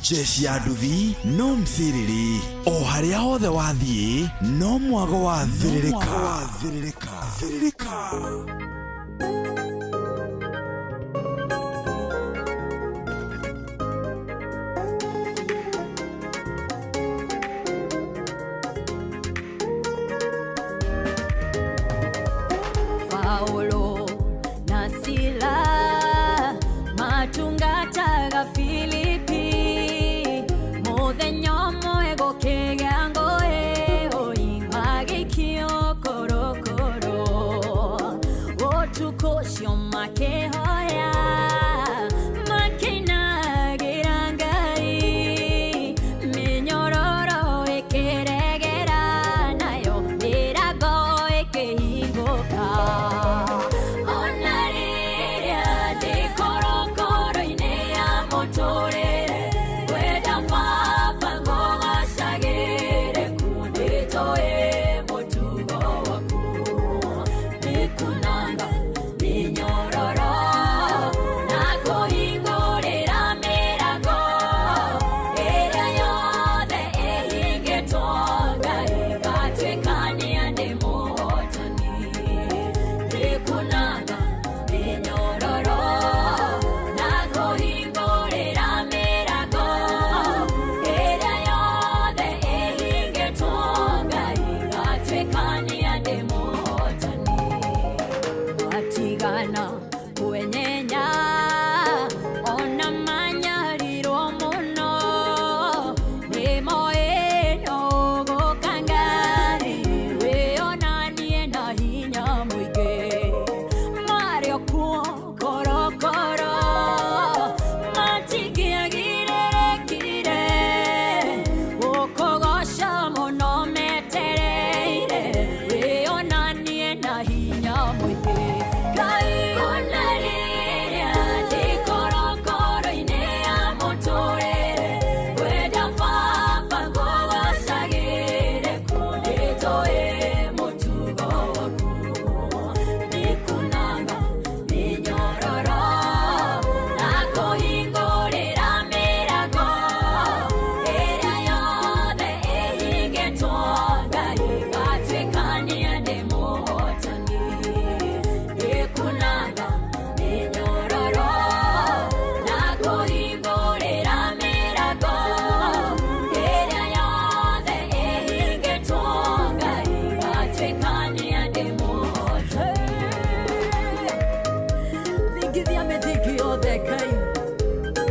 Jeshi ya nduthi no mcirĩrĩ o harĩa hothe wathiĩ no mwago wa thĩrĩrĩka. Thĩrĩrĩka. Paulo na Sila matungataga Filipi muthenya ũmwe gũkĩgĩa ngũĩ oi magĩikio korokoro ũtukũ ũcio makĩhoya makĩinagĩra Ngai mĩnyororo ĩkĩregera nayo mĩrango ĩkĩhingũka ona rĩrĩa ndĩ korokoro-inĩ ya mũtũrĩre ngwenda baba ngũgocagĩre kuo nĩnjũĩ mũtugo waku nĩkunanga mĩnyororo na kũhingũrĩra mĩrango ĩrĩa yothe ĩhingĩtwo Ngai ngatuĩkania ndĩ mũhotani nĩkunanga mĩnyororo na kũhingũrĩra mĩrango ĩrĩa yothe ĩhingĩtwo Ngai ngatuĩkania ndĩ mũhotani watigana kwenyenya ona manyarirwo mũno nĩmoĩ no gũka ngari wĩonanie na hinya mũingĩ marĩ okuo korokoro matingĩagirĩrĩkire gũkũgoca mũno metereire wĩonanie na hinya mũingĩ Ngai ona rĩrĩa ndĩ korokoro-inĩ ya mũtũrĩre ngwenda baba ngũgocagĩre kuo nĩnjũĩ mũtugo waku nĩkunanga mĩnyororo na kũhingũrĩra mĩrango ĩrĩa yothe ĩhingĩtwo Ngai ngatuĩkania ndĩ mũhotani nĩkunanga mĩnyororo na kũhingũrĩra mĩrango ĩrĩa yothe ĩhingĩtwo Ngai ngatuĩkania ndĩ mũhotani thingithia mĩthingi yothe Ngai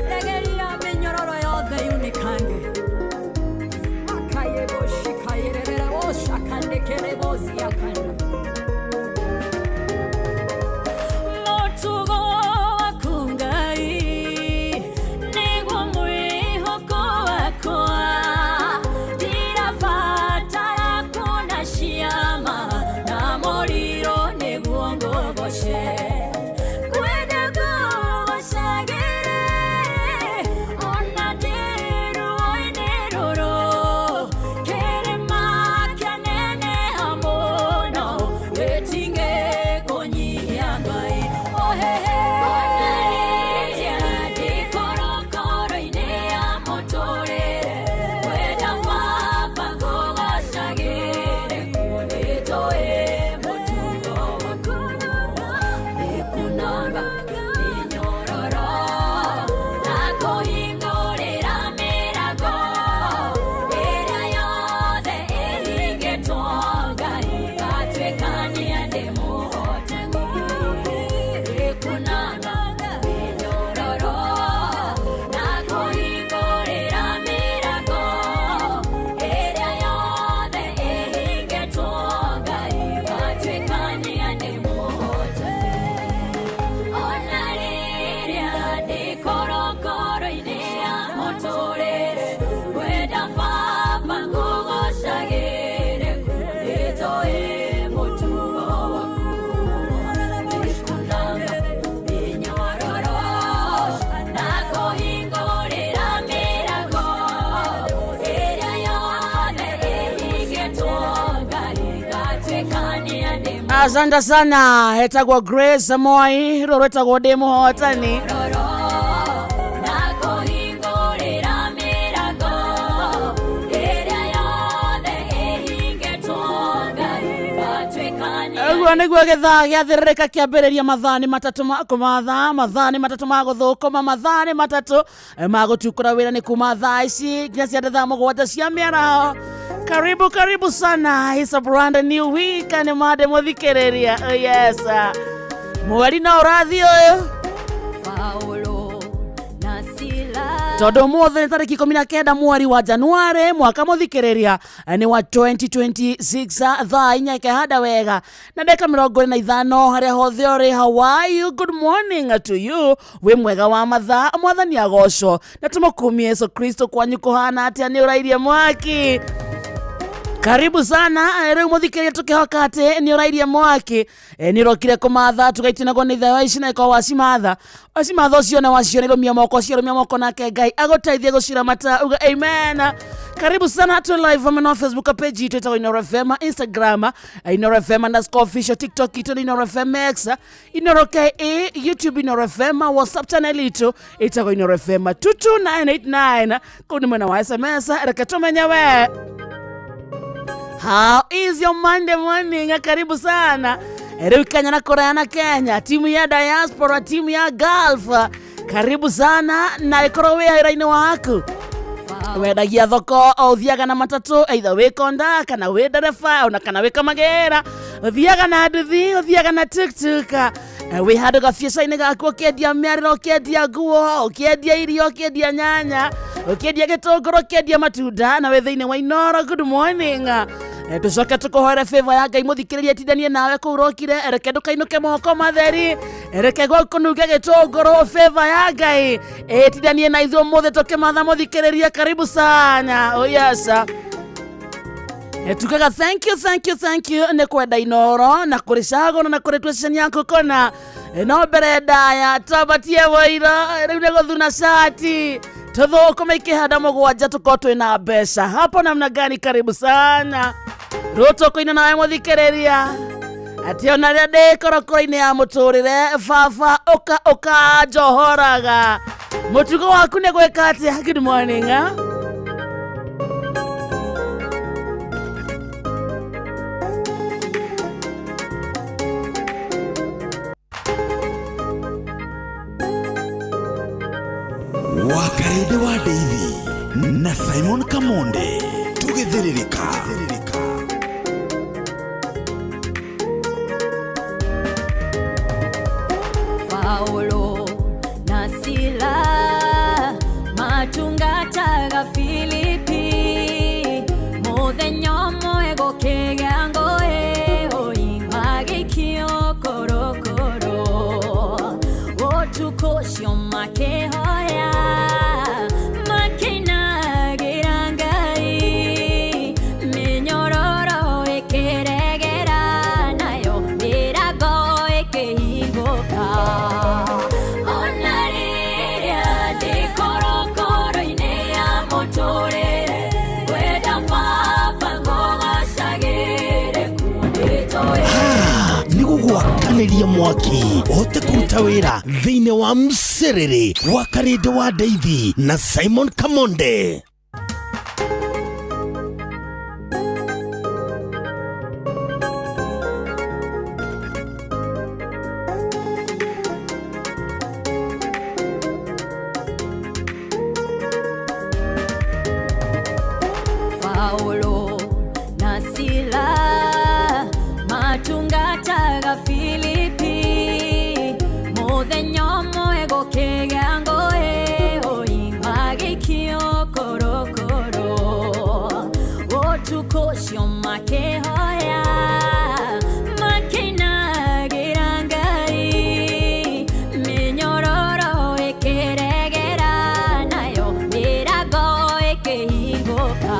regeria mĩnyororo yothe yunĩkange makayeboshikayerereboshakandekерeboziakana mũtugo waku Ngai nĩguo mwĩhoko wakwa ndirabatara kuona ciama na mũriro nĩguo ngũgoce kwenda ngũgocagĩre ona ndĩ ruo-inĩ rũrũ kĩrĩma kĩaneneha mũno gĩtingĩ kũnyihia Ngai ohehe ona rĩrĩa ndĩ korokoro-inĩ ya mũtũrĩre ngwenda baba ngũgocagĩre kuo nĩnjũĩ mũtugo waku nĩkunanga mĩnyororo na kũhingũrĩra mĩrango ĩrĩa yothe ĩhingĩtwo Ngai ngatuĩkania ndĩ mũhotani nĩkunanga mĩnyororo na kũhingũrĩra mĩrango ĩrĩa yothe ĩhingĩtwo Ngai ngatuĩkania ndĩ mũhotani ona rĩrĩa ndĩ korokoro-inĩ ya mũtũrĩre ngwenda baba ngũgocagĩre kuo nĩnjũĩ mũtugo waku nĩkunanga mĩnyororo na kũhingũrĩra mĩrango ĩrĩa yothe ĩhingĩtwo Ngai ngatuĩkania ndĩ Asante sana etagwo Grace Moi rå rwetagwo ndä må hotani mũhotani na kũhingũrĩra mĩrango Ũguo nĩguo gĩthaa gĩathĩrĩrĩka kĩambĩrĩria. Mathaa nĩ matatũ ma kũmatha, mathaa nĩ matatũ ma gũthũkũma, mathaa nĩ matatũ ma gũtukũra wĩra, nĩ kuma thaa ici nginya cia thaa 7 cia mĩaraho. Karibu, karibu sana. It's a brand new week. Nĩ mande mũthikĩrĩria. Oh yes, mweri no ũrathiĩ ũyũ. Paulo na Sila. Tondũ ũmũthĩ nĩ tarĩki 19 mweri wa Januarĩ, mwaka mũthikĩrĩria nĩ wa 2026, thaa 4 ikehanda wega na ndagĩka 25. Harĩa hothe ũrĩ, how are you? Good morning to you. Wĩ mwega wa mathaa, Mwathani agocwo na tũmũkumie Yesu Kristo. Kwanyu kũhana atĩa? Nĩ ũrairie mwaki? Karibu sana. Rĩu mũthikĩrĩria, tũkĩhoka atĩ nĩ ũrairie mwaki, nĩ ũrokire kũmatha tũgaitinagwo nĩ ithe wa ici na ĩkorwo wacimatha wacimatha ũcio na wacio nĩ rũmia moko, ciarũmia moko, nake Ngai agũteithie gũciramata. Uga amen. Karibu sana to live on Facebook page itũ ĩtagwo Inoro FM, Instagram Inoro FM_official, TikTok itũ nĩ Inoro FM X, Inoro KE, YouTube Inoro FM, WhatsApp channel itũ ĩtagwo Inoro FM 22989. Kũu nĩ mwena wa SMS. Reke tũmenye we. How is your Monday morning? Karibu sana. Rĩu Kenya na kũraya na Kenya, timu ya diaspora, timu ya Gulf. Karibu sana na ĩkorwo wĩ wĩra-inĩ waku, wendagia thoko, o ũthiaga na matatũ, either wĩ konda kana wĩ ndereba ona kana wĩ kamagĩra, ũthiaga na nduthi, ũthiaga na tuktuk, wĩ handũ gabiacara-inĩ gaku ũkĩendia mĩarĩro, ũkĩendia nguo, ũkĩendia irio, ũkĩendia nyanya, ũkĩendia gĩtũngũrũ, ũkĩendia matunda, na wĩ thĩinĩ wa Inoro, good morning. Tũcoke tũkũhoere favor ya Ngai mũthikĩrĩria tindanie nawe kũu rokire. Reke ndũkainũke moko matheri, reke gũkũnunge gĩtũngũrũ. Favor ya Ngai ĩtindanie na ithuĩ ũmũthĩ tũkĩmatha mũthikĩrĩria. Karibu sana. Oh yes. Tugaga thank you, thank you, thank you nĩ kwenda Inoro na kũrĩ cagũra na kũrĩ tuĩceni yaku kũna. No mbere ndaya twambatie mũiro rĩu nĩ gũthuna cati tũthũkũme ikĩhanda 7 tũkorwo twĩna mbeca hapo namna gani? Karibu sana. Rĩu tũkũina nawe mũthikĩrĩria atĩ ona rĩrĩa ndĩ korokoro-inĩ ya mũtũrĩre, baba ũka ũkanjohoraga. Mũtugo waku nĩ gwĩka atĩa? Good morning, ah? Wakarende wa Ndeithi na Simon Kamonde tũgĩthĩrĩrĩka. Paulo na Sila matungataga Filipi, muthenya ũmwe gũkĩgĩa ngũĩ, oi magĩikio korokoro. Ũtukũ ũcio makĩhoya makĩinagĩra Ngai, mĩnyororo ĩkĩregera nayo mĩrango ĩkĩhingũka. Ona rĩrĩa ndĩ korokoro-inĩ ya mũtũrĩre, ngwenda baba ngũgocagĩre kuo nĩnjũĩ. Nĩ gũgwakanĩria mwaki ũhote kũruta wĩra thĩinĩ wa msĩrĩrĩ wa Karĩndĩ wa Ndeithi na Simon Kamonde. Paulo na Sila matungataga Filipi, muthenya ũmwe gũkĩgĩa ngũĩ, oi magĩikio korokoro. Ũtukũ ũcio makĩhoya makĩinagĩra Ngai, mĩnyororo ĩkĩregera nayo mĩrango ĩkĩhingũka.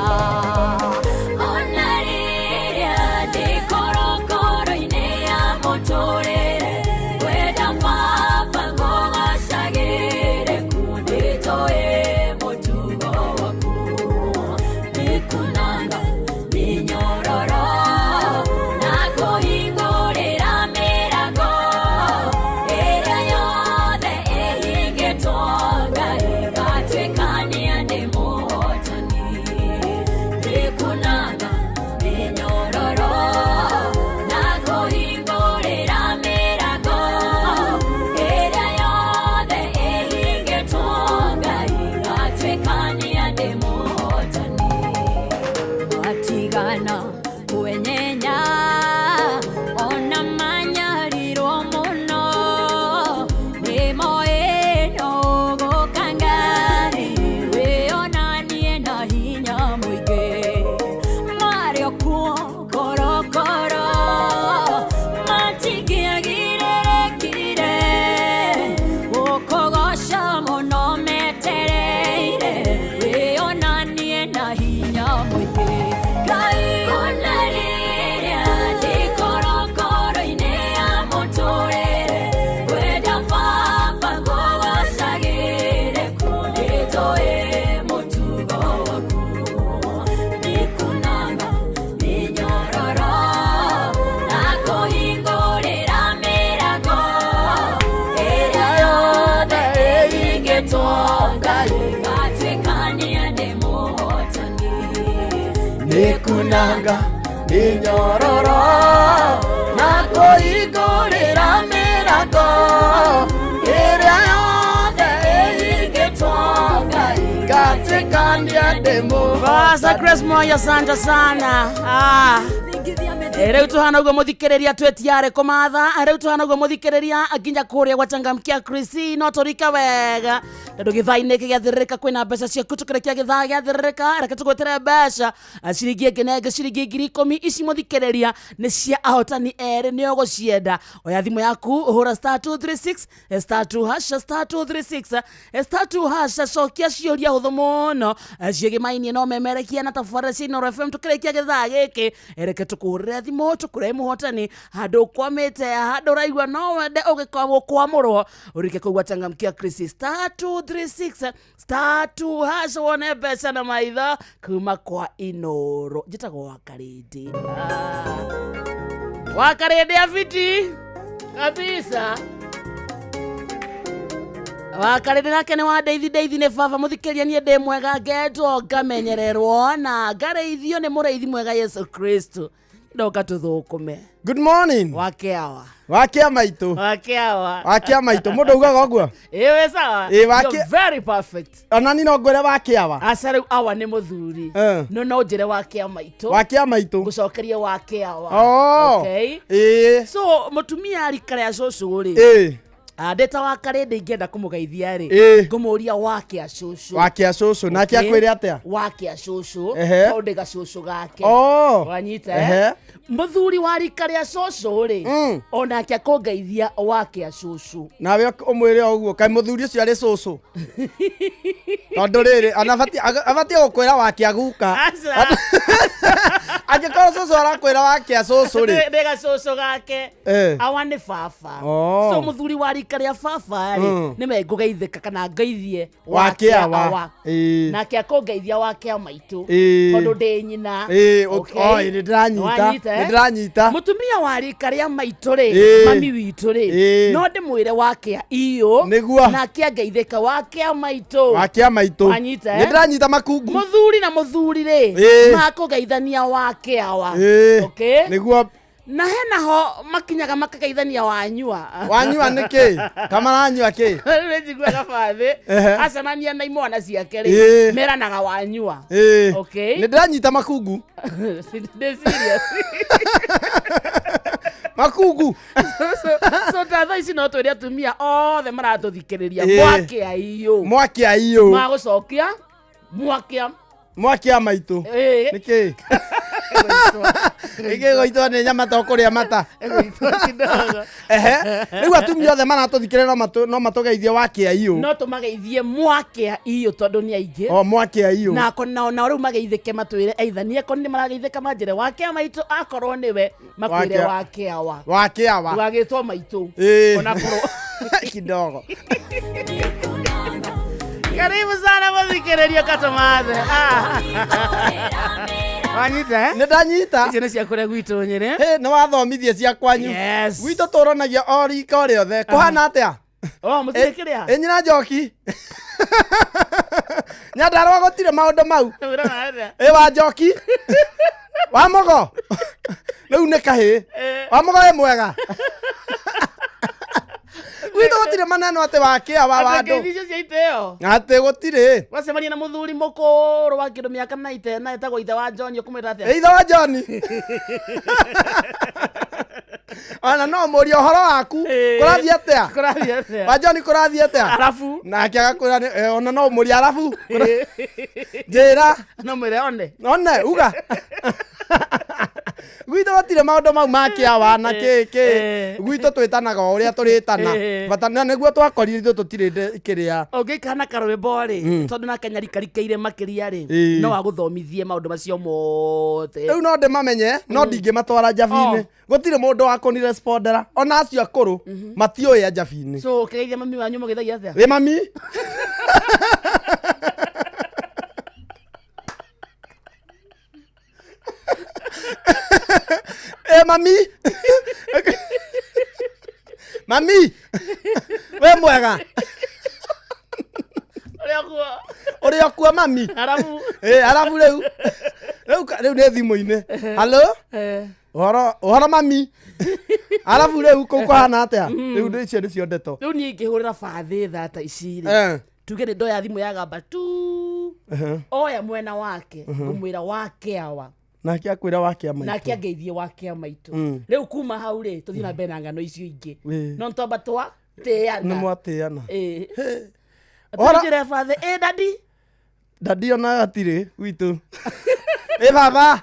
Nĩkunanga mĩnyororo na kũhingũrĩra mĩrango ĩrĩa yothe ĩhingĩtwo Ngai ngatuĩkania ndĩmũgoca. Grace Moyo, asante sana. Ah. Rĩu tuhana ũguo mũthikĩrĩria twĩtiarĩ kũmatha rĩu tuhana ũguo mũthikĩrĩria nginya kũrĩa gwachangamkia Chrissy no tũrike wega tondũ gĩthaa-inĩ gĩkĩ gĩathĩrĩrĩka kwĩna mbeca ciaku tũkĩrĩkia gĩthaa gĩathĩrĩrĩka reke tũgwĩtĩre mbeca ciringi ĩngĩ na ĩngĩ ciringi 10,000 ici mũthikĩrĩria nĩ cia ahotani erĩ nĩ ũgũcienda oya thimũ yaku hũra star 236 star 2 hash star 236 star 2 hash cokia ciũria hũthũ mũno ciĩgĩmainie no memerekia na tabarĩra cia Inooro FM tũkĩrĩkia gĩthaa gĩkĩ reke tũkũhũrĩre thimũ tũkũrehe mũhotani handũ ũkwamĩte handũ ũraigua no wende ũgĩkwamũrwo ũrike kũu gwachangamkia Chrissy star 236 star 2 hash wone mbeca na maitho kuma kwa Inooro njĩtagwo Wakarĩndĩ. Wakarĩndĩ abiti kabisa wakarĩndĩ nake nĩ wa ndeithi ndeithi nĩ baba mũthikĩria niĩ ndĩ mwega ngendwo ngamenyererwo na ngarĩithio nĩ mũrĩithi mwega Yesu Kristo ndoka tũthũkũme. Good morning. Wakeawa. Wakia maitũ. Wakeawa. Wakia maitũ. Mũndũ augaga ũguo? Ĩĩ sawa. Ĩĩ, wake- You're very perfect. Ona ni no ngwĩre wakiawa. Aca rĩu awa nĩ mũthuri. No no njĩre wakea maitũ. Wakia maitũ. Ngũcokerie wakeawa. Oh. Okay. Ĩĩ. So mũtumia rika rĩa cũcũ rĩ. Ĩĩ. Ndĩ ta wakarĩndĩ ingĩenda kũmũgeithia rĩ. Ĩĩ. Ngũmũria wakea cũcũ. Wakia cũcũ. Nake Okay. akwĩre atĩa? Wakea cũcũ. Ehe. Tondũ ndĩ gacũcũ gake. Oh. Wanyita eh? Ehe. Mũthuri wa rika rĩa cũcũ rĩ. Onake akũngeithia wakea cũcũ. Nawe ũmwĩre o ũguo. Kaĩ mũthuri ũcio arĩ cũcũ? Tondũ rĩrĩ, abatiĩ gũkwĩra wakia guka. Aca. Angĩkorwo cũcũ arakwĩra wakia cũcũ rĩ. Ndĩ gacũcũ gake. Awa nĩ baba. Oh. So mũthuri wa rika rĩa baba rĩ, nĩwe ngũgeithĩka kana ngeithie Wakia awa. wa. Ĩĩ. Nake akũngeithia wakea maitũ. Ĩĩ. Tondũ ndĩ nyina. Ĩĩ, Okay. oi, nĩ ndĩranyita. Wanyita, eh? Nĩ ndĩranyita. Mũtumia wa rika rĩa maitũ rĩ, Ĩĩ. mami witũ rĩ, Ĩĩ. no ndĩmwĩre wakea iyũ. Nĩguo. Nake angeithĩka wakea maitũ. Wakia maitũ. Wanyita, eh? Nĩ ndĩranyita makungu. Mũthuri na mũthuri rĩ, Ĩĩ. makũgeithania wakea wa. Ĩĩ. Okay? Nĩguo. Na hena ho makinyaga makageithania wanyua. Wanyua nĩ kĩ? Kamaranyua kĩ? Rĩu njiguaga bathĩ Ehe. acemania na imwana ciake rĩ Ĩĩ. meranaga wanyua. Ĩĩ. Okay. Nĩ ndĩranyita makungu. Ndĩ serious. Makungu. So ta thaa ici no twĩre atumia othe maratũthikĩrĩria Ĩĩ. mwakea iyũ. Mwakea iyũ. Magũcokia mwakea. Mwakea maitũ. Ĩĩ. Nĩ kĩ? Nĩ kĩ gũitwo nĩ nyama to kũrĩa mata? Gũitwo kidogo. Ehe. Rĩu atumia othe maratũthikĩrĩria no matũgeithie wakea iyũ. No tũmageithie mwakea iyũ tondũ nĩ aingĩ. O mwakea iyũ. Na ako nao nao rĩu mageithĩke matwĩre either niĩ akorwo nĩ marageithĩka manjĩre wakea maitũ akorwo nĩwe makwĩre Wakea. wakea wa. Wakea wa. Ndũgagĩtwo maitũ. Ĩĩ. Onakorwo. Kidogo. Karibu sana mũthikĩrĩria Katomathe. Wanyita eh? Nĩ ndanyita. Icio nĩ cia kũrĩa gwitũ Nyĩrĩ. Hĩ, nĩ wathomithie cia kwanyu. Yes. Gwitũ tũranagia o rika o rĩothe. Kũhana atĩa? Oh, mũtirĩ kĩrĩa? Ĩ nyina Njoki. Nyandarũa gũtirĩ maũndũ mau. Ũrona atĩa? Ĩ wa Njoki. Wa Mũgo. Rĩu nĩ kahĩĩ. Wa Mũgo wĩ mwega. Gwitũ gũtirĩ maneno atĩ wakĩa wa Atĩ wandũ. ngeithi icio cia itĩo. Atĩ gũtirĩ. Wacemania na mũthuri mũkũrũ wa kĩndũ mĩaka 90 na etagwo ithe wa John ũkũmwĩta atĩa? Ĩ ithe wa John. Ona no mũrie ũhoro waku. Ĩĩ. Kũrathiĩ atĩa? Kũrathiĩ atĩa? Wa John kũrathiĩ atĩa? Arabu. Nake agakwĩra ona no mũrie arabu. Njĩra. No mwĩre one. One uga. Gwitũ gũtirĩ maũndũ mau ma kĩawa na kĩ kĩ. Gwitũ twĩtanaga o ũrĩa tũrĩtana. Bata na nĩguo twakorire ithuĩ tũtirĩ kĩrĩa. Ũngĩikara na karwĩmbo rĩ, tondũ nake nyarikarikĩire makĩria rĩ, no agũthomithie maũndũ macio mothe. Rĩu no ndĩmamenye, no ndingĩmatwara njabi-inĩ. Gũtirĩ mũndũ wa kũnirespondera. Ona acio akũrũ matiũĩ a njabi-inĩ. So ũkĩgeithia mami wanyu mũgeithagia atĩa? Ĩ mami. Ĩ mami. Mami. We mwega. Ũrĩa kuo. Ũrĩa kuo mami. Arabu. Ĩ arabu rĩu. Rĩu nĩ thimũ-inĩ, halo, ũhoro mami, arabu rĩu kũu kũhana atĩa? Rĩu nĩ icio nĩcio ndeto. Rĩu niĩ ingĩhũrĩra bathĩ thaa ta ici rĩ, tuge nĩ ndoya thimũ ya gamba tu, oya mwena wake, ngũmwĩra wake awa. Nake akwĩra wake amaitũ. Nake angeithie wake amaitũ. Rĩu kuma hau rĩ, tũthiĩ na mbere na ng'ano icio ingĩ. No nĩtwamba twa nĩ tĩana. Mwatĩana. Ĩĩ. Ora- Tũnjĩre bathĩ ĩ dadi. Dadi ona gatirĩ gwitũ, ĩ baba.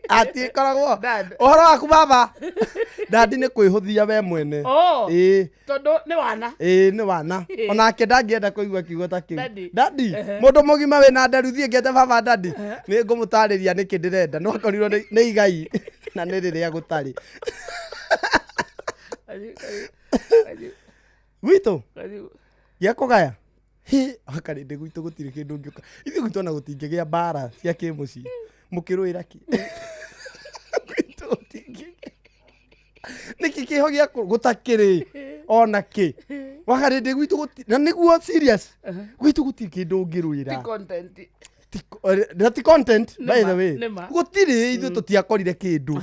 Atikoragwo. Dad. Ũhoro waku baba, dadi nĩ kwĩhũthia we mwene. Oh. Ĩĩ. Tondũ nĩ wana. Ĩĩ, nĩ wana, onake ndangĩenda kũigua kiugo ta kĩu. Daddy. Dadi, mũndũ mũgima wĩna nderu, thiĩ ngete baba dadi, nĩ ngũmũtarĩria nĩkĩ ndĩrenda, no akorirwo nĩ igai na nĩ rĩrĩa gũtarĩ gwitũ gĩa kũgaya hĩ wakarĩndĩ gwitũ gũtirĩ kĩndũ ũngĩũka ithuĩ gwitũ ona gũtingĩgĩa mbara cia kĩmũciĩ mũkĩrũĩra kĩ gwitũ gũtingĩgĩa nĩkĩ kĩho gĩa gũtakĩrĩ ona kĩ wakarĩndĩ gwitũ na nĩguo serious gwitũ gũtirĩ kĩndũ ũngĩrũĩra. Content. Na ti content, by the way. Nĩma. Gũtirĩ, ithuĩ tũtiakorire kĩndũ,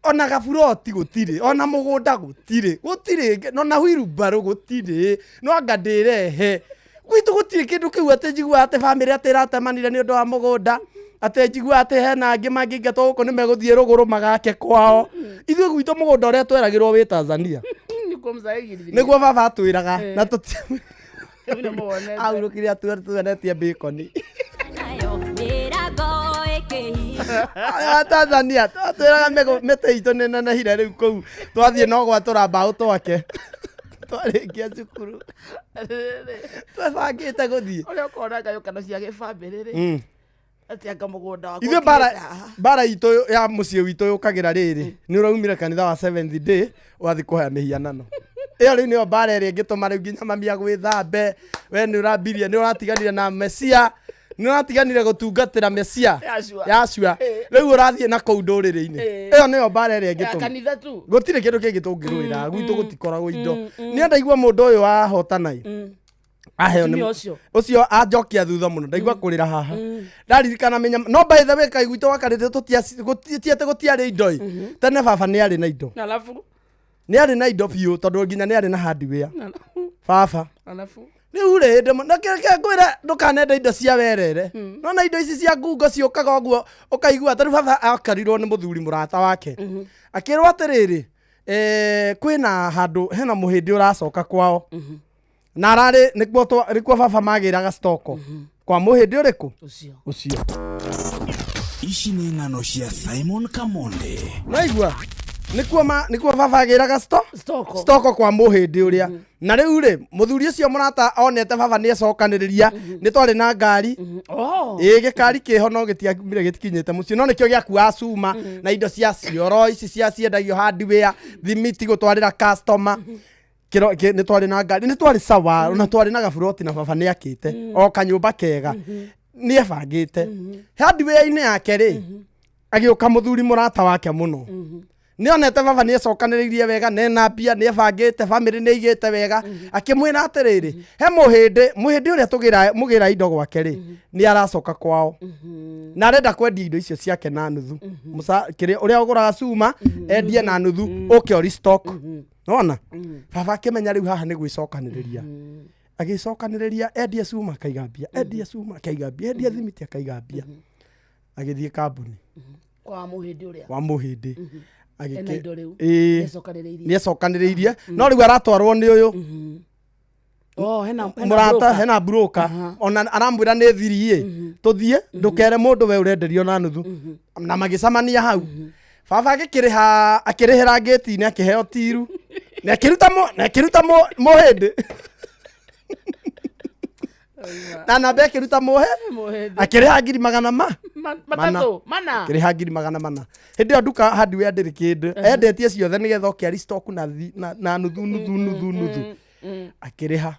ona gaburoti gũtirĩ, ona mũgũnda gũtirĩ, gũtirĩ ona wheelbarrow gũtirĩ, no anga ndĩrehe gwitũ gũtirĩ kĩndũ kĩu atĩ njiguaga atĩ bamĩrĩ atĩ ĩratemanire nĩ ũndũ wa mũgũnda, atĩ njiguaga atĩ hena angĩ mangĩingatwo gũkũ nĩ megũthiĩ rũgũrũ magake kwao. Ithuĩ gwitũ mũgũnda ũrĩa tweragĩrwo wĩ Tanzania. Nĩkuo mzaigithire. Nĩguo baba atwĩraga na tũti Nĩmuonete. Ahurũkire atuonetie bacon. Nayo mĩrango ĩkĩhingwo. Aya Tanzania twatwĩraga mĩtĩ itũ nĩ nenehire rĩu kũu twathiĩ no gwatũra mbaũ twake twarĩkia cukuru twebangĩte gũthiĩ. Ũrĩa ũkona ngayũkano cia gĩbamĩrĩ rĩ, atĩ anga mũgũnda wakwa Ithuĩ mbara ũkinyĩte haha. Mbara itũ ya mũciĩ witũ yũkagĩra rĩrĩ nĩ ũraumire kanitha wa Seventh Day ũgathiĩ kũhoya mĩhianano, ĩyo rĩu nĩyo mbara ĩrĩa ĩngĩtũma rĩu nginya mami agwĩthambe, we nĩ ũrambirie, nĩ ũratiganire na mesia, nĩ ũratiganire gũtungatĩra mesia. Yashua. Yashua. Rĩu ũrathiĩ na kũu ndũrĩrĩ-inĩ. Ĩyo nĩyo mbara ĩrĩa Ya ĩngĩtũma kanitha tu. Gũtirĩ kĩndũ kĩngĩ tũngĩrũĩra gwitũ, gũtikoragwo indo. Nĩ ndaigua mũndũ ũyũ wahotana aheo Mũtumia ũcio. Ũcio anjokia thutha mũno, ndaigua kũrĩra haha ndaririkana mĩnyama. No by the way, kai gwitũ wakarĩte ti atĩ gũtiarĩ indo ĩ, tene baba nĩ arĩ na indo. Na alafu Nĩ arĩ na indo biũ tondũ nginya nĩ arĩ na hardware baba. Alafu Rĩu rĩ ndĩ na kĩrĩa ngwĩra, ndũkanende indo cia werere, no na indo ici cia ngungo ciũkaga ũguo ũkaigua tarĩu baba akarirwo nĩ mũthuri mũrata wake, akĩrwo atĩrĩrĩ, kwĩna handũ hena mũhĩndĩ ũracoka kwao na ararĩ nĩkuo nĩkuo baba magĩraga stoko kwa mũhĩndĩ ũrĩkũ. Ũcio. Ũcio. Ici nĩ ng'ano cia Simon Kamonde. Naigua nĩkuo nĩkuo baba agĩraga Stoko. stoko kwa mũhĩndĩ ũrĩa, na rĩu rĩ mũthuri ũcio mũrata onete baba nĩ ecokanĩrĩria, nĩ twarĩ na ngari. Oh. Ĩ gĩkari kĩho no gĩtiaumire gĩtikinyĩte mũciĩ, no nĩkĩo gĩakuaga cuma na indo cia cioro ici cia ciendagio hardware, thimiti gũtwarĩra customer. Kĩro nĩ twarĩ na ngari, nĩ twarĩ sawa, na twarĩ na gaburoti, na baba nĩ akĩte o kanyũmba kega, nĩ ebangĩte hardware-inĩ yake rĩ, agĩũka mũthuri mũrata wake mũno, nĩ onete baba nĩ ecokanĩrĩirie wega, nena mbia, nĩ ebangĩte bamĩrĩ, nĩ aigĩte wega, akĩmwĩra atĩrĩrĩ, he mũhĩndĩ, mũhĩndĩ ũrĩa tũgĩra mũgĩra indo gwake rĩ, nĩ aracoka kwao na arenda kwendia indo icio ciake na nuthu. Kĩrĩa ũrĩa ũgũraga cuma endie na nuthu, ũke ori stock nona. Baba akĩmenya rĩu haha nĩ gwĩcokanĩrĩria, agĩcokanĩrĩria, endie cuma akaiga mbia, endie cuma akaiga mbia, endie thimiti akaiga mbia, agĩthiĩ kambuni. Kwa mũhĩndĩ ũrĩa. Wa mũhĩndĩ. Ena indo rĩu. Ĩĩ. Nĩecokanĩrĩirie. Nĩ ecokanĩrĩirie, no rĩu aratwarwo nĩ ũyũ Oh, hena mũrata. broker. Hena broker, ona aramwĩra nĩ thiri ĩ tũthiĩ, ndũkere mũndũ we ũrenderio na nuthu, na magĩcemania hau. Baba agĩkĩrĩha, akĩrĩhĩra ngĩti-inĩ, akĩheo tiru na akĩruta na akĩruta mũhĩndĩ na namba, akĩruta mũhe Mũhĩndĩ. Akĩrĩha ngiri magana ma 300 400. Akĩrĩha ngiri 400. Hĩndĩ ĩyo nduka hardware ndĩrĩ kĩndũ, endetie ciothe nĩgetha oke ari stock na na nuthu nuthu nuthu nuthu. Akĩrĩha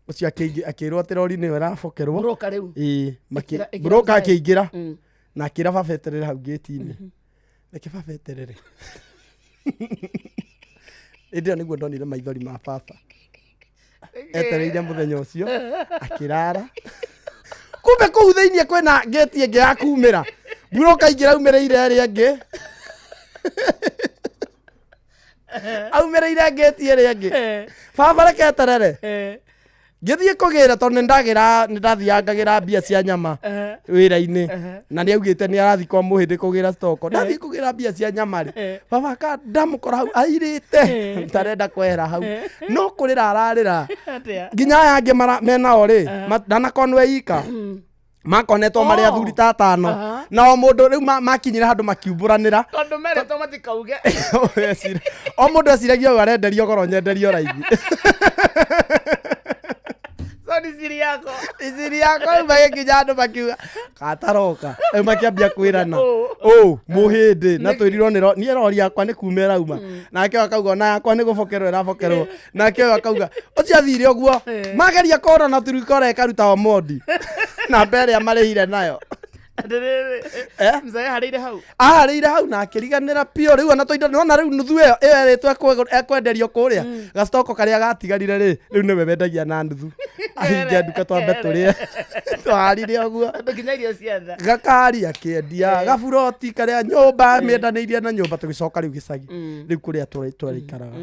ũcio, akĩrwo atĩ rori nĩyo ĩrabokerwo. Broker rĩu. Ĩĩ. Ĩkĩra Broker mzae. akĩingĩra na akĩra baba eterere hau ngĩti-inĩ, reke baba eterere. Hĩndĩ ĩyo nĩguo ndonire maithori ma baba etereire mũthenya ũcio, akĩrara. Kumbe kũu thĩinĩ kwĩna ngĩti ĩngĩ ya kumĩra. Mburoka aingĩra aumĩrĩire ĩrĩa ĩngĩ. Aumĩrĩire ngĩti ĩrĩa ĩngĩ. Baba reke eterere. Ngĩthiĩ kũgĩra tondũ nĩndagĩra nĩndathiaga ngagĩra mbia cia nyama wĩra-inĩ na nĩ augĩte nĩ arathiĩ kwa mũhĩndĩ kũgĩra stoko. Ndathiĩ kũgĩra mbia cia nyama rĩ, baba ka ndamũkora hau airĩte tarenda kwehera hau no kũrĩra ararĩra Atĩa? nginya aya angĩ menao rĩ ndanakonwo ika makonetwo marĩ Oh. athuri ta atano Aha. na o mũndũ rĩu makinyire handũ makiumbũranĩra. Tondũ meretwo matikauge. O mũndũ eciragia ũyũ arenderio goro nyenderio raithi. So ni siri yako. Iciri yakwa rĩu magĩkinya andũ makiuga kataroka rĩu makĩambia kwĩrana Ũ. ũ mũhĩndĩ na twĩrirwo nĩ niĩ rori yakwa nĩ kuma ĩrauma, nake ũyũ akauga ona yakwa nĩ gũbokerwo ĩrabokerwo, nake ũyũ akauga ũcio athire ũguo mageria kũra na turikora ĩkaruta omondi namba ĩrĩa marĩhire nayo. Atĩrĩrĩ. Eh? Mzee harĩire hau. Aharĩire hau na akĩriganĩra piũ rĩu ona tũindo nona rĩu nuthu ĩyo ĩyo ĩrĩtwo ekwenderio kũrĩa gacitoko karĩa gatigarire rĩ, rĩu nĩwe wendagia na nuthu ahinge nduka twambe tũrĩe twarire ũguo. Tondũ nginya irio cia nda. Gakari akĩendia gaburoti karĩa nyũmba mĩendanĩirie na nyũmba tũgĩcoka rĩu gĩcagi rĩu kũrĩa twarĩikaraga.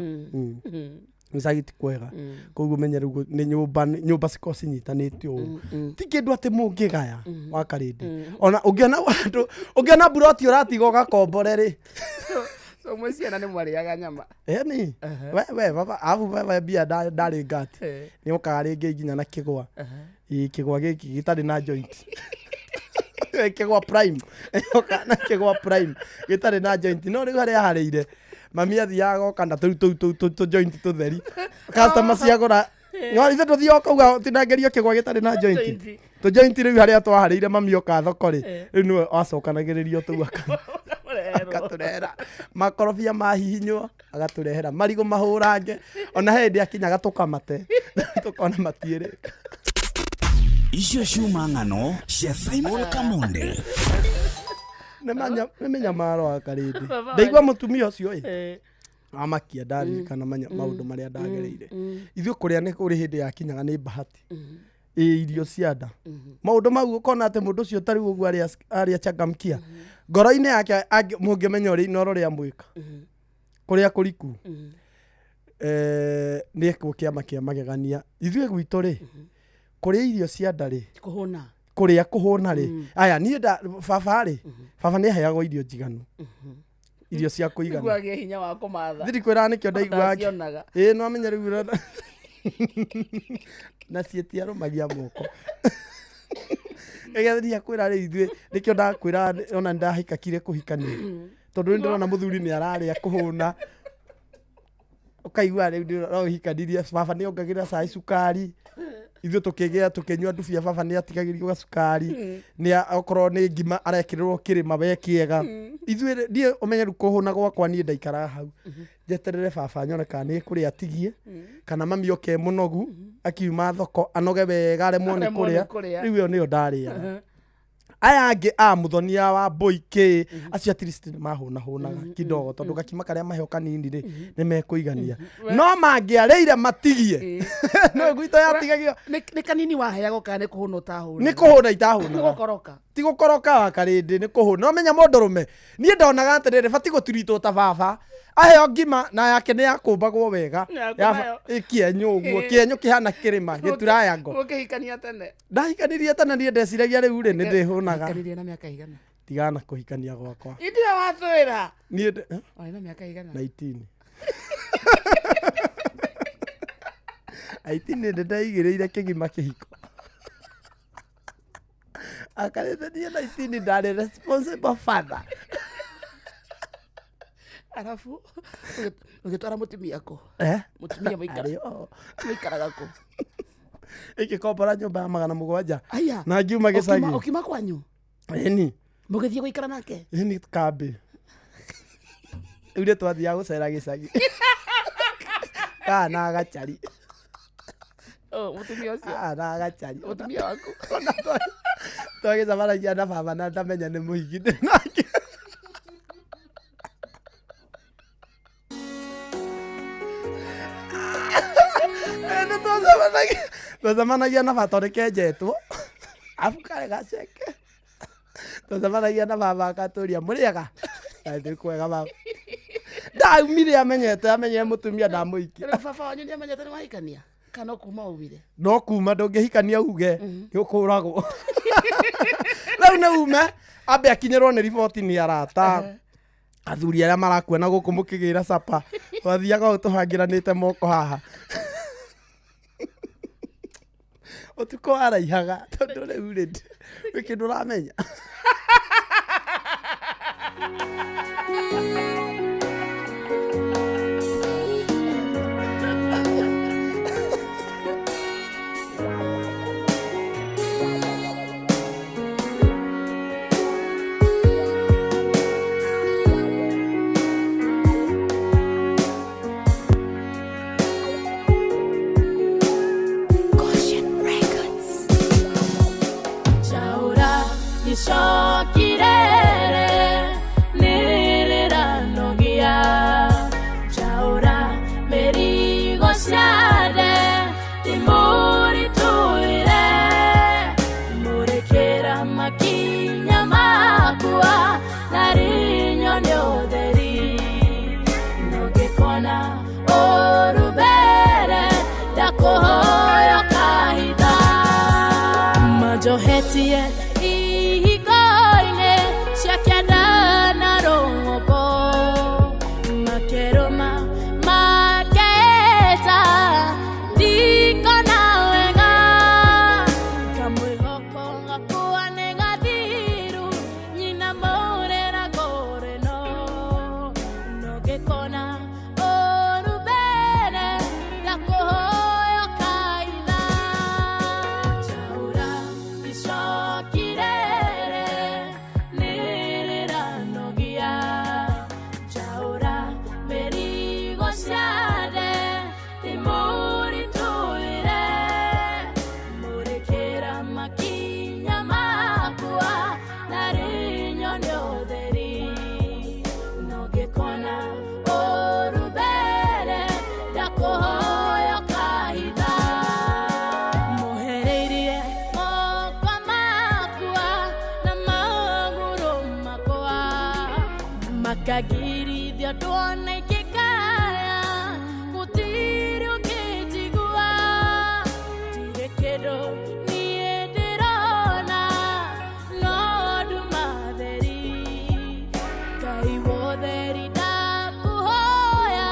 Gĩcagi ti kwega koguo menye rĩu nĩ nyũmba nyũmba cikorwo cinyitanĩte ũũ ti kĩndũ atĩ mũngĩgaya wa karĩndĩ ona ũngĩona andũ ũngĩona buroti ũratiga ũgakombore rĩ. So mwĩ ciana nĩ mwarĩaga nyama. Eni we we baba abu baba mbia ndarĩ ngati. Nĩ okaga rĩngĩ nginya na kĩgwa. Ĩ kĩgwa gĩkĩ gĩtarĩ na joint, kĩgwa prime. Oka na kĩgwa prime gĩtarĩ na joint, no rĩu harĩa harĩire mami athiaga goka na tũu tũu tũu tũ joint tũtheri customer ciagũra no ithe tũthiaga ũkauga tinangerio kĩgwa gĩtarĩ na joint. Joint. Tũ joint rĩu harĩa twaharĩire mami oka thoko rĩ, rĩu nĩwe wacokanagĩrĩrio tũu akatũrehera makorobia mahihinywo, agatũrehera marigũ mahũrange, ona he hĩndĩ akinyaga tũkamate tũkona matiĩrĩka. Icio ciuma ng'ano cia Simon Kamonde. Nĩ mĩnyamaro wa karĩndĩ. Baba. Ndaigua mũtumia ũcio ĩ amakia ndaririkana maũndũ marĩa ndagereire. Ithuĩ kũrĩa nĩ kũrĩ hĩndĩ yakinyaga nĩ bahati ĩ irio cia nda maũndũ mau ũkona atĩ mũndũ ũcio tarĩu ũguo arĩa changamkia ngoro-inĩ yake mũngĩmenya ũrĩa inoro rĩa mwĩka kũrĩa kũriku nĩ ekwo kĩama kĩa magegania. Ithuĩ gwitũ rĩ kũrĩa irio cia nda rĩ Kũhũna. Kũrĩa kũhũna rĩ aya niĩ nda baba rĩ baba nĩ aheagwo irio njiganu, irio cia Nĩguo kũigana. agĩe hinya wa kũmatha. Thiri kwĩra nĩkĩo ndaigua Ndacionaga. Ĩĩ no amenye rĩu na ciĩtiarũmagia moko ĩgeria kwĩra rĩu ithuĩ nĩkĩo ndakwĩra ona nĩndahĩkakire kũhikania tondũ nĩ ndĩrona mũthuri nĩ ararĩa kũhũna ũkaigua rĩu no ũhikanirie. Baba nĩ ongagĩrĩra cai cukari, ithuĩ tũkĩgĩa tũkĩnyua ndubia, baba nĩ atigagĩrio gacukari nĩ okorwo nĩ ngima arekĩrĩrwo kĩrĩma we kĩega. Ithuĩ niĩ ũmenye rĩu kũhũna gwakwa niĩ ndaikaraga hau njeterere baba nyone kana nĩ kũrĩa atigie kana mami oke mũnogu akiuma thoko anoge wega aremwo nĩ Aremwo nĩ kũrĩa. kũrĩa. Rĩu ĩyo nĩyo ndarĩaga. Aya angĩ a mũthonia wa mbũi kĩ acio at least nĩ mahũnahũnaga kidogo tondũ gakima karĩa maheo kanini rĩ nĩ mekũigania no mangĩarĩire matigie no gwitũ yatigagio. Nĩ kanini waheagwo kana nĩ kũhũna ũtahũna? Nĩ kũhũna Nĩ itahũnaga. gũkoroka. Ti gũkoroka wa karĩndĩ nĩ kũhũna no menya mũndũrũme niĩ ndonaga atĩrĩrĩ bati gũturitwo ta baba aheo ngima na yake nĩ yakũmbagwo wega. Yaku nayo. Ĩ kĩenyũ ũguo kĩenyũ kĩhana kĩrĩma gĩturayango. Ũkĩhikania tene. Ndahikanirie tene niĩ ndeciragia rĩu rĩ nĩ ndĩhũnaga. Hikanirie na mĩaka igana? Tigana kũhikania gwakwa. Indiwe watwĩra. Niĩ Warĩ na mĩaka igana? 19 19 nĩ ndaigĩrĩire kĩgima kĩhiko akarĩte niĩ 19 ndarĩ responsible father. Arabu ũgĩtwara mũtumia kũ? Eh? Mũtumia mũikara Arĩ o. Mũikaraga kũ? Ĩgĩkombora nyũmba ya 700. Aya. Na ngiuma gĩcagi. Ũkiuma kwanyu? Ĩni. Mũgĩthiĩ gũikara nake? Ĩni kambĩ rĩu nĩ twathiaga gũcera gĩcagi kana gacari. Oh, mũtumia ũcio. Kana gacari. Mũtumia waku. Ona twagĩcemanagia na baba na ndamenya nĩ mũhiki ndĩ nake. Nĩ twacemanagia na baba tondũ kenjetwo. Abu karĩ gaceke twacemanagia na baba akatũria mũrĩega nĩ kwega baba ndaumire amenyete amenyere mũtumia ndamũikia. Rĩu baba wanyu nĩ amenyete nĩ wahikania kana kuma umire? No kuma ndũngĩhikania uge nĩ ũkũragwo. Rĩu nĩ ume ambe akinyĩrwo nĩ riboti nĩ arata athuri arĩa marakuona gũkũ mũkĩgĩra capa twathiaga ũũ tũhangĩranĩte moko haha ũtukũ waraihaga tondũ rĩu rĩ wĩ kĩndũ ũramenya. Goshen Records. Chaura icokirere nĩrĩranogia Chaura mĩrigo ciande ndĩmũritũire mũrĩkĩra makinya makwa na rinyo nĩ ũtheri nongĩkona ũrubere ndakũhoya kahitha majohetie ihingo-inĩ cia kĩanda na rũng'ũngũ makerũma makeeta ndikona wega kamwĩhoko gakua nĩ gathiru nyina mũrĩra ngũrĩno nongĩkona ũrubere ndakũhoya kaitha Chaura icokirere nĩrĩranogia Chaura mĩrigo ciande ndĩmũritũire mũrĩkĩra makinya makwa na rinyo nĩ ũtheri nongĩkona ũrubere ndakũhoya kahitha mũhereirie moko makwa na magũrũ makwa makagirithia ndwona ingĩkaya gũtirĩ ũkĩnjigua ndirĩ kĩndũ niĩ ndĩrona no nduma theri Ngai wotheri ndakũhoya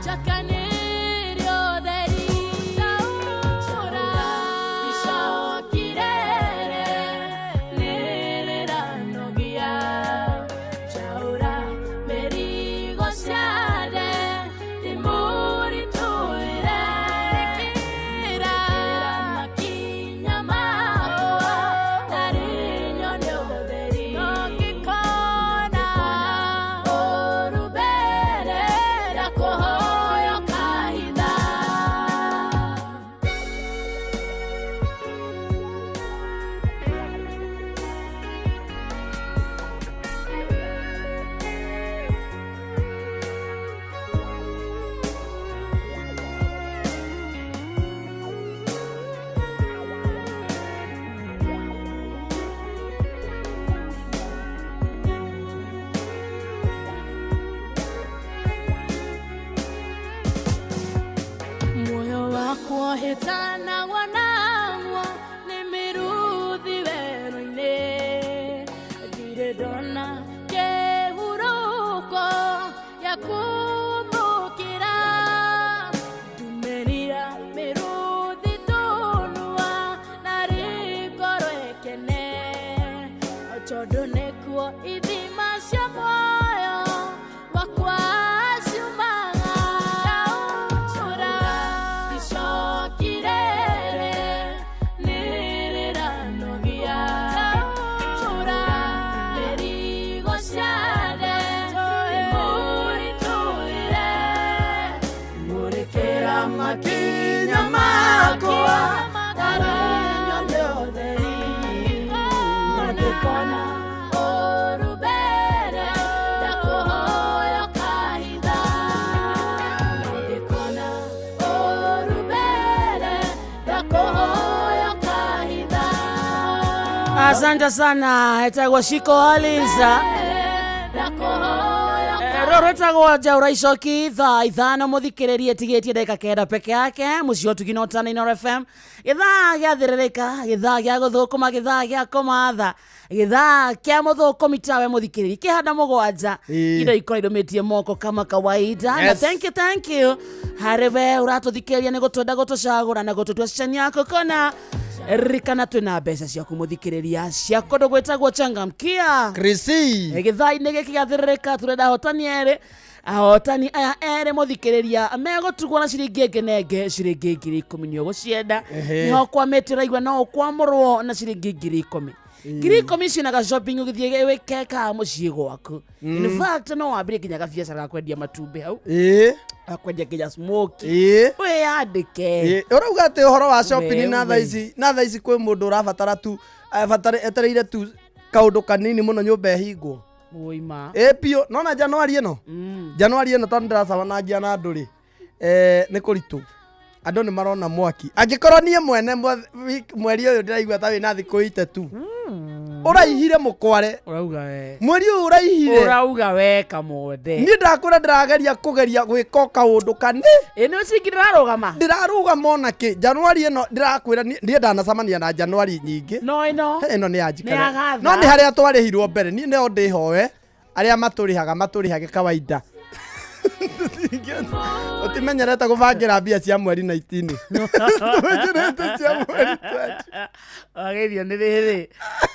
njakanĩrie ũtheri Chaura icokirere nĩrĩranogia Chaura mĩrigo ciande ndĩmũritũire Kĩra makinya makwa na rinyo nĩ ũtheri Nongĩkona ũrubere ndakũhoya kahitha. Muoyo wakwa hĩtanagwo nagwo nĩ mĩruthi werũ-inĩ ndirĩ ndona kĩhurũko gĩa kũmbũkĩra ndumĩrira mĩruthi tũnua na rĩngoro ĩkene tondũ nĩkuo ithima cia muoyo wakwa ciumaga. Chaura icokirere nĩrĩranogia Chaura mĩrigo ciande ndĩmũritũire Mũrĩkĩra makinya makwa na rinyo nĩ ũtheri nongĩkona Asante sana etagwo Shiko Alisa roro etagwo Njaura Icoki thaa 5 muthikiririe tigitie ndagika 9 peke yake muciĩ ũtugi na ũtana Inooro FM githaa gĩathĩrĩrĩka githaa gĩa gũthũkũma githaa gĩa kũmatha githaa kĩa mũthũkũmi tawe mũthikĩrĩri kĩhanda mũgwanja indo ikorwo irũmĩtie moko kama kawaida. Na Yes. thank you, thank you harĩ we ũratũthikĩrĩria nĩ gũtwenda gũtũcagũra na gũtũtua ceceni yaku kona ririkana twĩna mbeca ciaku mũthikĩrĩria cia kũndũ gwĩtagwo changamkia Krisi. gĩthaa-inĩ gĩkĩ gĩathĩrĩrĩka tũrenda ahotani erĩ ahotani aya erĩ mũthikĩrĩria megũtugwo na ciringi ĩngĩ na ĩngĩ ciringi 10,000 nĩ ũgũcienda. Ehe. Nĩho kwamĩte ũraigua no ũkwamũrwo na ciringi 10,000 10,000 ciĩna ga shopping ũgĩthiĩ wĩke ka mũciĩ gwaku. In fact no wambĩrie nginya gabiacara ga kwendia matumbĩ hau, Ĩĩ. ga kwendia nginya smoky, Ĩĩ. wĩyandĩke. Ĩĩ, ũrauga atĩ ũhoro wa shopping na thaa Wewe. ici, na thaa ici kwĩ mũndũ ũrabatara tu etereire tu kaũndũ kanini mũno nyũmba ĩhingwo. Ũima. Ĩ biũ nona Januari ĩno, Januari ĩno tondũ ndĩracemanagia na andũ rĩ, nĩ kũritũ andũ nĩ marona mwaki angĩkorwo niĩ mwene mweri ũyũ ndĩraigua ta wĩna thikũ 3 ũraihire mũkware Ũrauga we. Mweri ũyũ ũraihire. Ũrauga we kamonde. Niĩ ndakwĩra ndĩrageria kũgeria gwĩka o kaũndũ kani Ĩ nĩ ciringi ndĩrarũgama. Ndĩrarũgama ona kĩ Januari ĩno ndĩrakwĩra niĩ ndanacemania na Januari nyingĩ. No ĩno Ĩno nĩ yanjikara. Nĩ yagatha. No nĩ harĩa twarĩhirwo mbere niĩ nĩo ndĩhoe arĩa matũrĩhaga matũrĩhage kawaida. Ũtimenyerete gũbangĩra mbia cia mweri 19 Ũtimenyerete cia mweri 20. Wageithio nĩ rĩrĩ,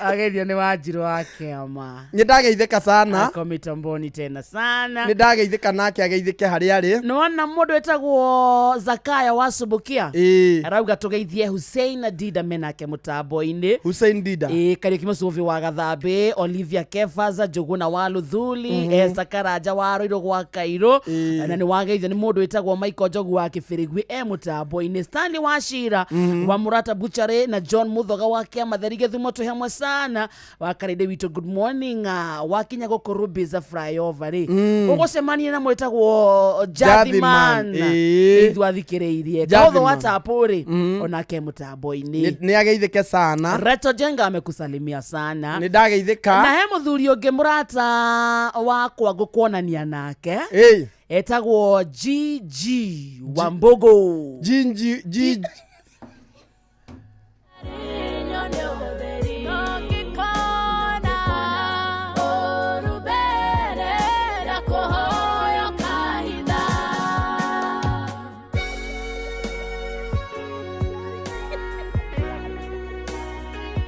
wageithio nĩ Wanjirũ wa kĩama. Nĩ ndageithĩka sana. Ako mitamboni tena sana. Nĩ ndageithĩka nake ageithĩke harĩa arĩ. Nĩwona mũndũ wĩtagwo Zakaya wa Subukia Ĩĩ. arauga tũgeithie Hussein na Dida menake mũtambo-inĩ. Hussein Dida. Ĩĩ, Kariũki Mũcũvi wa Gathambĩ, Olivia Kefaza Njũgũna wa Luthuli, Esther Karanja wa Rũirũ gwa Kairũ, na nĩ wageithio nĩ mũndũ wĩtagwo Michael Njogu wa Kĩbĩrĩgui e mũtambo-inĩ, Stanley wa Shira wa Murata Butchery na John Muthoga wa Kĩamatheri Gĩthumo twĩ hamwe sana wa Karĩndĩ witũ good morning. Wakinya gũkũ Rubiza flyover rĩ ũgũcemania na mwĩtagwo Jathiman, Jathiman ĩĩ. ithuĩ athikĩrĩirie Jathiman. Kaũthũ wa Tapu rĩ onake mũtambo-inĩ. Nĩ ageithĩke sana. Reto Jenga amekusalimia sana. Nĩ ndageithĩka. Na he mũthuri ũngĩ mũrata wakwa ngũkuonania nake Ĩĩ. etagwo GG Wambogo. Jinji G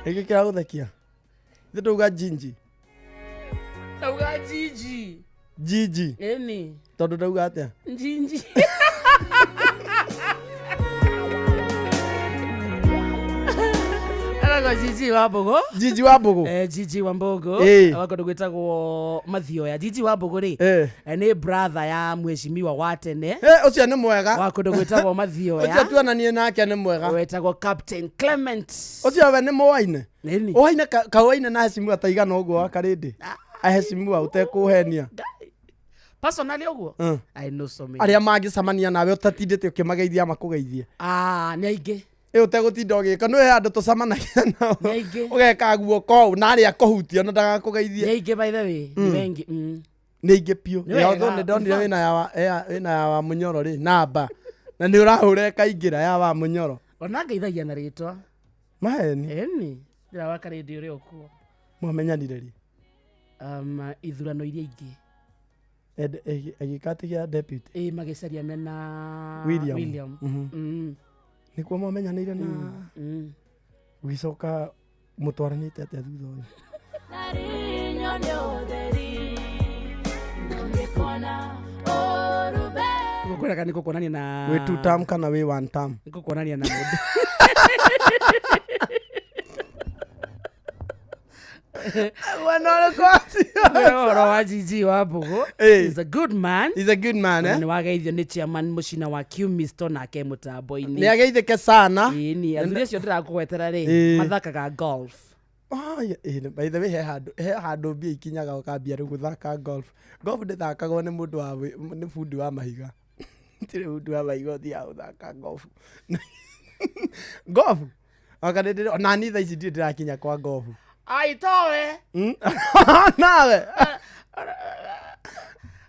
Gĩkĩ kĩragũthekia ithe ndauga Jinji. Ndauga GG. Jiji. Ĩni. Tondũ ndauga atĩa? Njinji. Aragwo GG Wambogo. Jiji wa Mbũgũ. GG Wambogo Ĩĩ. wa kũndũ gwĩtagwo Mathioya. GG Wambogo rĩ nĩ brother ya mheshimiwa wa tene Ũcio nĩ mwega. wa kũndũ gwĩtagwo Ũcio Mathioya tuonanie nake nĩ mwega. wetagwo Captain Clement. Ũcio we nĩ mũwaine. Nĩni. Ũhaine kaũaine na heshimiwa ta igana ũguo wa Karĩndĩ. Aheshimiwa ũtekũhenia. Personally ũguo I know so many. Arĩa mangĩcemania nawe ũtatindĩte ũkĩmageithia makũgeithie. Ah, nĩ aingĩ. Ĩ ũtegũtinda ũgĩka nĩ he andũ tũcemanagia nao. Nĩ aingĩ. Ũgeka guoko ũũ na arĩa akũhutia ona ndagakũgeithie. Nĩ aingĩ by the way. Nĩ wengi. Nĩ aingĩ biũ. Nĩ wega, Although nĩ ndonire in fact. wĩna ya wĩna ya wa Mũnyoro rĩ namba na nĩ ũrahũra ĩkaingĩra ya wa Mũnyoro. Ona ngeithagia na rĩtwa. Maheni. Ĩni. Ndĩra wa Karĩndĩ ũrĩa ũkuo. Mwamenyanire rĩ? Ithurano iria ingĩ. Agĩka atĩ gĩa deputy. Ĩ magĩcaria mena William. William. Nĩkuo mwamenyanĩire na ũgĩcoka mũtwaranĩte atĩa thutha ũyũ? Ngũkwĩraga nĩ gũkuonania na Wĩ two term kana wĩ one term? Nĩ gũkuonania na mũndũ. Mwena ũrĩkũ acio? Ũhoro wa GG Wambogo. Ĩĩ. He's a good man. He's a good man, eh? Nĩ wageithio nĩ chairman mũcina wa Qmisto nake mũtambo-inĩ. Nĩ ageithĩke sana. Ĩni athuri acio ndĩrakũgwetera rĩ Ĩĩ. mathakaga golf. Ah, yeah, by the way he handũ mbia ikinyaga ũkambia rĩu gũthaka golf. Golf ndĩthakagwo nĩ mũndũ wa nĩ bundi wa mahiga. Tirĩ bundi wa mahiga ũthiaga gũthaka golf. Golf? Anga nĩ ona niĩ thaa ici ndirĩ ndĩrakinya kwa golf. Aitowe. Nawe.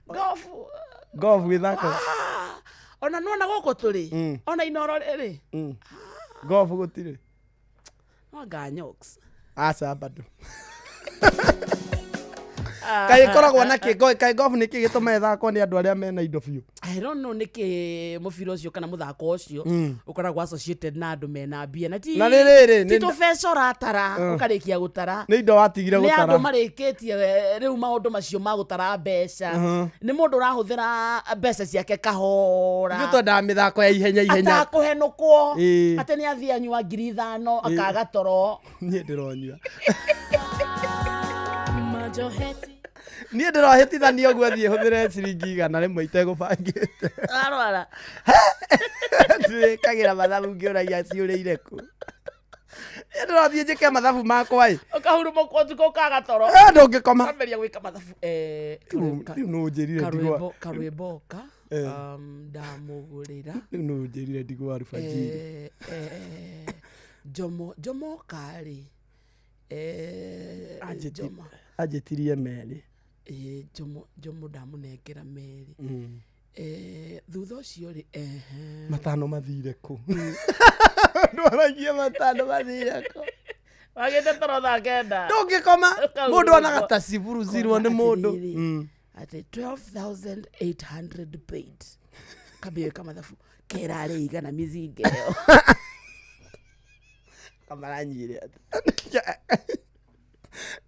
Gofu. Golf gĩthako. Ah, ona nona gũkũ tũrĩ. Ona inoro rĩrĩ. Golf gũtirĩ. No nganyox. Aca bado. Kaĩ ĩkoragwo na kĩ kaĩ golf nĩ kĩ gĩtũma ĩthakwo nĩ andũ arĩa mena indo biũ? I don't know nĩkĩ mũbira ũcio kana mũthako ũcio ũkoragwo associated na andũ mena mbia na ti Na rĩrĩ, ti nĩ- tũbeca ũratara ũkarĩkia gũtara. Nĩ indo watigire Nĩ andũ gũtara. marĩkĩtie rĩu maũndũ macio ma gũtara mbeca. Nĩ mũndũ ũrahũthĩra mbeca ciake kahora. Ithuĩ twendaga mĩthako ya ihenya ihenya. Atakũhenũkwo. Ĩĩ. Atĩ nĩ athiĩ anyua 5,000 akaga toro. Niĩ ndĩronyua. Majoheti. Niĩ ndĩrohĩtithania ũguo thiĩ hũthĩre ciringi 100 itegũbangĩte. Arwara. Ndĩkagĩra mathabu ngĩũragia ciũrĩire kũ. Niĩ ndĩrothiĩ njĩke mathabu makwa ĩ. Ũkahurumũkwo ũtukũ ũkaga toro. Eh, ndũngĩkoma. Ambĩrĩria gwĩka mathabu. Rĩu rĩu nũ ũnjĩrire ndigwa. Karwĩmbo karwĩmbo ka Eh. ndamũgũrĩra. Rĩu nũ ũnjĩrire ndigwa alfajiri. Jomo Jomo karĩ. Jomo. Anjĩtirie merĩ. Jomo Jomo ndamũnengera merĩ. Thutha ũcio rĩ ehe. Matano mathire kũ? Ndwaragia matano mathire kũ? Wagĩte toro thaa 9. Ndũngĩkoma. Ũkahurumũkwo. Mũndũ onaga ta ciburuzirwo nĩ mũndũ. Atĩrĩrĩ, atĩ 12,800 paid. Kambia gwĩka mathabu kerarĩ igana mizinga ĩyo. Kamaranyire atĩa?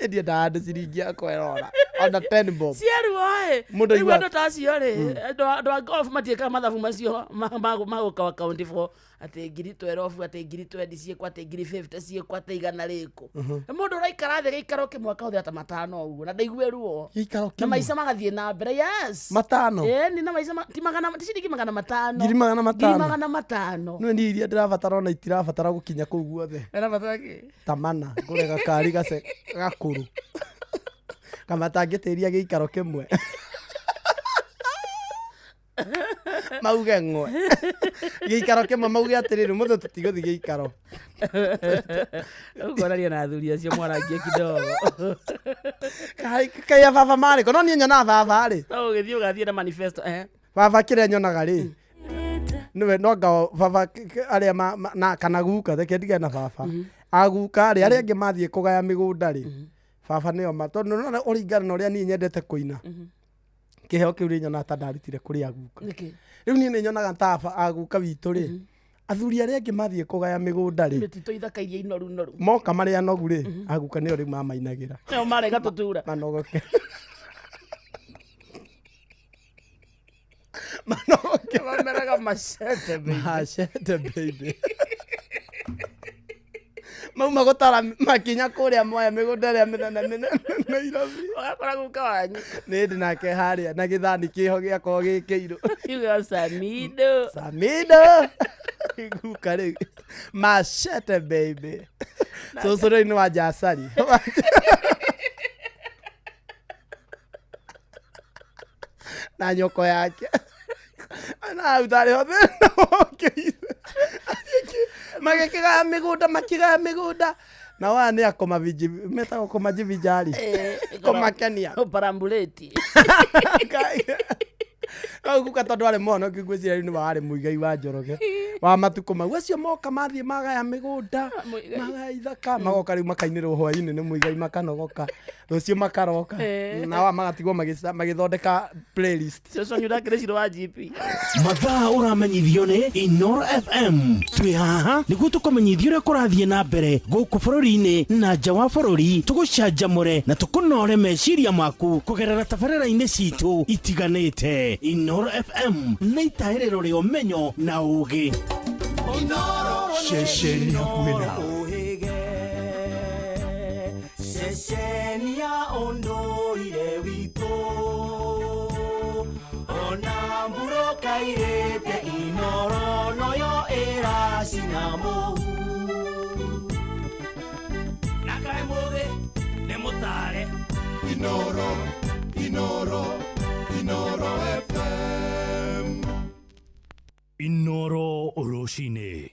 Ndiendaga andũ ciringi yakwa ĩrora. Ona 10 bob. Ciaruo ĩ. Mũndũ Rĩu aigua- andũ ta acio rĩ, andũ a golf matiĩkaga mathabu macio ma gũka account for atĩ ngiri 12 atĩ ngiri 20 ciĩkwo atĩ ngiri 50 ciĩkwo atĩ igana rĩkũ. Mũndũ ũraikara thĩ gĩikaro kĩmwe akahũthĩra ta matano ũguo na ndaigue ruo. Gĩikaro Na kĩmwe. maica magathiĩ na mbere. Yes. Matano. Ĩni na maica ti magana ti ciringi 500. Ngiri magana Ngiri matano. 500. Nĩ niĩ iria ndĩrabatara ona itirabatara gũkinya kũu guothe. Ũrabatara kĩ? Ta mana ngũre gakari gace gakũrũ. Kamatangĩtĩria gĩikaro kĩmwe. Mauge ng'we. Gĩikaro kĩmwe mauge atĩrĩrĩ mũthĩ tũtigũthiĩ gĩikaro. Ũkoraria na athuri acio mwarangie kidogo. Kai a baba marĩ kũ? No niĩ nyonaga baba rĩ. No ũgĩthiĩ ũgathiĩ na manifesto eh. Baba kĩrĩa nyonaga rĩ. Nĩwe no anga baba arĩa na kana guka reke ndige na baba. Aguka rĩ arĩa angĩ mathiĩ kũgaya mĩgũnda rĩ. Baba nĩo ma tondũ nĩwona ũringana na ũrĩa niĩ nyendete kũina. Kĩheo kĩu rĩ nyonaga ta ndarutire kũrĩ aguka. Nĩkĩ? Rĩu niĩ nĩ nyonaga ta aguka witũ rĩ. Athuri arĩa angĩ mathiĩ kũgaya mĩgũnda rĩ. Mĩtitũ ithaka iria inoru noru. Moka marĩ anogu rĩ, aguka nĩo rĩu mamainagĩra. Nĩo marega tũtura. Manogoke. Manogoke. Mameraga macete baby. Machete baby. Mauma gũtara makinya kũrĩa Mwea mĩgũnda ĩrĩa mĩnene mĩnene Nairobi. Ũgakora guka wanyu. Nĩ ndĩ nake harĩa na gĩthani kĩho gĩakorwo gĩ kĩirũ. Yuga Samido. Samido. Guka rĩu. Machete baby. Cũcũ rĩu nĩ wa Njacari. Na nyoko yake. Na hau tarĩ ho thĩna wokĩire. Magĩkĩgaya mĩgũnda makĩgaya mĩgũnda. Na waya nĩ akoma metagwo kũmajivinjari. Kũmakenia. Parambuleti. Kau guka tondũ arĩ mũhonoki ngwĩciria rĩu nĩwe warĩ mũigai wa Njoroge wa matukũ mau. Acio moka mathiĩ magaya mĩgũnda, Mũigai. magaya ithaka, magoka rĩu makainĩrwo hwainĩ nĩ mũigai makanogoka. Rũciũ makaroka. Na wa magatigwo magĩthondeka playlist. Cũcũ wanyu ndakĩrĩ ciro wa GP. Mathaa ũramenyithio nĩ Inoro FM. Twĩ haha nĩguo tũkũmenyithie ũrĩa kũrathiĩ na mbere gũkũ bũrũri-inĩ na nja wa bũrũri, tũgũcanjamũre na tũkũnore meciria maku kũgerera tabarĩra-inĩ citũ itiganĩte. Inoro FM nĩ itaĩrĩro rĩa ũmenyo na ũũgĩ. Ceceni hakuhĩ nawe. Ceceni ya ũndũire witũ ona mburokairĩte inoro noyo ĩracina mũhu na kaĩ mũthĩ nĩ mũtare. Inoro, Inoro, Inoro FM. Inoro rũcinĩ.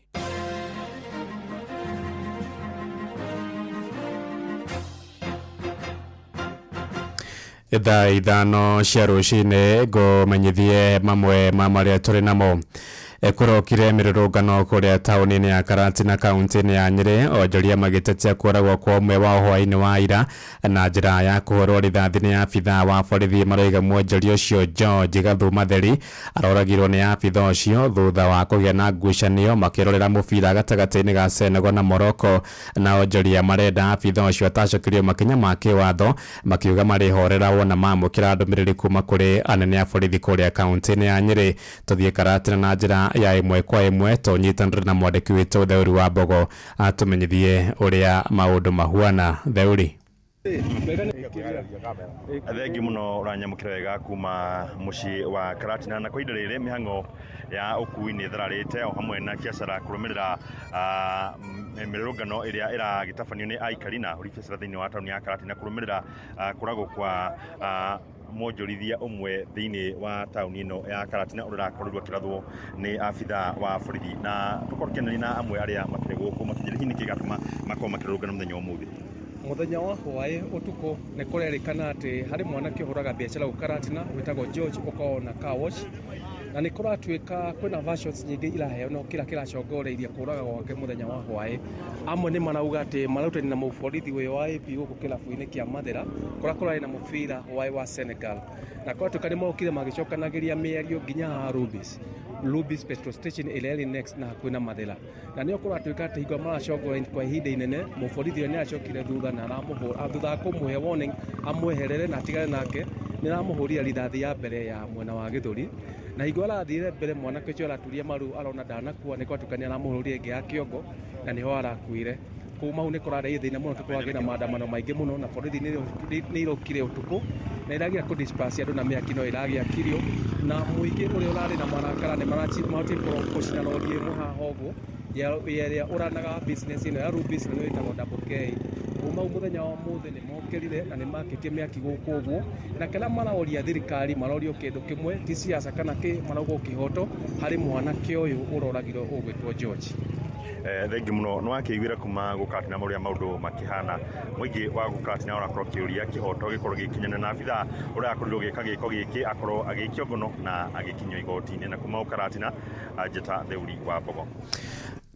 Thaa 5 cia rũcinĩ ngũmenyithie mamwe ma marĩa tũrĩ namo. Kũrokire mĩrũrũngano kũrĩa taũni-inĩ ya Karatina kaunti-inĩ ya Nyĩrĩ, onjoria magĩtetia kũragwo kwa ũmwe wao hwaĩ-inĩ wa ira na njĩra ya kũhũrwo rithathi nĩ abithaa wa borithi. Maroiga mwonjoria ũcio George Gathuma Theri aroragirwo nĩ abithaa ũcio thutha wa kũgĩa na ngucanio makĩrorera mũbira gatagatĩ-inĩ ga Senegal na Morocco, na onjoria marenda abithaa ũcio atacokerio makinya ma kĩwatho, makiuga marĩhorera wona mamũkĩra ndũmĩrĩri kuma kũrĩ anene a borithi kũrĩa kaunti-inĩ ya Nyĩrĩ. Tũthiĩ Karatina na njĩra ya ĩmwe kwa ĩmwe tũnyitanĩre na mwandĩki witũ Theuri wa Mbogo atũmenyithie ũrĩa maũndũ mahuana. Theuri. Thengi muno uranyamukira wega kuma mucii wa Karatina, na kwa ihinda rĩrĩ mĩhang'o ya ũkui nĩ ĩthararĩte o hamwe na biacara kũrũmĩrĩra mĩrũrũngano ĩrĩa ĩragĩtabanio nĩ aikari na ahũri biacara thĩinĩ wa taũni ya Karatina kũrũmĩrĩra kũragwo kwa mwonjorithia ũmwe thĩinĩ wa taũni ĩno ya Karatina ũrĩa ũrakorirwo akĩrathwo nĩ abithaa wa borithi, na tũkorwo tũkĩaranĩria na amwe arĩa makĩrĩ gũkũ makĩnjĩra hihi nĩkĩ gĩatũma makorwo makĩrũrũngana mũthenya wa ũmũthĩ. Mũthenya wa hwaĩ ũtukũ nĩ kũrerĩkana atĩ harĩ mwanake ũhũraga biacara gũkũ Karatina wĩtagwo George ũkoragwo na car wash, na nĩ kũratuĩka kwĩna versions nyingĩ iraheanwo kĩrĩa kĩracongoreirie kũraga gwake mũthenya wa hwaĩ. Amwe nĩ marauga atĩ mararutani na mũborithi ũyũ wa AP gũkũ kĩrabu-inĩ kĩa Mathĩra kũrĩa kũrarĩ na mũbira hwaĩ wa Senegal, na kũratuĩka nĩ mokire magĩcokanagĩria mĩario nginya haha Rubis petrol station ĩrĩa ĩrĩ next na hakuhĩ na Mathĩra, na nĩo kũratuĩka atĩ hingo maracongoreria kwa ihinda inene mũborithi ũyũ nĩ acokire thutha na aramũhũra thutha wa kũmũhe warning amweherere na atigane nake, nĩ aramũhũrire rithathi ya mbere ya mwena wa gĩthũri, na hingo arathire mbere mwanake ũcio araturia maru arona ndanakua, nĩ kwatuĩka nĩ aramũhũrire ĩngĩ ya kĩongo na nĩho arakuire. Kuma hau nĩ kũrarĩ thĩna mũno, tũkoragwo na maandamano maingĩ mũno, na borithi nĩ irokire ũtukũ na iragia kũ disperse andũ na mĩaki no ĩragĩakirio, na mũingĩ ũrĩa ũrarĩ na marakara nĩ marahotire gũcina rodi ĩmwe haha ũguo ĩrĩa ũranaga business ĩno ya Rubis na nĩyo ĩtagwo Double K. Kuma hau mũthenya wa ũmũthĩ nĩ mokĩrire na nĩ makĩtie mĩaki gũkũ ũguo, na kĩrĩa maroria thirikari marorio kĩndũ kĩmwe ti siasa kana kĩ, marauga kĩhoto harĩ mwanake ũyũ ũroragirwo ũgwĩtwo George. Thengi muno nĩ wakĩiguĩra kuma gũkaratina ũrĩa maũndũ makĩhana. Mũingĩ wa gũkaratina ũrakorwo kĩũria kĩhoto gĩkorwo gĩkinyanĩra na abithaa ũrĩa akorirwo gĩka gĩko gĩkĩ akorwo agĩikio ngono na agĩkinyio igoti-inĩ. Na kuma gũkaratina njĩta Theuri wa Mbogo.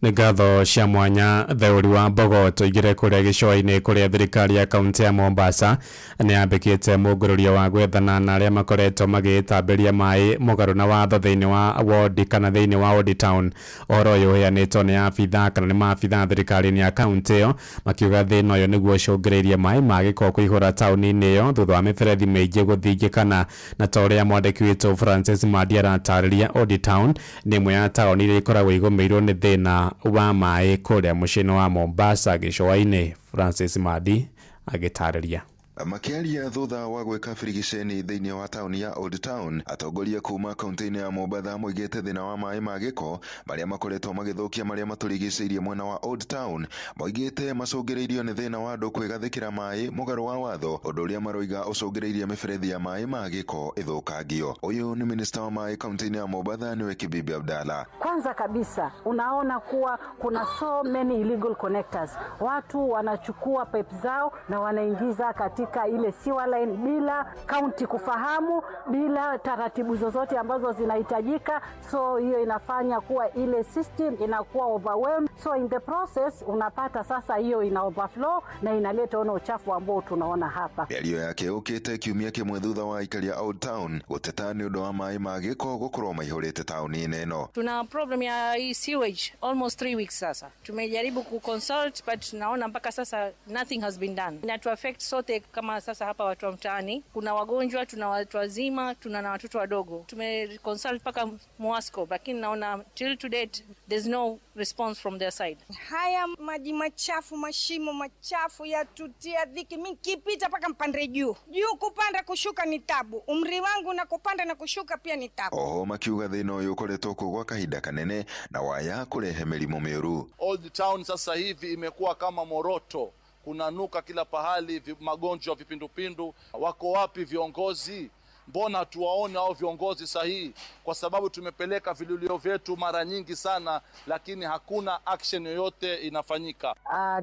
Nĩ ngatho cia mwanya Theuri wa Mbogo. Tũingĩre kũrĩa gĩcũa-inĩ kũrĩa thirikari ya kaunti ya Mombasa nĩ yambĩkĩte mũngũrũrio wa gwethana na arĩa makoretwo magĩtambĩria maĩ mũgarũ na watho thĩinĩ wa wodi kana thĩinĩ wa Old Town. Ũhoro ũyũ ũheanĩtwo nĩ abithaa kana nĩ maabithaa thirikari-inĩ ya kaunti ĩyo makiuga thĩna ũyũ nĩguo ũcũngĩrĩirie maĩ ma gĩko kũihũra taũni-inĩ ĩyo thutha wa mĩberethi mĩingĩ gũthingĩkana, na ta ũrĩa mwandĩki witũ Francis Mandi aratarĩria, Old Town nĩ ĩmwe ya taũni iria ikoragwo igũmĩirwo nĩ thĩna wa maĩ kũrĩa mũciĩ-inĩ wa Mombasa gĩcũa-inĩ. Francis Mandi agĩtarĩria. Makĩaria thutha wa gwĩka birigiceni thĩinĩ wa taũni ya Old Town, atongoria kuma kaunti-inĩ ya Mombatha moigĩte thĩna wa maĩ ma gĩko marĩa makoretwo magĩthũkia marĩa matũrigicĩirie mwena wa Old Town, moigĩte macũngĩrĩirio nĩ thĩna wa andũ kwĩgathĩkĩra maĩ mũgarũ wa watho, ũndũ ũrĩa maroiga ũcũngĩrĩirie mĩberethi ya maĩ ma gĩko ĩthũkangio. Ũyũ nĩ minista wa maĩ kaunti-inĩ ya Mombatha nĩwe Kibibi Abdalla. Kwanza kabisa unaona kuwa kuna so many illegal connectors, watu wanachukua pipe zao na wanaingiza katika ile sewer line bila county kufahamu, bila taratibu zozote ambazo zinahitajika. So hiyo inafanya kuwa ile system inakuwa overwhelmed. So in the process unapata sasa hiyo ina overflow na inaleta ona uchafu ambao tunaona hapa. Mĩario yake yũkĩte kiumia kĩmwe thutha wa aikari a Old Town gũteta nĩ ũndũ wa maĩ ma gĩko gũkorwo maihũrĩte taũni-inĩ ĩno. Tuna problem ya hii sewage almost 3 weeks sasa. Tumejaribu kuconsult but naona mpaka sasa nothing has been done. Inatu affect sote kama sasa hapa watu wa mtaani. Kuna wagonjwa, tuna watu wazima, tuna na watoto wadogo. Tumeconsult mpaka Mwasco lakini naona till to date there's no response from their side. Haya maji machafu, mashimo machafu yatutia dhiki. Mimi nikipita paka mpande juu. Juu kupanda kushuka ni tabu. Umri wangu na kupanda na kushuka pia ni tabu. Oho makiuga thĩna ũyũ ũkoretwo kuo gwa kahinda kanene na waya kũrehe mĩrimũ mĩũru. Old Town sasa hivi imekuwa kama Moroto. Kunanuka kila pahali, magonjwa vipindupindu. Wako wapi viongozi? Mbona hatuwaoni hao viongozi sahihi? Kwa sababu tumepeleka vililio vyetu mara nyingi sana, lakini hakuna action yoyote inafanyika.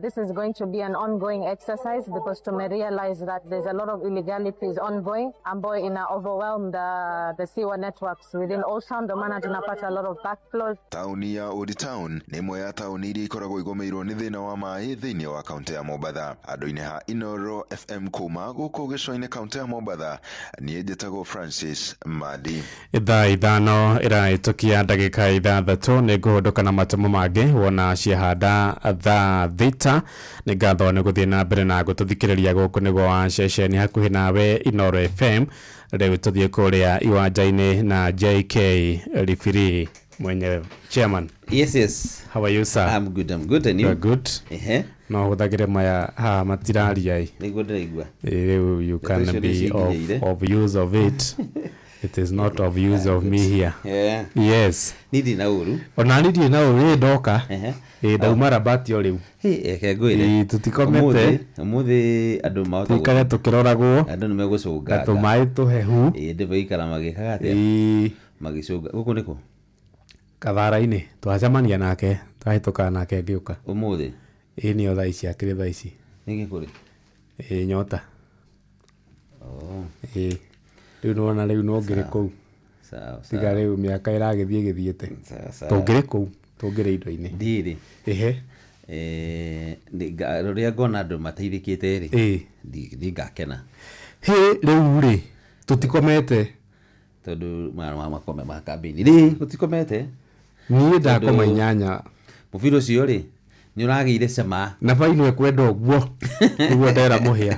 This is going to be an ongoing exercise because to realize that there's a lot of illegalities ongoing ambayo ina overwhelm the sewer networks within Old Town, ndio maana tunapata a lot of backflows. Taũni ya Old Town nĩ ĩmwe ya taũni iria ikoragwo igũmĩirwo nĩ thĩna wa maĩ thĩinĩ wa kaũntĩ ya Mombatha. Andũ-inĩ ha Inoro FM kuma gũkũ gĩcũa-inĩ kaũntĩ ya Mombatha, niĩ njĩtagwo Francis Madi. Thaa 5 ĩrahĩtũkia ndagĩka 6 nĩ ngũhũndũka na matemo mangĩ wona ciahanda thaa 6. Nĩ ngatho nĩ gũthiĩ na mbere na gũtũthikĩrĩria gũkũ nĩguo wa ceceni hakuhĩ nawe Inoro FM. Rĩu tũthiĩ kũrĩa iwanja-inĩ na JK Rifiri mwenyewe. Chairman. Yes, yes. How are you, sir? I'm good, I'm good. And you? You're good. Ehe. No hũthagĩre maya haha matiraria ĩ. Nĩguo ndĩraigua. Rĩu you can Ndeto icio be nĩcingirĩire. of use of it. It is not of use of me here. Yeah. Yes. Niĩ ndirĩ na ũru. Ona niĩ ndirĩ na ũru, ĩ ndoka. Ehe. Ĩ ndauma Rabat o rĩu. Hĩ, reke ngwĩre. Ĩ tũtikomete. Ũmũthĩ andũ mahota Tũikare tũkĩroragwo. Andũ nĩ megũcũnganga. Na tũmaĩ tũhehu. Ĩ ndĩ maikara magĩkaga atĩa? Ĩ. Magĩcũnga. Gũkũ nĩkũ? Kathara-inĩ. Twacemania nake, twahĩtũka nake ngĩũka. Ũmũthĩ? Ĩ nĩyo thaa ici, akĩrĩ thaa ici. Nĩkĩ kũrĩ? Ĩ nyota. Oh. Ĩ. Rĩu nĩwona rĩu no ngĩrĩ kũu. Sawa, Tiga sawa. rĩu mĩaka ĩragĩthiĩ ĩgĩthiĩte. Sawa, sawa. Tũngĩrĩ kũu, tũngĩrĩ indo-inĩ. Ndirĩ. Ehe. Rĩrĩa ngona andũ mateithĩkĩte rĩ, Ĩ. ndingakena. Hĩ, rĩu rĩ, tũtikomete. Tondũ makome ma kambĩini. Rĩ, gũtikomete. Niĩ ndakoma Tondũ 8. Mũbira ũcio rĩ, nĩ ũragĩire cama. Na baino ĩkwenda ũguo. Nĩguo ndera mũhĩa.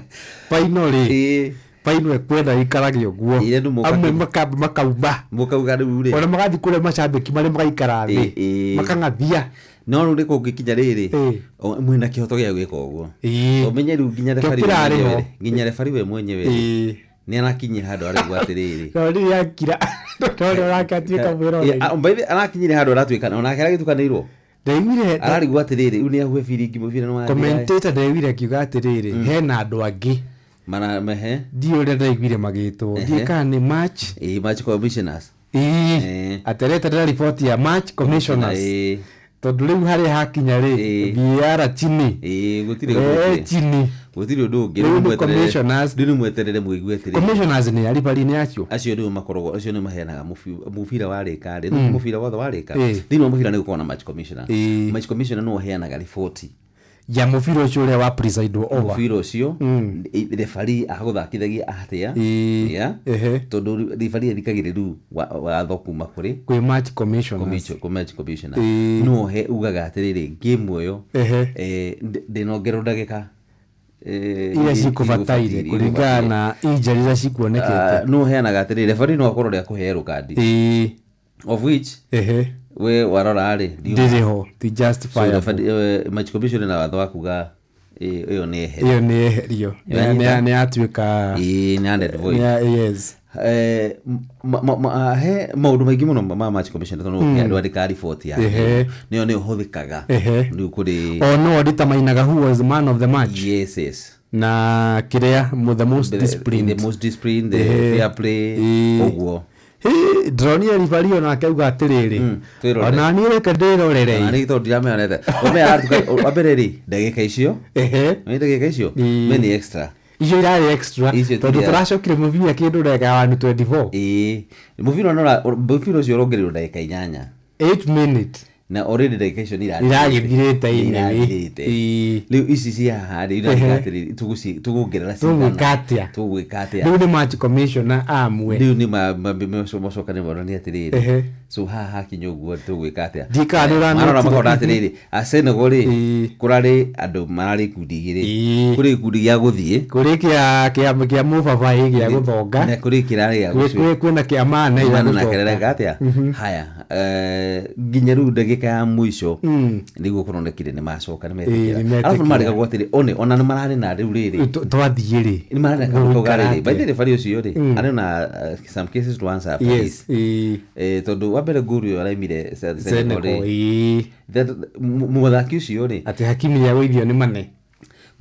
Baino rĩ, baino ĩkwenda ĩikarage ũguo. Ĩ, andũ moka Amwe kĩ- makauma. Mũkauga rĩu rĩ. Ona magathiĩ kũrĩa macambĩki marĩa magaikara thĩ. Ĩ, ĩ. Makang'athia. No rĩu rĩ kũngĩkinya rĩrĩ, Ĩ. mwĩna kĩhoto gĩa gwĩka ũguo. Ĩ. Ũmenye rĩu nginya Kĩo referee we kĩrarĩ ho. mwenyewe rĩ, nginya referee we mwenyewe rĩ, Ĩ. nĩ arakinyire handũ araigua atĩrĩrĩ. No rĩrĩa akira, no rĩrĩa orake atuĩka mwĩroreri. Ĩ, by the way, arakinyire handũ aratuĩka, onake aragĩtukanĩirwo. Ndaiguire Ararigwo atĩrĩrĩ, rĩu nĩ ahuhe biringi mũbira nĩ wathira. Commentator ndaiguire akiuga atĩrĩrĩ, hena andũ angĩ. Mara mehe. Ndiũĩ ũrĩa ndaiguire magĩtwo. Ehe. Ndiũĩ kana nĩ match. Ĩ, match commissioners. Ĩ. Atereterera riboti ya match commissioners. Ĩ. Tondũ rĩu harĩa hakinya rĩ, VAR chini. Ĩ, gũtirĩ ũndũ ũngĩ. Chini. Gũtirĩ ũndũ ũngĩ. Rĩu Rĩu nĩ mweterere- commissioners. Rĩu nĩ mweterere mũigue atĩrĩrĩ. Commissioners nĩ aribari nĩ acio. Acio nĩo makoragwo, acio nĩo maheanaga mũbira warĩka rĩ, mũbira wothe warĩka. Ĩ. Thĩinĩ wa mũbira nĩ gũkoragwo na match commissioner. Ĩ. Match commissioner nĩwe ũheanaga riboti. Ya mũbira ũcio ũrĩa wa preside over. Mũbira ũcio, referee agũthakithagia atĩa? Ĩ. Yeah. Ehe. Tondũ referee athikagĩrĩria rĩu watho kuma kũrĩ Kwĩ match commissioners. Match commissioner. Ĩ. Nĩwe ugaga atĩrĩrĩ, game ĩyo, Ehe. ndĩnongerwo ndagĩka, Iria cikũbataire kũringana na injury iria cikuonekete. Nĩwe ũheanaga atĩrĩrĩ, referee no akorwo rĩa kũhe kandi. Ĩ. Of which, Ehe. we warora rĩ, Ndĩrĩ ho, ti justifiable. So, referee, match commissioner na watho wa kuga, ĩyo nĩ eherio. Ĩyo nĩ eherio. Ĩyo nĩ Nĩ yatuĩka Ĩ, nĩ ya void. Yes. He maũndũ maingĩ mũno ma match commissioner tondũ andũ andĩkaga riboti yake. Ehe. Nĩyo nĩyo ũhũthĩkaga. Ehe. Rĩu kũrĩ O no determinaga who was the man of the match. Yes, yes. Na kĩrĩa the most disciplined. The most disciplined, the Ehe. fair play, Ĩ. ũguo. Hĩ, ndĩronire referee onake auga atĩrĩrĩ, Twĩrorere. ona niĩ reke ndĩrorere. Ona niĩ tondũ ndiramĩonete. Wamenya aratuka, wa mbere rĩ, ndagĩka icio. Ehe. Nĩ ndagĩka icio? Ĩ. Me nĩ extra. Icio irarĩ extra. Icio Tondũ tiria- tũracokire mũbira kĩndũ ndagĩka ya 124. Ĩ. Mũbira no mũbira ũcio ũrongereirwo ndagĩka 8. 8 minutes. Na already ndagĩka icio nĩ Iragĩthirĩte anyway. Iragĩthirĩte. Rĩu ici cia haha rĩ, Ehe. irandĩka atĩrĩrĩ, tũguongerera cigana. Tũgwĩka atĩa? Tũgwĩka atĩa? Rĩu nĩ match commissioner amwe. Rĩu nĩ macoka nĩ monania atĩrĩrĩ. Ehe. So haha hakinya ũguo tũgwĩka atĩa? Ndiũĩ kana nĩ ũranotire. Marora makona atĩrĩrĩ, a Senegal rĩ, kũrarĩ andũ mararĩ ikundi igĩrĩ. Kũrĩ gĩkundi gĩa gũthiĩ. Kũrĩ kĩa mũbabaĩ gĩa gũthonga. Na kũrĩ kĩrarĩ gĩa Kwĩna kĩa mana gĩa Mana na gũcoka. kĩrareka atĩa? Haya, nginya rĩu ndagĩka ya mũico nĩguo kũronekire nĩ macoka nĩ Ĩ, nĩ metĩkĩra. metĩkĩra. Arabu nĩ marĩkagwo atĩrĩ, one ona nĩ mararĩ na rĩu rĩrĩ. Twathiĩ rĩ. Nĩ mararĩ na kaũndũ kau ga rĩrĩ. Gũikara By the way, referee ũcio rĩ, arĩ na some cases to answer after Yes, this. Tondũ wa mbere ngũru ĩyo araimire Senegal Senegal, rĩ. That, mũthaki ũcio rĩ. Atĩ Hakimi nĩagũithio nĩ Mane.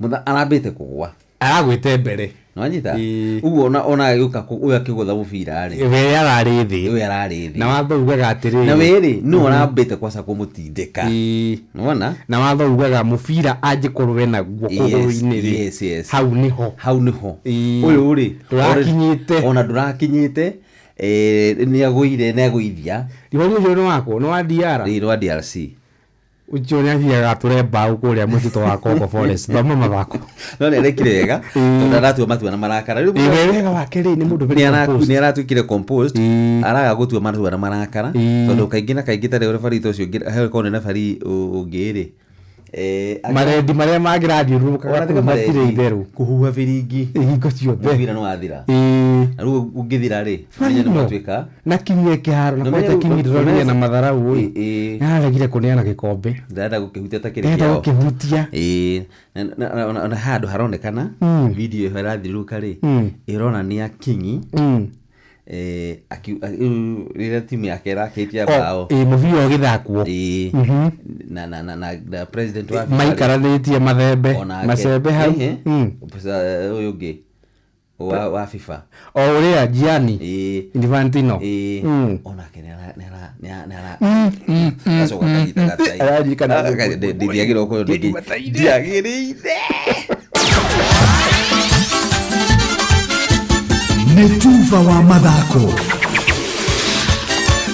Arambĩte kũgwa. Aragwĩte mbere. Nĩwanyita ũguo ona agĩũka ũyũ akĩgũtha mũbira rĩ, we ararĩ thĩ, we ararĩ thĩ, na watho ugaga atĩrĩrĩ, na we rĩ nĩ ũrambĩte kwaca kũmũtindĩka. Nĩwona? Na watho ugaga mũbira angĩkorwo wena guo kũgũrũ-inĩ rĩ, yes. Hau nĩho, hau nĩho ũyũ rĩ ndũrakinyĩte, ona ndũrakinyĩte, nĩagũire, nĩagũithia. Ribori ũcio nĩ wakwo, nĩ wa DR. Ĩ, nĩ wa DRC. Ũcio nĩ athiaga atũre mbaũ kũrĩa mũtitũ wa Congo Forest. Thoma mathako. No nĩ arekire wega tondũ aratua matua na marakara. Rĩu Ĩ, we wega wake rĩ nĩ mũndũ very composed. Nĩ aratuĩkire composed, araga gũtua matua na marakara, tondũ kaingĩ na kaingĩ tarĩ referee ta ũcio ũngĩ, he korwo nĩ referee ũngĩ rĩ, marendi marĩa mangĩrathiũrũrũkaga Ona tiga kũu matirĩ marendi, itherũ. Kũhuha biringi hingo ciothe mũbira nĩ wathira. Ĩ. Na rĩu ũngĩthira rĩ, menya nĩ mwatuĩka na kinyie kĩharo na Na kwanja menya rĩu- kinyi ndĩronire na matharau ĩ, Ĩ. nĩararegire kũneana gĩkombe, ndarenda gũkĩhutia ta kĩrĩ ndĩrenda kĩao. gũkĩhutia. Ĩ, na handũ haronekana video ĩyo ĩrathiũrũrũka rĩ, ĩronania Kingi rĩrĩa timu yake ĩrakĩtie bao. Ĩ, mũbira ũgĩthakwo. Ĩ, na president wa FIFA rĩ, maikaranĩtie mathembe onake. macembe hau. Ehe. Ũyũ ũngĩ wa FIFA, o ũrĩa Gianni Ĩ. Infantino. Ĩ. Onake nĩ ara gacoka kanyita gatai. Araririkana. Ah, ndiagĩrĩirwo gũkorwo ndiagĩrĩire. Nĩ tuba wa mathako.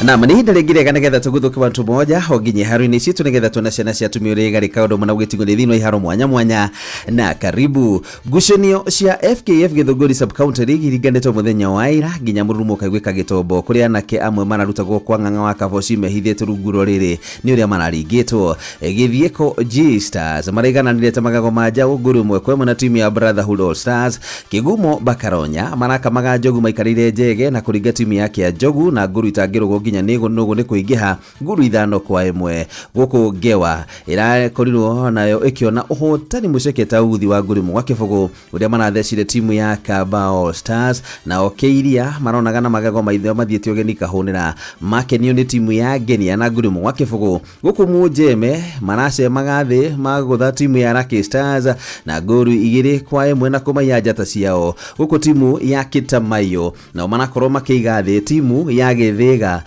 Nam nĩ ihinda rĩngĩ rĩega nĩgetha tũguthũke wantu moja o nginya iharo-inĩ citũ nĩgetha tuone ciana cia atumia ũrĩa igarĩka ũndũ ũmwe na gũgĩtigwo nĩ thĩinĩ wa iharo mwanya mwanya. Na karibu ngucanio cia FKF Gĩthũngũri Sub-County League iringanĩtwo mũthenya wa ira nginya mũrurumo ũkaiguĩka gĩtombo kũrĩa anake amwe mararutagwo kwa ng'ang'a wa Kaboci mehithĩte rungu rwa rĩrĩ nĩ ũrĩa mararingĩtwo. Gĩthiĩko G Stars maraigananire ta magago ma njaũ nguru 1-1 na timu ya Brotherhood All Stars. Kĩgumo Bakaronya marakamaga njogu maikarĩire njege na kũringa timu ya Kĩa Njogu na nguru itangĩrũgwo nginya nĩ nũgũ nĩ kũingĩha nguru 5-1. Gũkũ Ngewa ĩrakorirwo nayo ĩkĩona ũhotani mũceke ta uthi wa nguru 1-0 ũrĩa marathecire timu ya Kaba All Stars. Nao Keiria maronaga na magego maitho mathiĩte ũgeni kahũnĩra makenio nĩ timu ya Ngenia na nguru 1-0. Gũkũ Mũnjeme maracemaga thĩ magũtha timu ya Lucky Stars na nguru 2-1 na kũmaiya njata ciao. Gũkũ timu ya Kĩtamayo nao marakorwo makĩiga thĩ timu ya Gĩthĩga,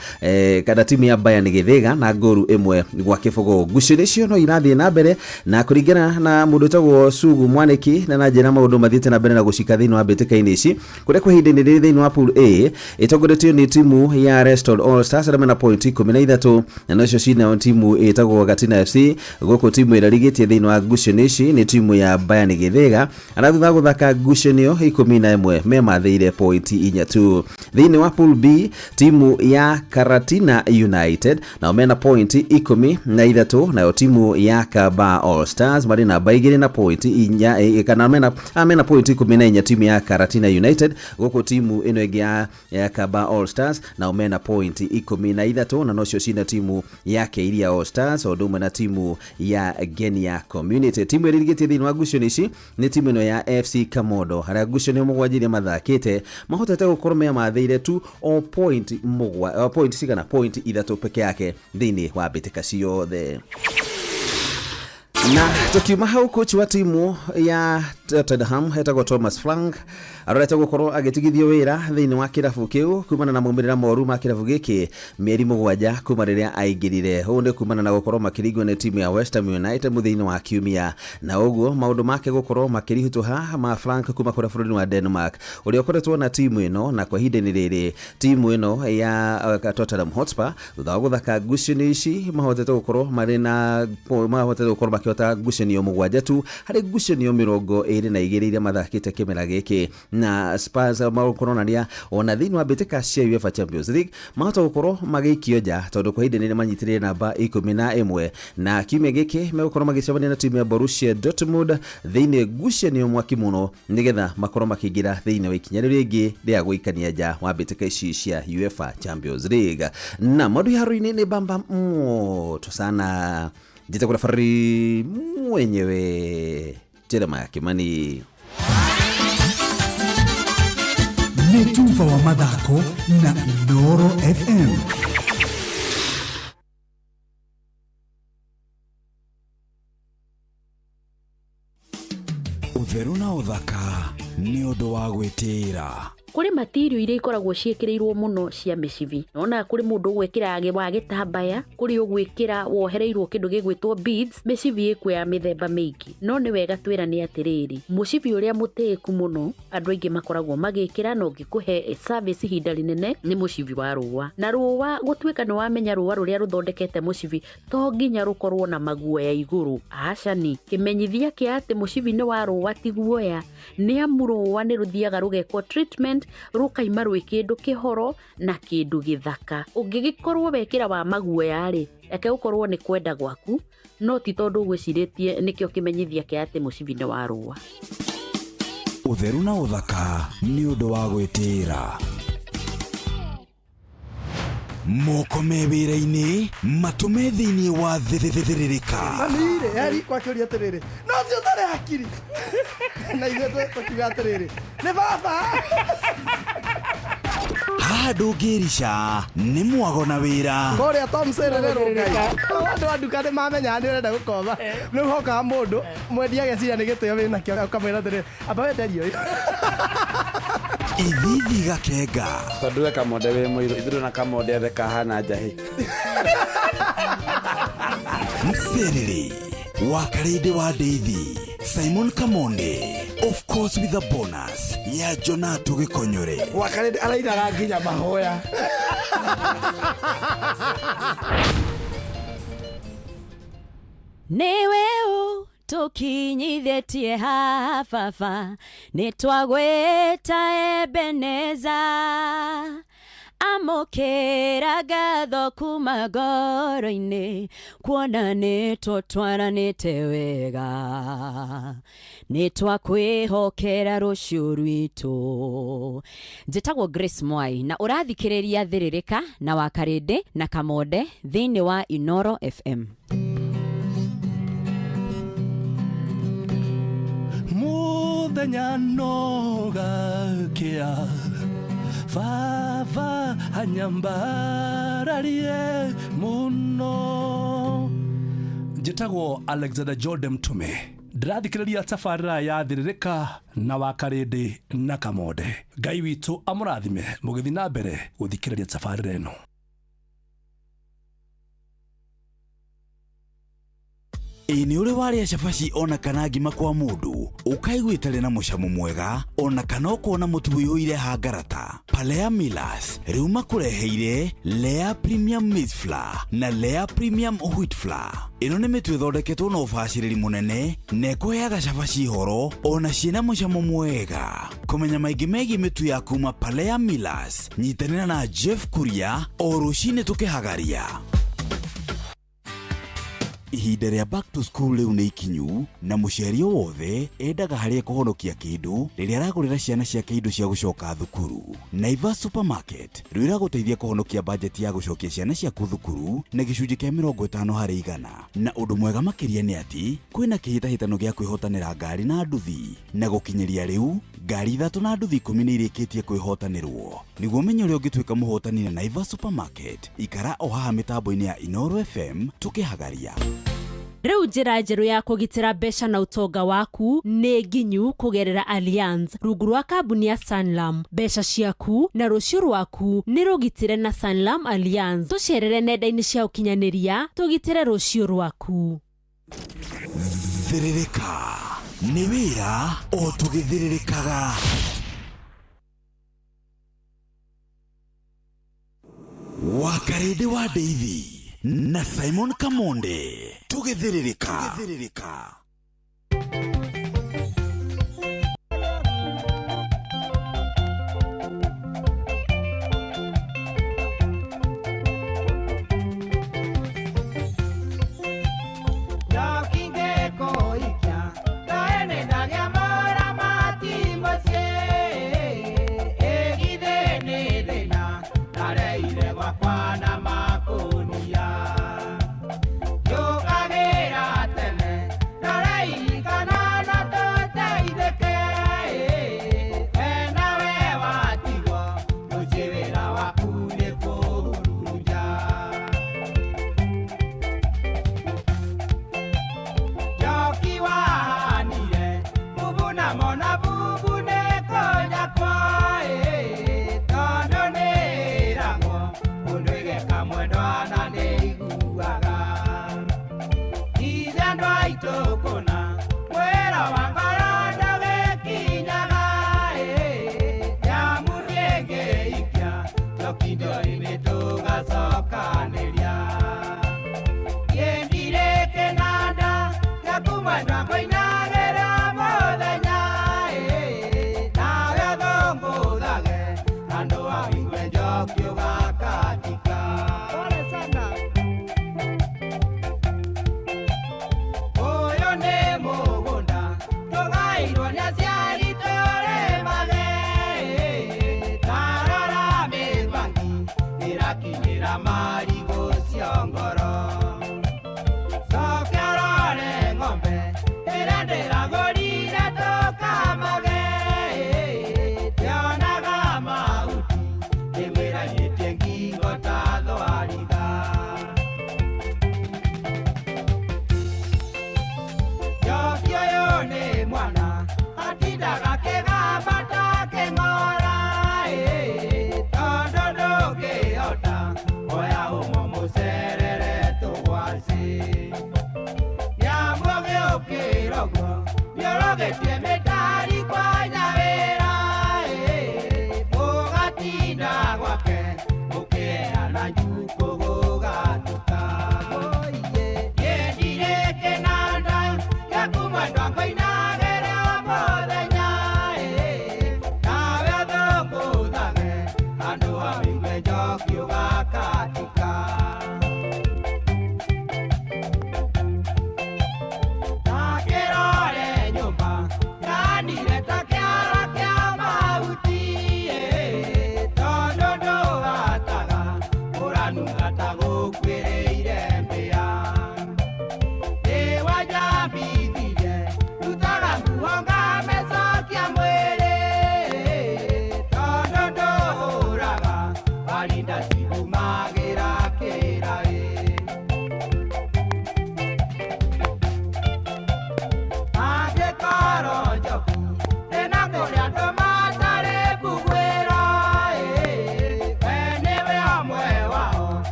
kana timu ya Bayern Gĩthĩga na nguru 1-0. Ngucanio icio no irathiĩ na mbere na kũringana na mũndũ wĩtagwo Sugu Mwaniki na njĩra maũndũ mathiĩte na mbere na gũcika thĩinĩ wa mbĩtĩka-inĩ ici kũrĩa kwa ihinda-inĩ rĩrĩ thĩinĩ wa Pool A ĩtongoretio nĩ timu ya Restored All Stars arĩa mena point 13 na nocio cinayo timu ĩtagwo Gatina FC. Gũkũ timu ĩrĩa ĩrigĩtie thĩinĩ wa ngucanio ici nĩ timu ya Bayern Gĩthĩga arĩa thutha wa gũthaka ngucanio 11 memathĩire point 4 tu. Thĩinĩ wa Pool B timu ya Karatina United nao mena point 13 nayo timu ya Kaba All Stars marĩ namba 2 na point 4, kana mena point 14 timu ya Karatina United. Gũkũ timu ĩno ĩngĩ ya Kaba All Stars nao mena point 13 na nocio cina timu ya Keiria All Stars o ũndũ ũmwe na timu ya Genia Community. Timu ĩrĩa ĩrigĩtie thĩinĩ wa ngucanio ici nĩ timu ĩno ya FC Kamondo harĩa ngucanio 7 iria mathakĩte mahotete gũkorwo memathĩire tu o point mũgwa, o point cigana, point 3 peke yake thĩinĩ wa mbĩtĩka ciothe. Na tukiuma hau coach wa timu ya Tottenham etagwo Thomas Frank arorete gũkorwo agĩtigithio wĩra thĩinĩ wa kĩrabu kĩu kumana na maumĩrĩra moru ma kĩrabu gĩkĩ mĩeri 7 kuma rĩrĩa aingĩrire. Ũũ nĩ kumana na gũkorwo makĩringwo nĩ timu ya West Ham United mũthia-inĩ wa kiumia, na ũguo maũndũ make gũkorwo makĩrihũtũha ma Frank kuma kũrĩa bũrũri wa Denmark ũrĩa ũkoretwo na timu ĩno, na kwa ihinda-inĩ rĩrĩ timu ĩno ya Tottenham Hotspur thutha wa gũthaka ngucanio ici mahotete gũkorwo marĩ na mahotete gũkorwo makĩhota ngucanio 7 tu harĩ ngucanio 22 iria mathakĩte kĩmera gĩkĩ. Na Spurs makoronania ona thĩinĩ wa mbĩtĩka cia UEFA Champions League mahota gũkorwo magĩikio nja tondũ kwa ihinda rĩrĩ manyitĩrĩire namba 11 na kiumia gĩkĩ megũkorwo magĩcemania na timu ya Borussia Dortmund thĩinĩ ngucanio mwaki mũno nĩgetha makorwo makĩingĩra thĩinĩ wa ikinya rĩu rĩngĩ rĩa gũikania nja wa mbĩtĩka ici cia UEFA Champions League. Na maũndũ iharo-inĩ nĩ bamba moto sana. Njĩtagwo referee mwenyewe Jeremiah Kimani. Nĩ tuba wa mathako na Inooro FM. Ũtheru na ũthaka Nĩ ũndũ wa gwĩtĩĩra. Kũrĩ matirio iria ikoragwo ciĩkĩrĩirwo mũno cia mĩcibi. Nona kũrĩ mũndũ ũgwĩkĩra wa gĩtambaya, kũrĩ ũgwĩkĩra wohereirwo kĩndũ gĩgwĩtwo beads, mĩcibi ĩkuo ya mĩthemba mĩingĩ. No nĩ wega twĩrane atĩrĩrĩ, mũcibi ũrĩa mũtĩĩku mũno andũ aingĩ makoragwo magĩkĩra na ũngĩkũhe service ihinda rĩnene nĩ mũcibi wa rũa. Na rũa gũtuĩka nĩ wamenya rũa rũrĩa rũthondekete mũcibi to nginya rũkorwo na maguoya igũrũ. Acani, kĩmenyithia kĩa atĩ mũcibi nĩ wa rũa ti guoya, nĩ amu rũa nĩ rũthiaga rũgekwo treatment rũkaima rwĩ kĩndũ kĩhoro na kĩndũ gĩthaka. Ũngĩgĩkorwo wekĩra wa maguoya rĩ, reke ũkorwo nĩ kwenda gwaku, no ti tondũ ũgwĩcirĩtie nĩkĩo kĩmenyithia kĩa atĩ mũcibi nĩ wa rũa. Ũtheru na ũthaka nĩ ũndũ wa gwĩtĩĩra. Moko me wĩra-inĩ matũme thĩinĩ wa thĩrĩrĩka. Mami-rĩ, eri kwakĩũria atĩrĩrĩ, no ũcio ũtarĩ hakiri. Na ithuĩ tũkiuga atĩrĩrĩ, nĩ baba. Haha ndũngĩrica nĩ mwago na wĩra. Kũrĩa Tom Serere Rũngai. Andũ a nduka nĩ mamenyaga nĩ ũrenda gũkoma. Rĩu hokaga mũndũ mwendia ageciria nĩ gĩtĩo wĩnakĩo ũkamwĩra atĩrĩrĩ, amba wenderie ũyũ. Ithithi gakenga. Tondũ we Kamonde wĩ mũirũ, ithuĩ na Kamonde othe kahana njahĩ. Mserere wa Karĩndĩ wa Ndeithi, Simon Kamonde, of course with a bonus ya Jonato Gĩkonyore. Wa Karĩndĩ arainaga nginya mahoya. Nĩwe tũkinyithĩtie haha baba, nĩtwagwĩta Ebeneza. Amũkĩra ngatho kuma ngoro-inĩ, kuona nĩtũtwaranĩte wega. Nĩtwakwĩhokera rũciũ rwitũ. Njĩtagwo Grace Mwai na ũrathikĩrĩria Thĩrĩrĩka na Wakarĩndĩ na Kamonde thĩinĩ wa Inoro FM. Muthenya no gakĩa baba anyambararie mũno. Njĩtagwo Alexander Jordan Mtume, ndĩrathikĩrĩria tabarĩra ya Thĩrĩrĩka na Wakarĩndĩ na Kamonde. Ngai witũ amũrathime mũgĩthiĩ na mbere gũthikĩrĩria tabarĩra ĩno. Ĩ nĩ ũrĩ warĩa cabaci ona kana ngima kwa mũndũ ũkaigua ĩtarĩ na mũcamo mwega ona kana ũkona mũtu ũiyũire hangarata? Palea Millers rĩu makũreheire Lea Premium Maize Flour na Lea Premium Wheat Flour. Ĩno nĩ mĩtu ĩthondeketwo na ũbacĩrĩri mũnene na ĩkũheaga cabaci horo ona ciĩna mũcamo mwega. Kũmenya maingĩ megiĩ mĩtu ya kuma Palea Millers, nyitanĩra na Jeff Kuria o rũcinĩ tũkĩhagaria. Ihinda rĩa back to school rĩu nĩ ikinyu na mũciari o wothe endaga harĩa kũhonokia kĩndũ rĩrĩa aragũrĩra ciana ciake indo cia gũcoka thukuru. Naivas Supermarket rĩu ĩragũteithia kũhonokia bajeti ya gũcokia ciana ciaku thukuru na gĩcunjĩ kĩa 50 harĩ igana. Na ũndũ mwega makĩria nĩ atĩ kwĩna kĩhĩtahĩtano gĩa kwĩhotanĩra ngari na nduthi, na gũkinyĩria rĩu ngari 3 na nduthi 10 nĩ irĩkĩtie kwĩhotanĩrwo. Nĩguo ũmenye ũrĩa ũngĩtuĩka mũhotani na Naivas Supermarket, ikara o haha mĩtambo-inĩ ya Inoro FM tũkĩhagaria. Rĩu njĩra njerũ ya kũgitĩra mbeca na ũtonga waku nĩ nginyu kũgerera Allianz rungu rwa kambuni ya Sanlam. Mbeca ciaku na rũciũ rwaku nĩ rũgitĩre na Sanlam Allianz. Tũcerere nenda-inĩ cia ũkinyanĩria tũgitĩre rũciũ rwaku. Thĩrĩrĩka nĩ wĩra o tũgĩthĩrĩrĩkaga. Wakarĩndĩ wa Ndeithi na Simon Kamonde tũgĩthĩrĩrĩka. Mona bubu ne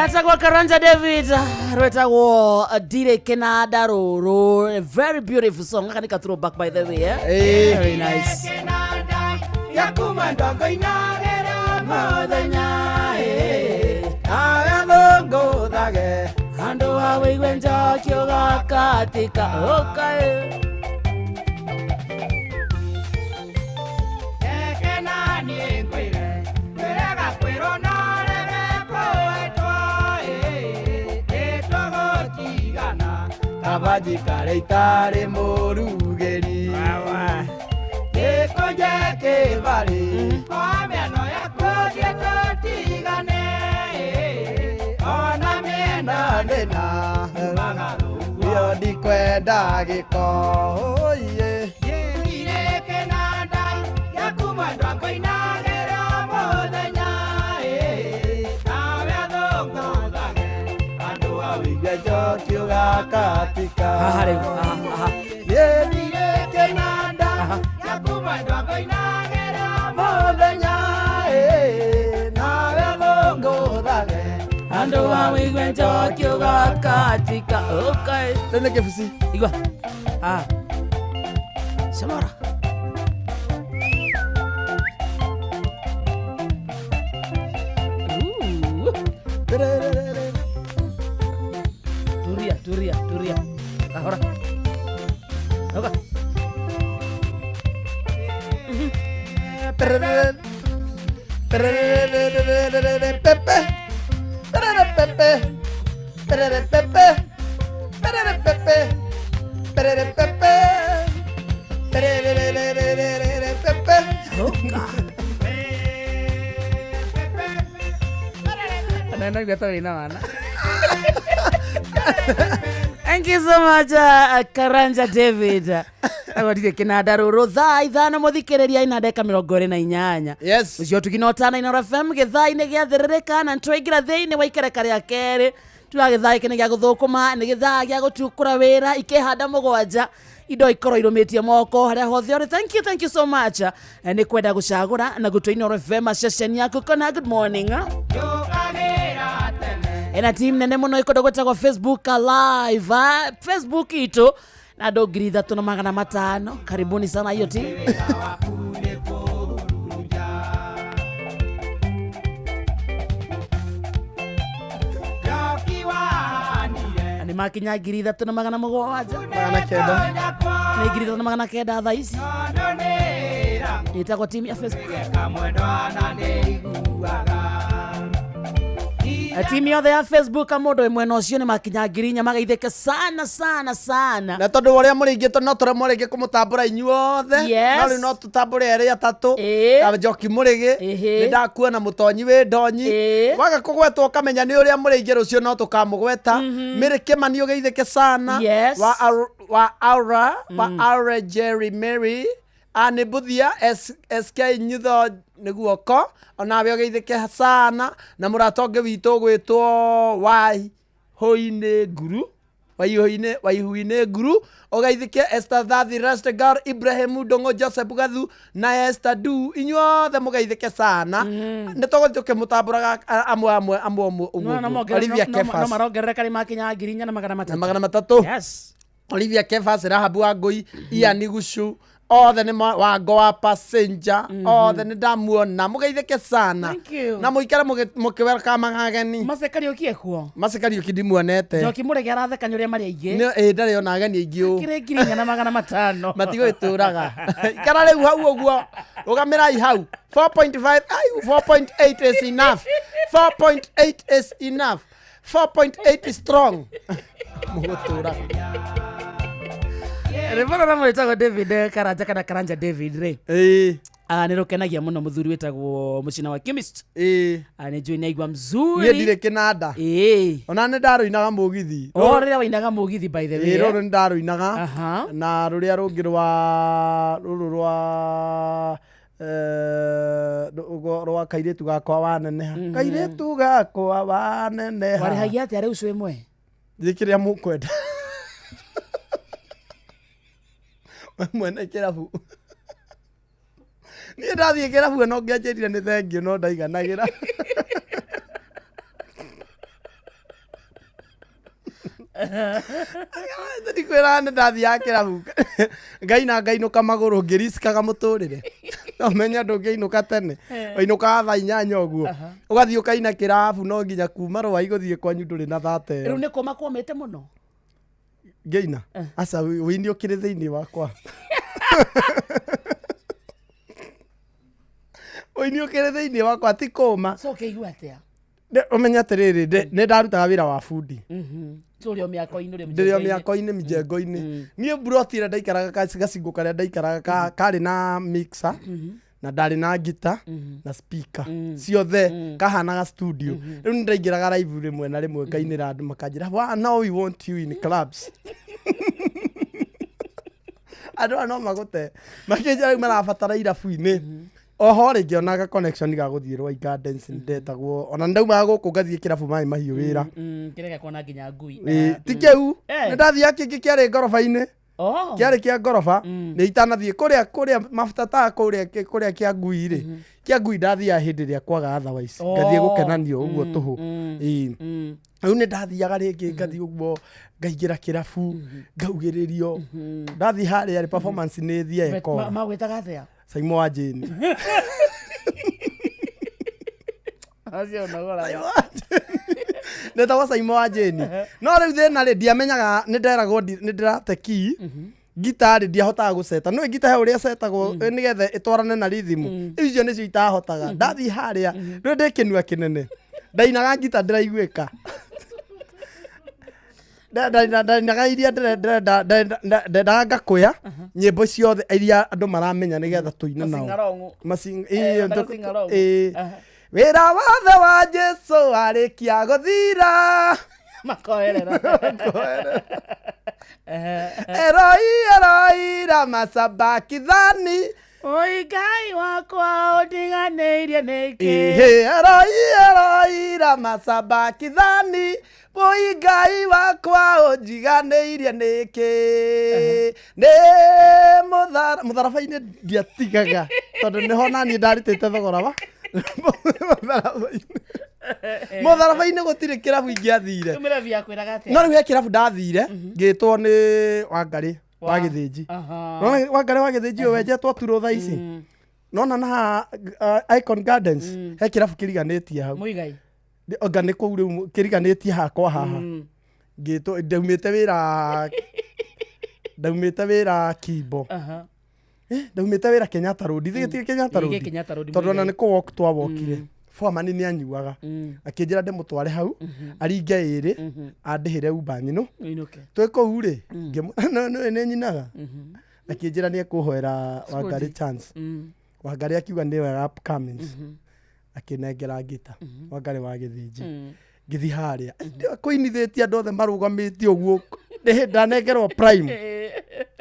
Etagwo Karanja David rwetagwo Dire Kenada Roro. A very beautiful song. Gaka nika throwback by the way, eh? Hey. Very nice. Andu awe igwenja kioga katika okay. Kaba njikare itarĩ mũrugĩri. Gĩkũnje kĩbarĩ. O mĩena yaku thiĩ tũtigane. Ona mĩena ndĩna. Iyo ndikwenda gĩko. Oiye. Gĩthire kĩnanda gĩaku mwendwa ngũinagĩra mũthenya. Nawe athũngũthage andũ a wĩigue njoki ũgakatika. Haha rĩu, aha, aha. Gĩthire kĩnanda gĩaku mwendwa ngũinagĩra mũthenya. Nawe athũngũthage andũ a wĩigue njoki ũgakatika. Okay. Rĩu nĩ kĩbuci. Igua. Ah. Samora. Ooh. Turia, turia, turia. Kahora. Oka. Pepe. Pepe. Pepe. Pepe. Pepe. Pepe. Oka. Anaenda kugata wina wana. Thank you so much, Karanja David. Agwatire kinanda ruru thaa 5 muthikiriria ina ndeka 28. Yes. Ucio tukinotana Inooro FM githaa-inĩ gĩa thĩrĩrĩka na nĩtwaingĩra thĩinĩ wa ikereka rĩa kerĩ. Turaga gĩthaa gĩkĩ nĩ gĩa gũthũkũma, nĩ gĩthaa gĩa gũtukũra wĩra ikĩhanda mũgwanja indo ikorwo irũmĩtie moko harĩa hothe ũrĩ. Thank you, thank you so much. Nĩ kwenda gũcagũra na gũtua Inooro FM ceceni yaku kona. Good morning. Ena team nene mũno ĩkũndũ gwĩtagwo Facebook live. Facebook itũ na andũ 3500. Karibuni sana hiyo team. Nĩ makinya 3700. 900. Nĩ 3900 thaa ici. Ĩtagwo team ya Facebook. Timu yothe ya Facebook mũndũ wĩ mwena ũcio nĩ makinya 4000 magaithĩke sana sana sana. Na tondũ ũrĩa mũrĩ aingĩ no tũremwo rĩngĩ kũmũtambũra inyuothe. Yes. No rĩu no tũtambũre erĩ atatũ. Ta Njoki Mũrĩgĩ. Nĩ ndakuona mũtonyi wĩ ndonyi. Waga kũgwetwo ũkamenya nĩ ũrĩa mũrĩ aingĩ rũciũ no tũkamũgweta. Mary Kĩmani ũgeithĩke sana. Yes. Wa Aura, wa Aura Jerry Mary. Anĩ Mbuthia SK Nyutho nĩ guoko onawe ũgeithĩke sana na mũrata ũngĩ witũ ũgwĩtwo Waihũinĩ Nguru Waihuinĩ Waihuinĩ Nguru ũgeithĩke Esther Thathi Rastegar Ibrahim Ndũng'ũ Joseph Gathu na Esther Du inyuothe mũgeithĩke sana nĩ tũgũthiĩ tũkĩmũtambũraga amwe amwe amwe amwe ũguo No, no, ũguo. Olivia no Kefas marongerereka nĩ makinya 4300. na 300. Yes. Olivia Kefas Rahabu Wangũi Ian Gucu othe nĩ Wango wa passenger othe nĩ ndamuona mũgeithĩke sana. Thank you. Na mũikare mũkĩwelcome ageni. Mace Kariũki ekuo. Mace Kariũki ndimuonete. Njoki Mũrĩgĩ aratheka nĩ ũrĩa marĩ aingĩ. Nĩ ĩ ndarĩ ona ageni aingĩ ũũ. Kĩrĩ 4500. Matigũgĩtũraga. Ikara rĩu hau ũguo. Rũgamĩrai hau. 4.5 ai 4.8 is enough. 4.8 is enough. 4.8 is strong. Mũgũtũraga. Rĩmwe na mwĩtagwo David Karanja kana Karanja David rĩ. Nĩ rũkenagia mũno mũthuri wĩtagwo mũcina wa chemist. Nĩ njũĩ nĩ aigua mzuri. Niĩ ndirĩ kĩnanda. Ona nĩ ndarũinaga mũgithi. O rĩrĩa wainaga mũgithi by the way. Ĩĩ rũrũ nĩ ndarũinaga. Na rũrĩa rũngĩ rwa rũrũ rwa rwa kairĩtu gakwa waneneha. Kairĩtu gakwa waneneha. Warĩhagia atĩa rĩu cũ ĩmwe? Thiĩ kĩrĩa mũkwenda. Mwene kĩrabu. Niĩ ndathiĩ kĩrabu no ngĩanjĩrire nĩ thengiũ no ndaiganagĩra. Ndikwĩra nĩ ndathiaga kĩrabu ngaina ngainũka magũrũ ngĩricikaga mũtũrĩre. No menye ndũngĩinũka tene. Wainũkaga thaa 8 ũguo. Ũgathiĩ ũkaina kĩrabu no nginya kuma rwai gũthiĩ kwanyu ndũrĩ na thate ĩyo. Rĩu nĩ kũma kũmĩte mũno? Ngĩina? Aca wĩini ũkĩrĩ thĩinĩ wakwa. Wĩini ũkĩrĩ thĩinĩ wakwa ti kũma. So ũkĩigua atĩa? Ũmenye atĩrĩrĩ nĩ ndarutaga wĩra wa bundi. Tũrĩ o mĩako-inĩ ũrĩ Ndĩrĩ o mĩjengo-inĩ. mĩako-inĩ mĩjengo-inĩ. Niĩ mburoti ĩrĩa ndaikaraga gacingo karĩa ndaikaraga karĩ na mixer na ndarĩ na ngita na speaker ciothe, kahanaga studio. Rĩu nĩ ndaingĩraga live rĩmwe na rĩmwe ngainĩra andũ makanjĩra, "Wow, now we want you in clubs." Andũ aya no magũte makĩnjĩra rĩu marabatara irabu-inĩ. Oho rĩ, ngĩonaga connection ga gũthiĩ Rwai Gardens, ndetagwo ona ndaumaga gũkũ ngathiĩ kĩrabu maĩ mahiũ wĩra. Kĩrĩa gĩakwa na nginya ngui. Ĩ, ti kĩu. Eh. Nĩ ndathiaga kĩngĩ kĩarĩ ngoroba-inĩ. Oh. Kĩarĩ kĩa ngoroba nĩ itanathiĩ kũrĩa mabuta ta kũrĩa kĩa ngui rĩ, kĩa ngui ndathiaga hĩndĩ ĩrĩa kwaga otherwise. Oh. Ngathiĩ gũkenanio ũguo tũhũ. Ĩ. Rĩu nĩ ndathiaga rĩngĩ ngathiĩ ũguo ngaingĩra kĩrabu ngaugĩrĩrio ndathiĩ harĩa rĩ performance nĩ thiaga ĩkora. Magwĩtaga atĩa? Saimo wa Jane. Acio ũnogoraga. Netagwo Saimo wa Jane, no rĩu thĩna rĩ, ndiamenyaga nĩ nderagwo nĩ ndĩrate key ngita rĩ, ndiahotaga gũceta no ngita he ũrĩa ĩcetagwo nĩgetha ĩtwarane na rhythm. Icio nĩcio itahotaga. Ndathiĩ harĩa rĩu ndĩ kĩnua kĩnene ndainaga ngita ndĩraiguĩka. Ndainaga iria ndendaga ngakũya nyĩmbo ciothe iria andũ maramenya nĩgetha tũine nao. Masingarongo. Ĩĩ, Wendaga singarongo. Ĩĩ. Wĩra wothe wa Jesu warĩkia gũthira. Makoerera. Eroi eroi ramasabakithani. Oi Ngai wakwa ũndiganĩirie nĩkĩ? Ĩhĩ, eroi eroi ramasabakithani, oi Ngai wakwa ũnjiganĩirie nĩkĩ? Nĩ mũtharaba-inĩ ndiatigaga tondũ nĩho naniĩ ndarutĩte thogora wa mũtharaba-inĩ. Mũtharaba-inĩ gũtirĩ kĩrabu ingĩathire. Tũmĩra bia kwĩraga atĩa? No rĩu he kĩrabu ndathire ngĩtwo nĩ Wangarĩ wa Gĩthĩnji. Aha. Nona Wangarĩ wa Gĩthĩnji ũyũ wenjetwo turũ thaa ici, nona na haha, Icon Gardens he kĩrabu kĩriganĩtie hau. Mũigai. Anga nĩ kũu rĩu kĩriganĩtie hakwa haha. Ngĩtwo ndaumĩte wĩra Kimbo. Aha. Ndaumĩte wĩra Kenyatta Road, ithuĩ gĩtirĩ Kenyatta Ĩĩ, Road. Kenyatta Road, Tondũ ona Muigai. nĩ kũ walk twawokire. Foreman nĩ anyuaga akĩnjĩra ndĩmũtware hau aringe ĩrĩ andĩhĩre uber nyinũ. Ũinũke. Twĩ kũu rĩ, nĩ nyinaga akĩnjĩra nĩ ekũhoera Wangarĩ chance. Wangarĩ akiuga nĩ wega upcomings, akĩnengera ngita Wangarĩ wa Gĩthĩnji. Ngĩthiĩ harĩa kũinithĩtie andũ othe marũgamĩtie ũguo nĩ hĩndĩ ndanengerwo prime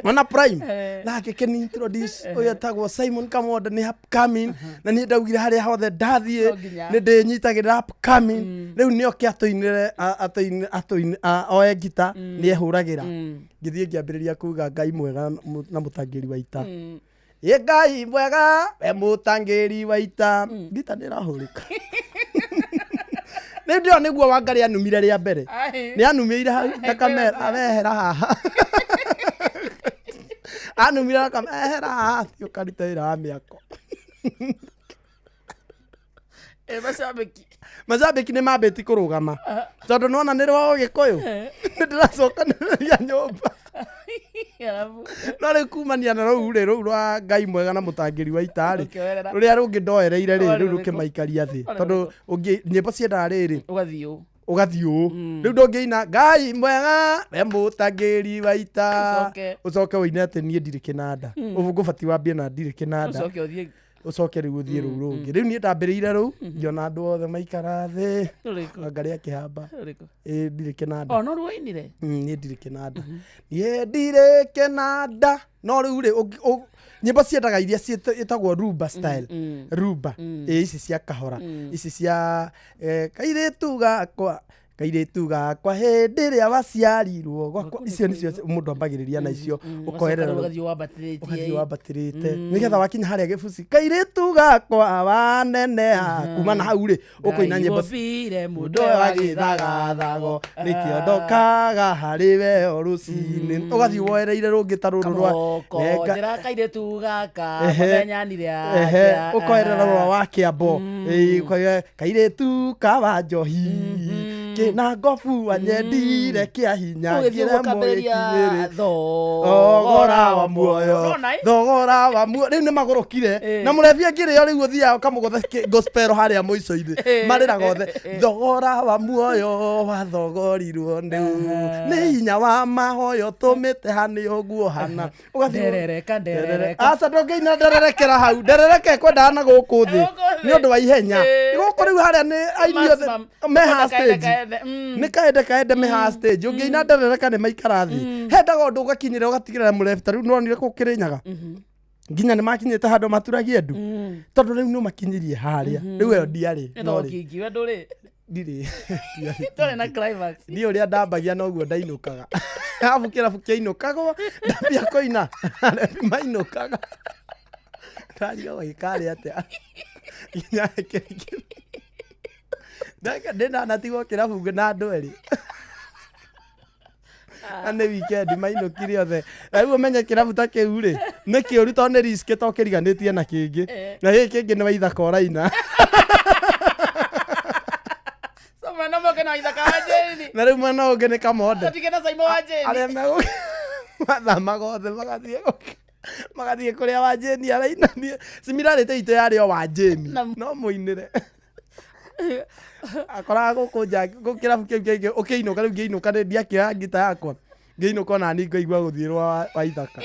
ona prime na akĩkĩ introduce ũyũ etagwo Simon Kamonda nĩ upcoming, na niĩ ndaugire harĩa hothe ndathiĩ No nginya. nĩ ndĩnyitagĩrĩra upcoming. Rĩu nĩ oke atũinĩre oe ngita nĩ ehũragĩra. Ngĩthiĩ ngĩambĩrĩria kuga Ngai mwega na mũtangĩri wa ita. Ĩ Ngai mwega we mũtangĩri wa ita, ngita nĩ ĩrahũrĩka. Rĩu ndĩo nĩguo Wangarĩ anumire rĩa mbere. Ai. Nĩ anumĩire hau akamera awehera haha, anumire akamehera haha, thiĩ ũkarute wĩra wa mĩako. Eh, macambĩki. Macambĩki nĩ mambĩti kũrũgama tondũ nona nĩ rwa ũgĩkũyũ nĩ ndĩracokanĩrĩria nyũmba. Arabu. No rĩu kumania na rũu rĩ, rũu rwa Ngai mwega na mũtangĩri wa ita rĩ, Ũkĩoerera. rũrĩa rũngĩ ndoereire rĩ, Rwarĩ rĩu rũrĩkũ? rũkĩmaikaria thĩ Rwarĩ tondũ ũngĩ nyĩmbo ciendaga rĩrĩ Ũgathiĩ ũũ. Ũgathiĩ ũũ rĩu ndũngĩina Ngai mwega we mũtangĩri wa ita Ũcoke. ũcoke ũine atĩ niĩ ndirĩ kĩnanda. Ũbũngũbati wambie na ndirĩ kĩnanda. Ũcoke ũthiĩ. Ũcoke rĩu ũthiĩ rũu rũngĩ. Rĩu niĩ ndambĩrĩire rũu ngĩona andũ othe maikara thĩ. Rũrĩkũ? Wangarĩ akĩhamba. Rũrĩkũ? Ĩ ndirĩ kĩnanda. Oh, no ruoinire. Niĩ ndirĩ kĩnanda, niĩ ndirĩ kĩnanda. No rĩu rĩ nyĩmbo ciendaga iria ĩtagwo rumba style, rumba ĩ ici cia kahora, ici cia kairĩtu gakwa hĩndĩ ĩrĩa waciarirwo gwakwa, icio nĩcio mũndũ ambagĩrĩria na icio ũkoerera. Ũgathiĩ wambatĩrĩtie. Ũgathiĩ wambatĩrĩte nĩgetha wakinya harĩa gĩbuci kairĩtu gakwa waneneha, kuma na hau rĩ ũkũina nyĩmbo Ngai mũndũ wa gĩthagathago nĩkĩo ndokaga harĩ we o rũcinĩ, ũgathiĩ woereire rũngĩ ta rũrũ rwa Kamoko njĩra kairĩtu gaka mũthenyanire Ehe, atĩa. ũkoerera rũra wa kĩambo. Ĩĩ, ũkoiga, kairĩtu kawa njohi Kĩna ngobu anyendire kĩa hinya Ũgĩthiĩ ngĩremwo ũkambĩrĩria gĩkinyĩrĩ thogora wa muoyo Ũrona, ĩ? thogora wa muoyo rĩu nĩ magũrũkire Eh. na mũrebi angĩrĩo rĩu ũthiaga ũkamũgũtha gospel harĩa mũico-inĩ Eh. marĩraga othe thogora wa muoyo wathogorirwo nĩ nĩ hinya wa mahoyo tũmĩte hanĩ ũguo hana Ũgathiĩ- Nderereka, nderereka. aca ndũngĩina ndererekera hau nderereka ĩkwendaga na gũkũ thĩ nĩ ũndũ wa ihenya gũkũ rĩu harĩa nĩ aini othe Maximum. meha Ũkwenda kaende, stage kaende, mm. nĩ kaende kaende meha stage ũngĩina nderereka nĩ maikara thĩ hendaga ũndũ ũgakinyĩra ũgatigĩrĩra mũrebi ta rĩu nĩwonire kũu Kĩrĩnyaga nginya nĩ makinyĩte handũ maturagie ndu tondũ rĩu nĩ ũmakinyirie harĩa rĩu ĩyo ndiarĩ Nĩ no rĩ, thingi we ndũrĩ ndirĩ Ndũrĩ na climax niĩ ũrĩa ndambagia noguo ndainũkaga arabu kĩrabu kĩainũkagwo ndambia kũina arebi mainũkaga ndarigagwo gĩkarĩ atĩa nginya ndĩnanatigwo kĩrabu na andũ erĩ na nĩ weekend mainũkire othe na rĩu ũmenye kĩrabu ta kĩu rĩ nĩ kĩũru tondũ nĩ risk to kĩriganĩtie na kĩngĩ na gĩkĩ kĩngĩ nĩ waithaka ũraina So mwena ũmwe ũkena waithaka wa Jane na rĩu mwena ũngĩ nĩ kamonde Ũtige na Saimo wa Jane arĩa megũka mathamaga othe magathiĩ magathiĩ kũrĩa wa Jane araina niĩ similarity itũ yarĩ o wa Jane no mũinĩre akoraga gũkũ nja kĩrabu kĩu kĩngĩ ũkĩinũka rĩu ngĩinũka nĩ ndiakĩoya ngita yakwa ngĩinũka ona niĩ ngaigua gũthiĩrwo wa ithaka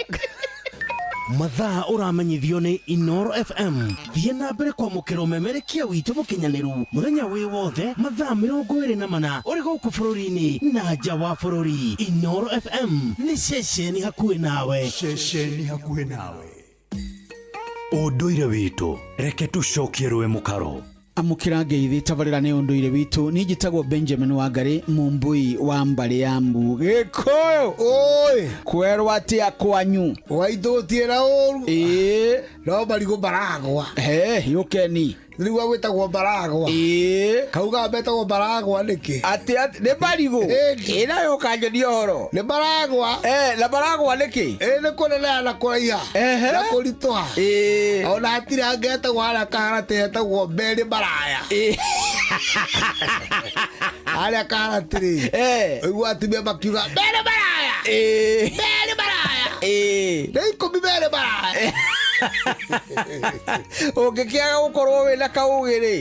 Mathaa ũramenyithio nĩ Inoro FM. Thiĩ na mbere kwamũkĩra ũmemerekia witũ mũkinyanĩru mũthenya wĩ wothe mathaa 24 ũrĩ gũkũ bũrũri-inĩ na nja wa bũrũri. Inoro FM nĩ ceceni hakuhĩ nawe. Ceceni hakuhĩ nawe. Ũndũire witũ reke tũcokie rũĩ mũkaro. Amũkĩra ngeithi tabarĩra nĩ ũndũire witũ niĩ njĩtagwo Benjamin Wangari mũmbui wa mbarĩ ya mbu gĩkũyũ ũĩ kwerwo atĩa kwanyu waitũ gũtirĩ na ũru ĩĩ no marigũ maragwa he yũkeni rĩu gwĩtagwo mbaragwa ĩĩ kauga metagwo mbaragwa nĩkĩ atĩ nĩ marigũ ĩna yũkanjonia ũhoro nĩ maragwa na maragwa nĩkĩ ĩĩ nĩ kũneneha na kũraiha na kũritũha ona hatirĩ hangĩ hetagwo harĩa kaharatĩ hetagwo mbere maraya harĩa kaharatĩ rĩ ũigua atumia makiuga mbere maraya mbere maraya nĩ 10 mbere maraya ũngĩkĩaga gũkorwo wĩna kaũgĩ rĩ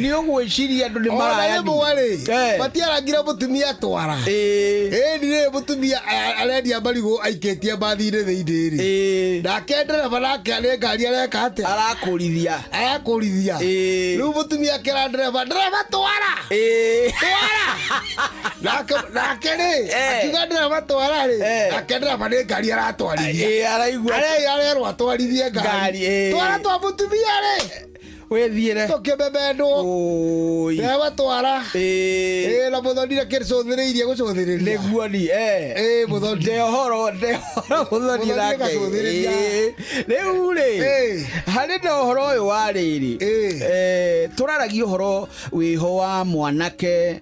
nĩ ũgwĩciria andũ nĩ ona maraya rĩmwe rĩ matiarangire mũtumia twara ĩni rĩ mũtumia arendia marigũ aikĩtie mbathi-inĩ thĩinĩ rĩ nake ndereba nake nĩ ngari areka atĩa arakũrithia arakũrithia rĩu mũtumia akĩra ndereba ndereba twara twara nake rĩ akiuga ndereba twara rĩ nake ndereba nĩ ngari aratwarithia araigua arerwo atwarithie ngari twara twa mũtumia rĩ wĩthiĩre tũkĩmemendwo ndereba twara ĩĩ na mũthoni kĩcũthĩrĩirie gũcũthĩrĩria nĩguo ni ĩĩ mũthoni nde ũhoro nde ũhoro mũthoni Mũthoni nake gacũthĩrĩria. Rĩu rĩ harĩ na ũhoro ũyũ wa rĩrĩ tũraragia ũhoro wĩho wa mwanake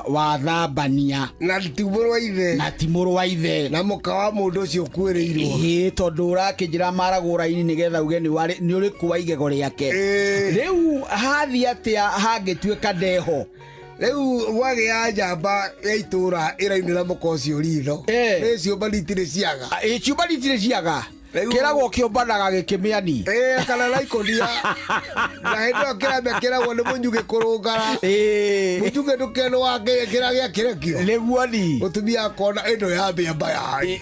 wa thambania na ti mũrũ wa ithe na ti mũrũ wa ithe na mũka wa mũndũ ũcio ũkuĩrĩirwo ĩĩ tondũ ũrakĩnjĩra maragũra-inĩ nĩgetha uge nĩ ũrĩkũ wa igego rĩake rĩu hathiĩ atĩa hangĩtuĩka ndeho rĩu gwagĩa njamba ya itũra ĩrainĩra mũka ũcio ritho nĩ ciũmbani itirĩ ciaga ciũmbani itirĩ ciaga kĩragwo kĩũmbanaga gĩkĩmĩani kana na ikũnia na hĩndĩ ĩyo kĩrambe kĩragwo nĩ mũnyugĩ kũrũngara mũnyugĩ ndũkeno wa kĩra gĩa kĩrekio nĩguo ni mũtumia akona ĩno ya mĩamba yaĩ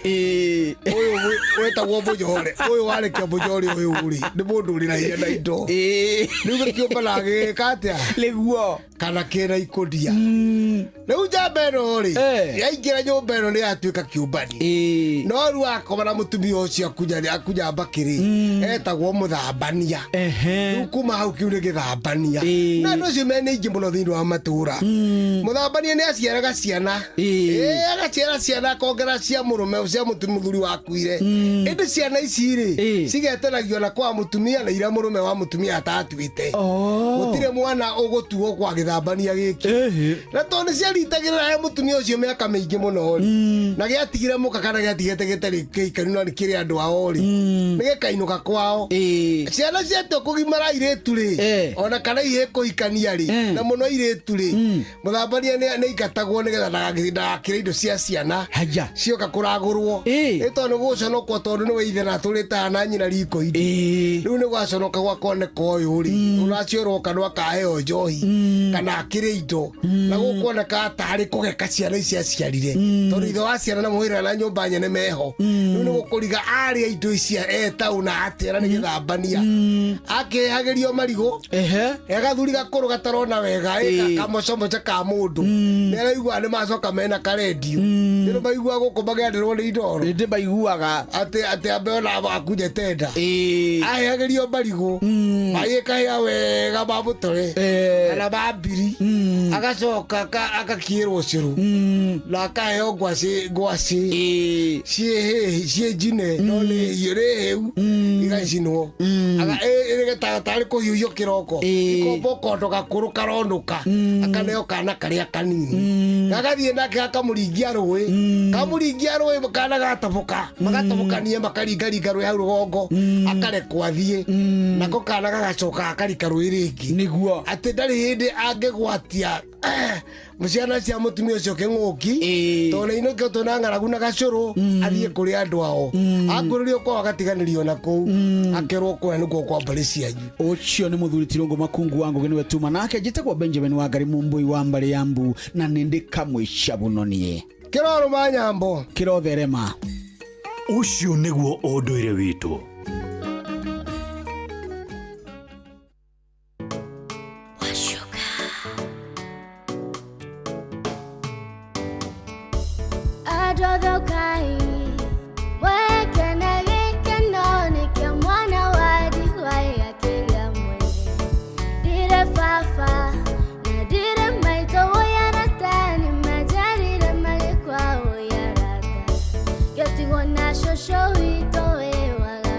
ũyũ wetagwo mũnyore ũyũ warĩkia mũnyore ũyũ rĩ nĩ mũndũ ũrĩ na hinya na indo rĩu gĩkĩũmbanaga gĩgĩka atĩa nĩguo kana kĩna ikũnia rĩu njamba ĩno rĩ yaingĩra nyũmba ĩno nĩ yatuĩka kĩũmbani no rĩu akoma na mũtumia ũcio akunya mbakĩrĩ etagwo mũthambania rĩu kuma hau kĩu nĩ gĩthambania na andũ acio mena aingĩ mũno thĩinĩ wa matũra mũthambania nĩ aciaraga ciana agaciara ciana akongera cia mũrũme cia mũthuri wakuire ĩndĩ ciana ici rĩ cigetanagio na kwa mũtumia na iria mũrũme wa mũtumia atatuĩte gũtirĩ mwana ũgũtuo kwa gĩthambania gĩkĩ na tondũ nĩ ciaritagĩrĩra he mũtumia ũcio mĩaka mĩingĩ mũno rĩ na gĩatigire mũka kana gĩatigĩte gĩtarĩ kĩikanu na nĩ kĩrĩ andũ ao rĩ nĩ gĩkainũka kwao. Ciana ciatua kũgimara airĩtu rĩ, ona kana ihĩ kũhikania rĩ, na mũno airĩtu rĩ, mũthambania nĩ aingatagwo nĩgetha ndagakĩre indo cia ciana cioka kũragũrwo. Ĩ tondũ nĩ gũconokwo, tondũ nĩwe ithe na atũrĩte na nyina riko-inĩ, rĩu nĩ gwaconoka gwakoneka ũyũ rĩ ũraciorwo kanua akaheo njohi kana akĩrĩ indo na gũkuoneka tarĩ kũgeka ciana ici aciarire, tondũ ithe wa ciana na mũhĩrĩga na nyũmba nyene meho. Rĩu nĩ gũkũriga arĩa indo ici etaũ na atĩa na nĩ gĩthambania akĩhagĩrio marigũ gathuri gakũrũ gatarona wega, kamocomoca ka mũndũ nĩ araigua nĩ macoka mena karendio, nĩ maigua gũkũ magĩanĩrwo nĩ indoro. Nĩ maiguaga atĩ ambe ona akunye tenda ahehagĩrio marigũ magĩkahĩa wega ma mũtore kana ma mbiri, agacoka agakĩrwo cũrũ na akaheo ngwacĩ ciĩ ciĩ njine, no nĩ nĩ hĩu igacinwo tarĩ kũhiũhio kĩroko, ikomba kondo gakũrũ karonũka, akaneo kana karĩa kanini, gagathiĩ nake gakamũringia rũĩ, kamũringia rũĩ kana gatoboka, magatobokania makaringaringa rũĩ hau rũgongo, akarekwo athiĩ nako kana gagacoka gakarika rũĩ rĩngĩ. Nĩguo atĩ ndarĩ hĩndĩ angĩgwatia ciana cia mũtumia ũcio kĩng'ũki, tondũ nĩ inũkĩtwo na ng'aragu na gacũrũ, athiĩ kũrĩ andũ ao akũrĩrio kwao agatiganĩrio na kũu, akerwo kũrĩa nĩkuo kwa mbarĩ cianyu. Ũcio nĩ mũthuri Tirũngũ Makungu wa Ngũgĩ, nĩwe tuma nake. Njĩtagwo Benjamin Wangari Mumbui wa mbarĩ ya mbu, na nĩ ndĩ kamũica bunonie. Kĩrorũma nyambo. Kĩrotherema. Ũcio nĩguo ũndũire witũ. Andũ mwekena gĩkeno nĩkĩo mwana wa ndigwa akĩgĩa mwene. Ndirĩ baba na ndirĩ maitũ, ũyarata nĩ manjarire magĩkwa ũyarata, ngĩtigwo na cũcũ witũ wĩwaga.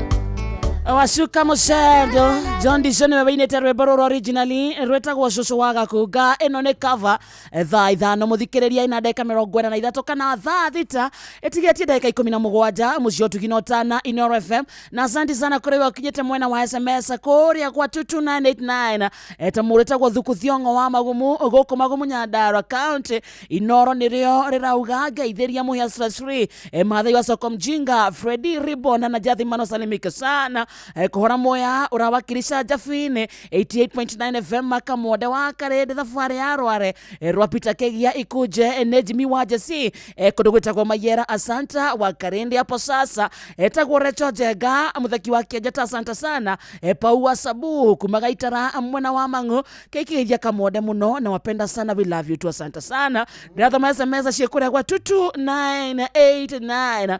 Wacuka Mucendo John Dixon niwe wĩinĩte rwĩmbo rũrũ, originally rwĩtagwo Cũcũ wa Gakunga, ĩno nĩ cover. 5:00 mũthikĩrĩria ina ndagĩka 43 kana 6:00 ĩtigĩtie ndagĩka 17, mũciĩ ũtugi na ũtana Inoro FM. Na asante sana kũrĩ we ũkinyĩte mwena wa SMS kũrĩa kwa 22989, eta mũndũ ĩtagwo Thuku Thiong'o wa Magumu gũkũ Magumu Nyandarua County. Inoro nĩrĩo rĩrauga ngeithĩria Mũhĩa stress free, Mathai wa Soko Mjinga, Freddy Ribona na Jathi Mano, salimike sana. Kũhora moya ũrawakilisha Jafine 88.9 FM, Makamode wa Karende, thabarĩ ya Rware, rwa Peter Kegia ikuje, nĩ Jimmy wa Jesse, kũndũ gwĩtagwo Mayera. Asanta wa Karende hapo sasa. Etagwo Recho Njega mũtheki wa Kĩenjeta, asanta sana. Paua Sabu kuma Gaitara mwena wa Mang'u keikigeithia Kamode mũno na wapenda sana, we love you too, asanta sana. Ndĩrathoma SMS ciĩ kũrĩa gwa 22989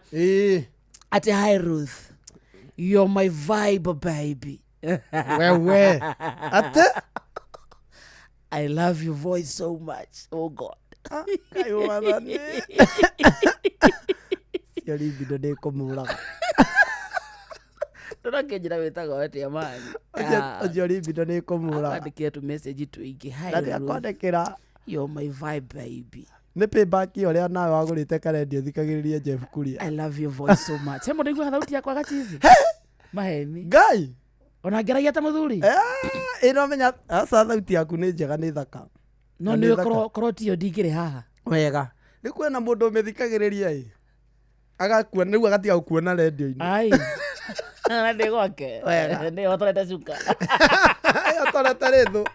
ati hi Ruth, you're my vibe baby. Wewe ate I love your voice so much, oh God. Ngai wathani cio rimbindo ndĩ kũmũraga. Ndũrakĩnjĩra wĩtagwo atĩa mani? Ũcio rimbindo nĩ kũmũraga. Akwandĩkĩre tu message tũingĩ, hi Na Ruth, nĩakwandĩkĩra you're my vibe baby. Nĩ payback ũrĩa nawe wagũrĩte karendio thikagĩrĩrie Jeff Kuria. I love your voice so much. He mũndũ aiguaga thauti yakwa gachizi maheni. Ngai ona ngeragia ta mũthuri. Ĩno menya aca thauti yaku nĩ njega, nĩ thaka. No Na nĩ nĩ thaka. korwo tiyo ndingĩrĩ haha. Wega nĩ kuona mũndũ ũmĩthikagĩrĩria ĩ agakuona rĩu agatiga gũkuona rendio-inĩ. Ai na ndĩ gwake. Wega. Nĩ hotorete cuka. Hotorete rĩthũ.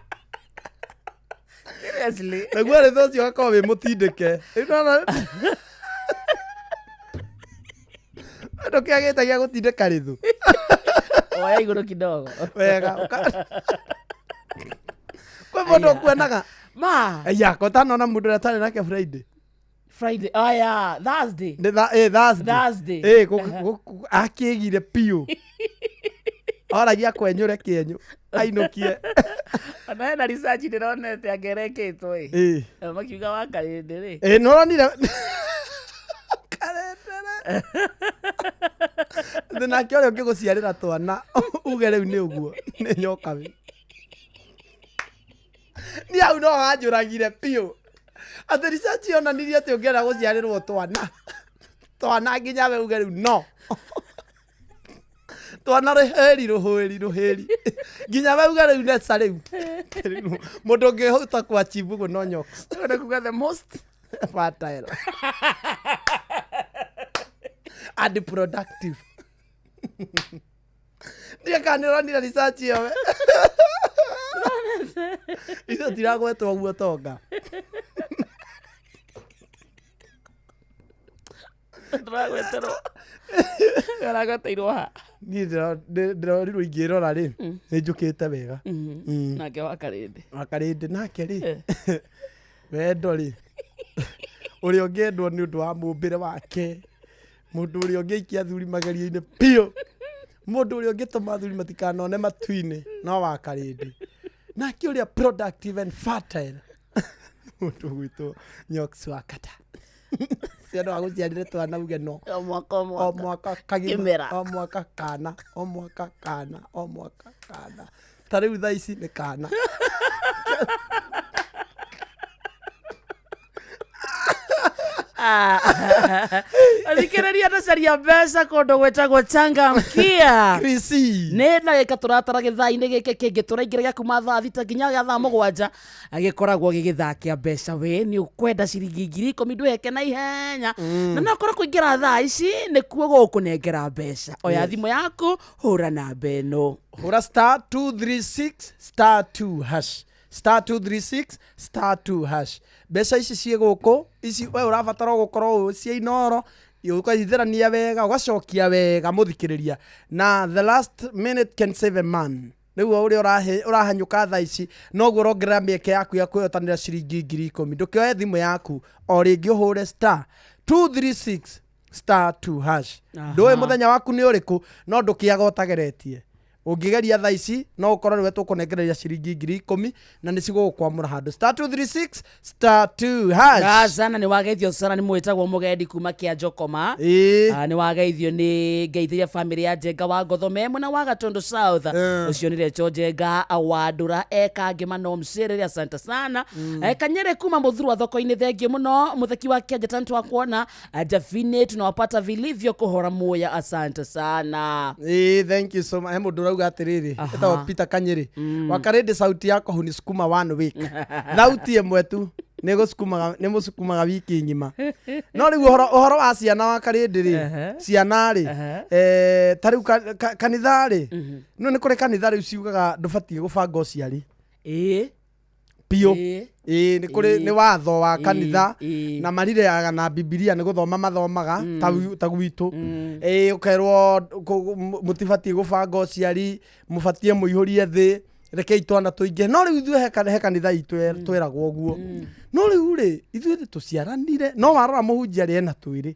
Seriously. Naguo rĩthũ ũcio ũgakorwo wĩ mũtindĩke. Rĩu nona andũ kĩagĩte gĩa gũtindĩka rĩthũ. Oya igũrũ kidogo. Wega kwĩ mũndũ ũkuonaga ma aya kotanona mũndũ ũrĩa tarĩ nake Friday. Friday, oh yeah, Thursday. Nĩ Thursday. Thursday. Akĩgire piũ, oragia kwenyũre kĩenyũ ainũkie. Ona hena research ndĩronete angerekĩtwo ĩ. Makiuga wa Karĩndĩ rĩ. Ĩ nĩũronire thĩ nake ũrĩa ũngĩgũciarĩra twana uge rĩu nĩ ũguo nĩ nyokabi niĩ hau no wanjũragire piũ atĩ research yonanirie atĩ ũngĩenda gũciarĩrwo twana twana nginya we uge rĩu no. Twana rũhĩri rũhĩri rũhĩri nginya wauga rĩu neca rĩu mũndũ ũngĩhota kwachieve ũguo no nyoks. Nĩ kuga the most fertile and productive. Ndiĩ kana nĩ ũronire research ĩyo we. Ithuĩ tiragwetwo ũguo tonga. Ndĩragweterwo aragweteirwo ha? Niĩ ndĩrorirwo ingĩrora rĩ, nĩ njũkĩte wega. Nake wakarĩndĩ. Wakarĩndĩ nake rĩ, wendo rĩ, ũrĩa ũngĩendwo nĩ ũndũ wa mũmbĩre wake, mũndũ ũrĩa ũngĩikia athuri magerio-inĩ biũ, mũndũ ũrĩa ũngĩtũma athuri matikanone matu-inĩ no wakarĩndĩ. Nake ũrĩa productive and fertile, mũndũ ũgwĩtwo Nyoks Wakata. Ciana wagũciarire twana uge no o mwaka o o mwaka mwaka kagima, Kĩmera. o mwaka kana, o mwaka kana, o mwaka kana. Ta rĩu thaa ici nĩ kana. Thikĩrĩria tũcaria mbeca kũndũ gwĩtagwo changamkia nĩ ndagĩka tũratara gĩthaa-inĩ gĩkĩ kĩngĩ tũraingĩra gĩa kuma thaa 6 nginya gĩa thaa 7, gĩkoragwo gĩgĩthaa kĩa mbeca. We nĩ ũkwenda ciringi 10,000 ndwĩheke na ihenya, na no korwo kũingĩra thaa ici nĩkuo gũkũnengera mbeca. Oya thimũ yaku, hũra namba ĩno. Hũra star 236 star 2 hash, star 236 star 2 hash. Mbeca ici ciĩ gũkũ ici, we ũrabatara gũkorwo cia Inoro, ũkaithĩrania wega, ũgacokia wega mũthikĩrĩria, na the last minute can save a man. Rĩu o ũrĩa ũrahanyũka thaa ici noguo ũrongerera mĩeke yaku ya kwĩhotanĩra ciringi 10,000. Ndũkĩoe thimũ yaku o rĩngĩ, ũhũre star 236 star 2 hash. Ndũĩ mũthenya waku nĩ ũrĩkũ, no ndũkĩaga ũtageretie. Ũngĩgeria thaa ici no ũkorwo nĩwe tũkũnengereria ciringi 10,000 na nĩ cigũgũkwamũra handũ. Star 236 star 2 hash. Gacana nĩ wageithio sana nĩ mwĩtagwo mũgendi kuma kĩa Njokoma. Ah, nĩ wageithio nĩ ngeithĩria bamĩrĩ ya Njenga wa Ngothome mwena wa Gatundu South. Ũcio nĩ Recho Njenga wa Ndũra eka ngĩma no mcĩrĩre, asante sana. Kanyere kuma Mũthurwa thoko-inĩ, thengiũ mũno mũtheki wa Kĩanja tantu wa kuona. Jafine tunawapata vilivyo kũhora muya, asante sana. Ĩĩ, thank you so much. He mũndũ ũrauga atĩrĩrĩ, etagwo Peter Kanyĩrĩ, wakarĩndĩ sauti yako hunisukuma one week. Thauti ĩmwe tu nĩ gũsukumaga, nĩ mũsukumaga wiki ng'ima. No rĩu ũhoro wa ciana wakarĩndĩ rĩ, ciana rĩ, ta rĩu kanitha rĩ, no nĩ kũrĩ kanitha rĩu ciugaga ndũbatiĩ gũbanga ũciari. Biũ. Ĩĩ, nĩ kũrĩ, nĩ watho wa kanitha na marireaga na Bibilia nĩ gũthoma mathomaga ta gwitũ. Ĩĩ, ũkerwo mũtibatiĩ gũbanga ũciari, mũbatiĩ mũihũrie thĩ, rekei twana tũingĩ. No rĩu ithuĩ he kanitha itũ tweragwo ũguo, no rĩu rĩ, ithuĩ nĩ tũciaranire, no warora mũhunjia arĩ ena twĩrĩ,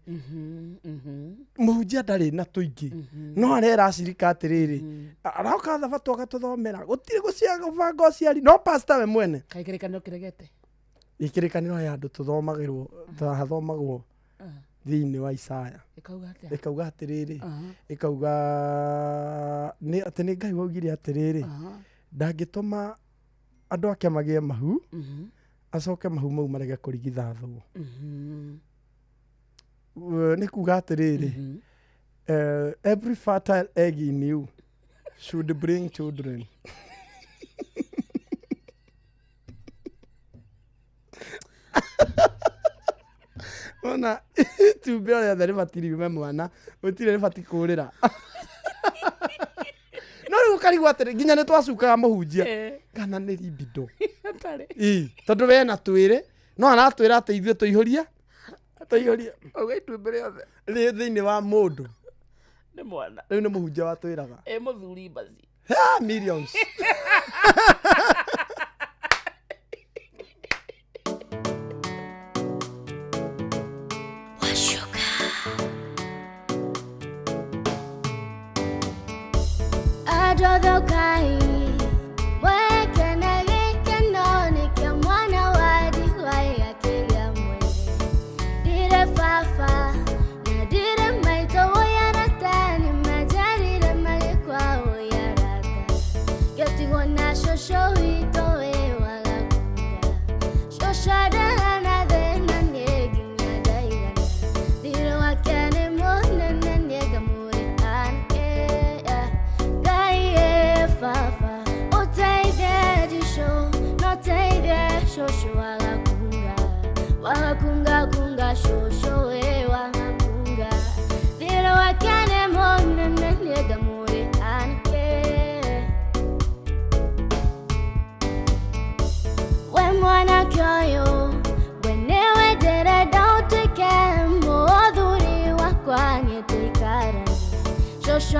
mũhunjia ndarĩ na tũingĩ, no arera acirika atĩrĩrĩ, aroka thabatũ agatũthomera gũtirĩ gũbanga ũciari, no pastor we mwene. Kaĩ kĩrĩkanĩro kĩregete? Gĩkĩrĩkanĩro he handũ tũthomagĩrwo, hathomagwo thĩinĩ wa Isaya. Ĩkauga atĩa? Ĩkauga atĩrĩrĩ, ĩkauga nĩ atĩ nĩ Ngai waugire atĩrĩrĩ, ndangĩtũma andũ ake magĩe mahu acoke mahu mau marege kũrigithathwo. Nĩ kuga atĩrĩrĩ, every fertile egg in you should bring children. Ona itumbĩ o rĩothe rĩbatiĩ riume mwana, gũtirĩ rĩbatiĩ kũrĩra. No rĩu ũkarigwo atĩrĩ, nginya nĩ twacukaga mũhunjia kana nĩ libido. Atarĩ. Ĩ, tondũ we na twĩrĩ no aratwĩra atĩ ithuĩ tũihũrie, tũihũrie. Auga itumbĩ rĩothe rĩ thĩinĩ wa mũndũ nĩ mwana. Rĩu nĩ mũhunjia watwĩraga. Ĩ mũthuri mbaci. Ah, millions. Andũ mweke na gĩkeno nĩkĩo mwana wa ndigwa akĩgĩa mwene. Ndirĩ baba na ndirĩ maitũ, ũyarata nĩ manjarire magĩkwa ũyarata. Ngĩtigwo na cũcũ witũ wĩ wagakunda. Cũcũ ndahana thĩna niĩ nginya ndaigana. Thirĩ wake nĩ mũnene niĩ ngamũrĩha nakĩ?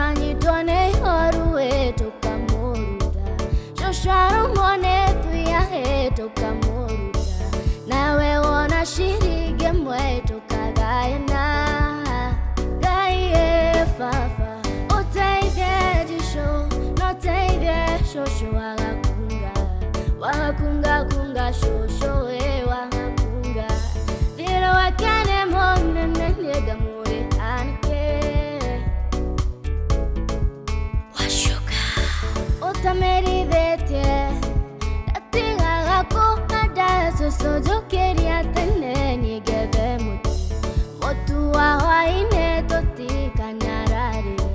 anyitwo nĩ ihoru ĩ tũkamũruta cũcũ arũmwo nĩ thuya ĩ tũkamũruta nawe wona ciringi ĩmwe tũkagayana Ngai ĩ baba ũteithie ndicũ na ũteithie cũcũ wagakunga wagakunga kunga cũcũ ĩ wagakunga thirĩ wake nĩ mũnene nĩngamũrĩ anake wacuka ũtamerithĩtie ndatigaga kũhanda cũcũ njũkĩria tene nĩngethe mũtu mũtu wa hwaĩ-inĩ tũtikanararĩre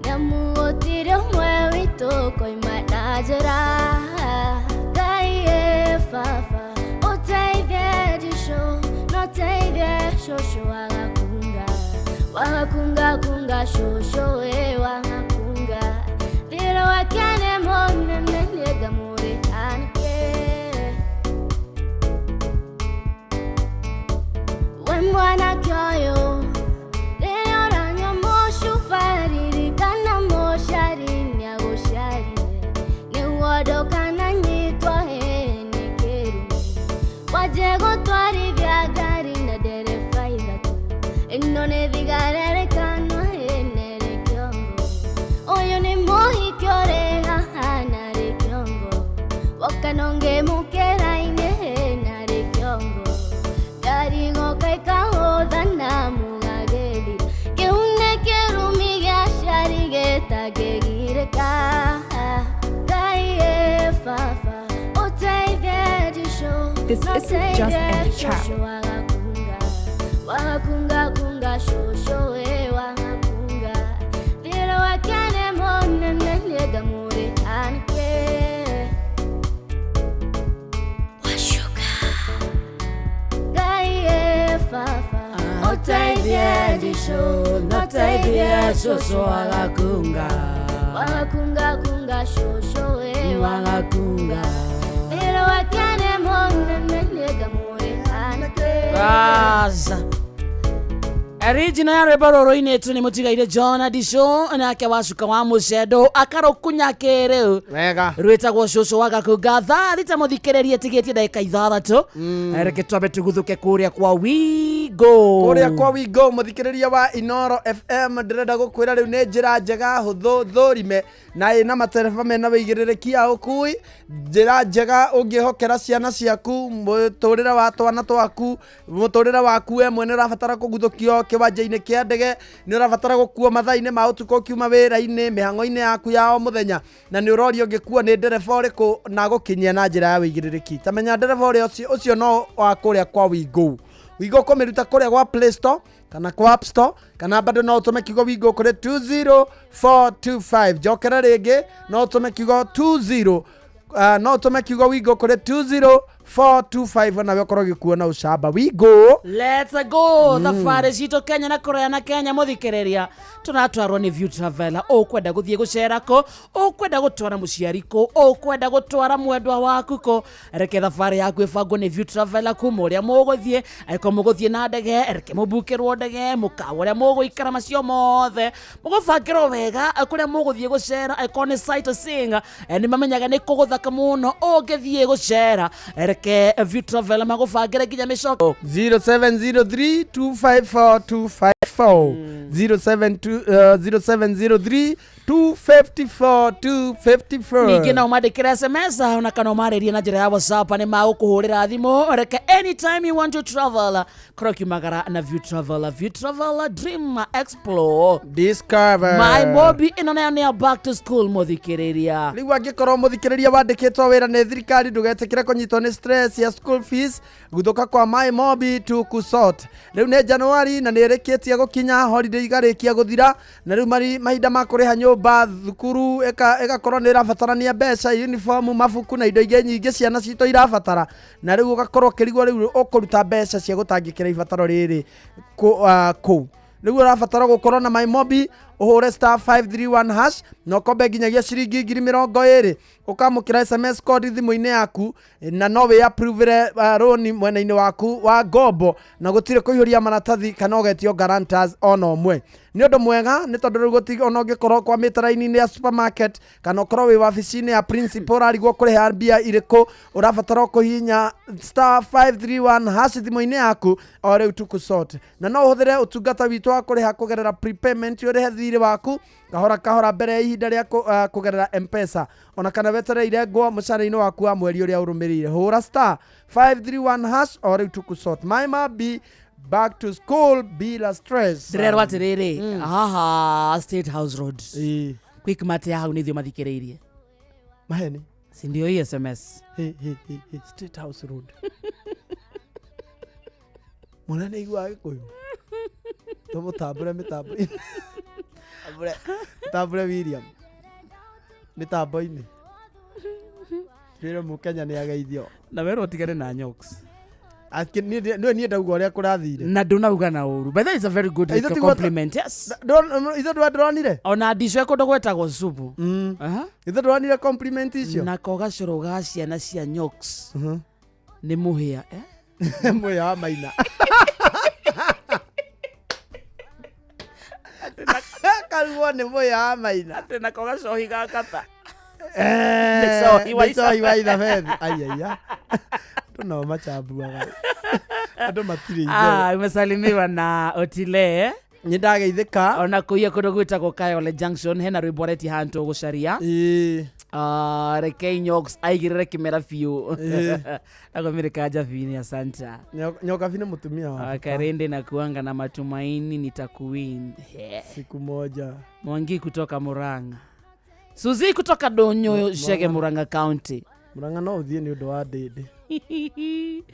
nĩamu gũtirĩ ũmwe witũ koima na njĩra Ngai ĩ baba ũteithie ndicũ na ũteithie cũcũ wagakunga wagakunga kunga cũcũ ĩ wagakunga thirĩ wake nĩ mũnene nĩngamũrĩ anake we mwanake ũyũ rĩrĩa ũranyua mũcuba ririkana mũciari nĩagũciarire nĩguo ndũkananyitwo hĩ nĩ kĩrumi wanjie gũtwarithia ngari na ndereba ithatũ ĩno nĩ thigara ĩrĩkanwa hĩ nĩrĩ kĩongo ũyũ nĩ mũhiki ũrĩ haha narĩ kĩongo woka nongĩmũkĩra-inĩ hĩ narĩ kĩongo ngari goka ĩkahũtha na mũgagĩthira kĩu nĩ kĩrumi gĩa aciari gĩtangĩgirĩka Ngai ĩ baba ũteithie ndicũ This na isn't just ũteithie any chat. cũcũ wagakunga wagakunga kunga cũcũ ĩ wagakunga thirĩ wake nĩ mũnene nĩngamũrĩ anake wacuka Ngai ĩ baba ũteithie ndicũ na ũteithie cũcũ wagakunga wagakunga kunga cũcũ ĩ wagakunga thirĩ wake nĩ mũnene nĩngamũrĩ anake Baza. Original ya rwĩmbo rũrũ inĩtwo nĩ mũtigaire John Adisho nake wacuka wa mũcendo akarũkunya kĩrĩu wega rwĩtagwo cũcũ wa gakunga thaa thita mũthikĩrĩrie tigĩtie ndagĩka ithathatũ reke twambe tũguthũke kũrĩa kwa wigo kũrĩa kwa wingo mũthikĩrĩria wa Inoro FM ndĩrenda gũkwĩra rĩu nĩ njĩra njega hũthũ thũrime na ĩna matereba mena wĩigĩrĩrĩki ya ũkui njĩra njega ũngĩhokera ciana ciaku mũtũrĩre wa twana twaku mũtũrĩre waku we mwene ũrabatara kũguthũkio kĩwanja-inĩ kĩa ndege nĩ ũrabatara gũkuo mathaa-inĩ ma ũtukũ ũkiuma wĩra-inĩ mĩhang'o-inĩ yaku ya o mũthenya na nĩ ũrorio ũngĩkuo nĩ ndereba ũrĩkũ na gũkinyia na njĩra ya wĩigĩrĩrĩki ta menya ndereba ũrĩa ũcio no wa kũrĩa kwa wingo wingo kũmĩruta kũrĩa gwa Play Store kana kwa App Store kana bado no ũtũme kiugo wingo kũrĩ 20425 njokera rĩngĩ no ũtũme kiugo 20 no ũtũme kiugo wingo kũrĩ 20425 nawe ũkorwo ũgĩkuo na ũcamba wingo Let's go thabarĩ citũ Kenya na kũraya na Kenya mũthikĩrĩria tũratwarwo nĩ View Traveler ũkwenda gũthiĩ gũcera kũ ũkwenda gũtwara mũciari kũ ũkwenda gũtwara mwendwa waku kũ reke thabarĩ yaku ĩbangwo nĩ View Traveler kuma ũrĩa mũgũthiĩ angĩkorwo mũgũthiĩ na ndege reke mũbukĩrwo ndege mũkawa ũrĩa mũgũikara macio mothe mũgũbangĩrwo wega kũrĩa mũgũthiĩ gũcera angĩkorwo nĩ sightseeing nĩ mamenyaga nĩ kũgũthaka mũno ũngĩthiĩ gũcera reke View Traveler magũbangĩre nginya mĩcoko 0703 254 254 072 0703 254 254 ningĩ no ũmandĩkĩre sms ona kana ũmarĩrie na njĩra ya whatsapp nĩ magũkũhũrĩra thimũ reke anytime you want to travel korwo ũkiumagara na View Travel View Travel Dream Explore Discover my mobi ĩno nayo nĩ ya back to school mũthikĩrĩria rĩu angĩkorwo mũthikĩrĩria wandĩkĩtwo wĩra nĩ thirikari ndũgetĩkĩre kũnyitwo nĩ stress ya school fees gũthũka kwa my mobi to kusort rĩu nĩ januari na nĩ ĩrĩkĩtie gũkinya holiday igarĩkia gũthira na rĩu mahinda ma kũrĩha nyũmba thukuru ĩgakorwo nĩ ĩrabatarania mbeca uniform mabuku na indo ingĩ nyingĩ ciana citũ irabatara na rĩu ũgakorwo ũkĩrigwo rĩu ũkũruta mbeca cia gũtangĩkĩra ibataro rĩrĩ kũu rĩu ũrabatara gũkorwo na mymobi Ũhũre star 531 hash na ũkombe nginyagia ciringi 20,000. Ũkamũkĩra SMS code thimũ-inĩ yaku na no wĩ approve roni mwena-inĩ waku wa ngombo na gũtirĩ kũihũria maratathi kana ũgetio guarantors ona ũmwe. Nĩ ũndũ mwega nĩ tondũ rĩu gũti ona ũngĩkorwo kwamĩte raini-inĩ ya supermarket kana ũkorwo wĩ wabici-inĩ ya principal ũrarigwo kũrĩha mbia irĩkũ, ũrabatara kũhihinya star 531 hash thimũ-inĩ yaku o rĩu tukusort. Na no ũhũthĩre ũtungata witũ wa kũrĩha kũgerera prepayment, ũrĩhe thirĩ waku kahora kahora mbere ya ihinda rĩa kũgerera M-Pesa, ona kana wetereire ngwo mũcara-inĩ waku wa mweri ũrĩa ũrũmĩrĩire. Hũra star 531 hash o rĩu tukusort. My ma be back to school bila stress. Ndĩrerwo atĩrĩrĩ, haha State House Road, Quickmart ya hau nĩ ithuĩ mathikĩrĩirie. Maheni. Si ndio hii SMS? Hey, hey, hey, hey. State House Road. Mwana nĩ aiguaga Gĩkũyũ. Tũmũtambũre mĩtambo-inĩ. Tambũre William mĩtambo-inĩ. Twĩre Mũkenya nĩ ageithio. Na werwo ũtigane na nyoks. Niĩ ndauga ũrĩa kũrathire. Na ndũnauga na ũru. But that is a very good Ithuĩ tiguo compliment. Yes. Ithuĩ ndũronire? Ona ndicwe kũndũ gwĩtagwo supu. Ithuĩ ndũronire compliment icio? Nako gacũrũ ga ciana cia nyoks nĩ mũhĩa. Eh? Mũhĩa wa maina. Karugwo nĩ mũhĩa wa maina. Atĩ nako gacohi ga kata. Nĩ cohi wa nĩ cohi wa Isabethi. Isabethi. Ai, ai, andũ nao macambuaga. Andũ matirĩ Ah, itherũ. umesalimiwa na Otile. Nĩ ndageithĩka. Ona kũiya kũndũ gwĩtagwo Kayole Junction hena rwĩmbo aretia hantu gũcaria. Ah, reke Nyox aigĩrĩre kĩmera biũ. Nagomire kajabini asante. Nyokabi nĩ mũtumia wa bata. Karende na kuanga na matumaini nitakuwin. Siku moja. Mwangi kutoka Murang'a. Suzi kutoka Donyo Shege Murang'a County. Murang'a no ũthiĩ nĩ ũndũ wa ndĩndĩ.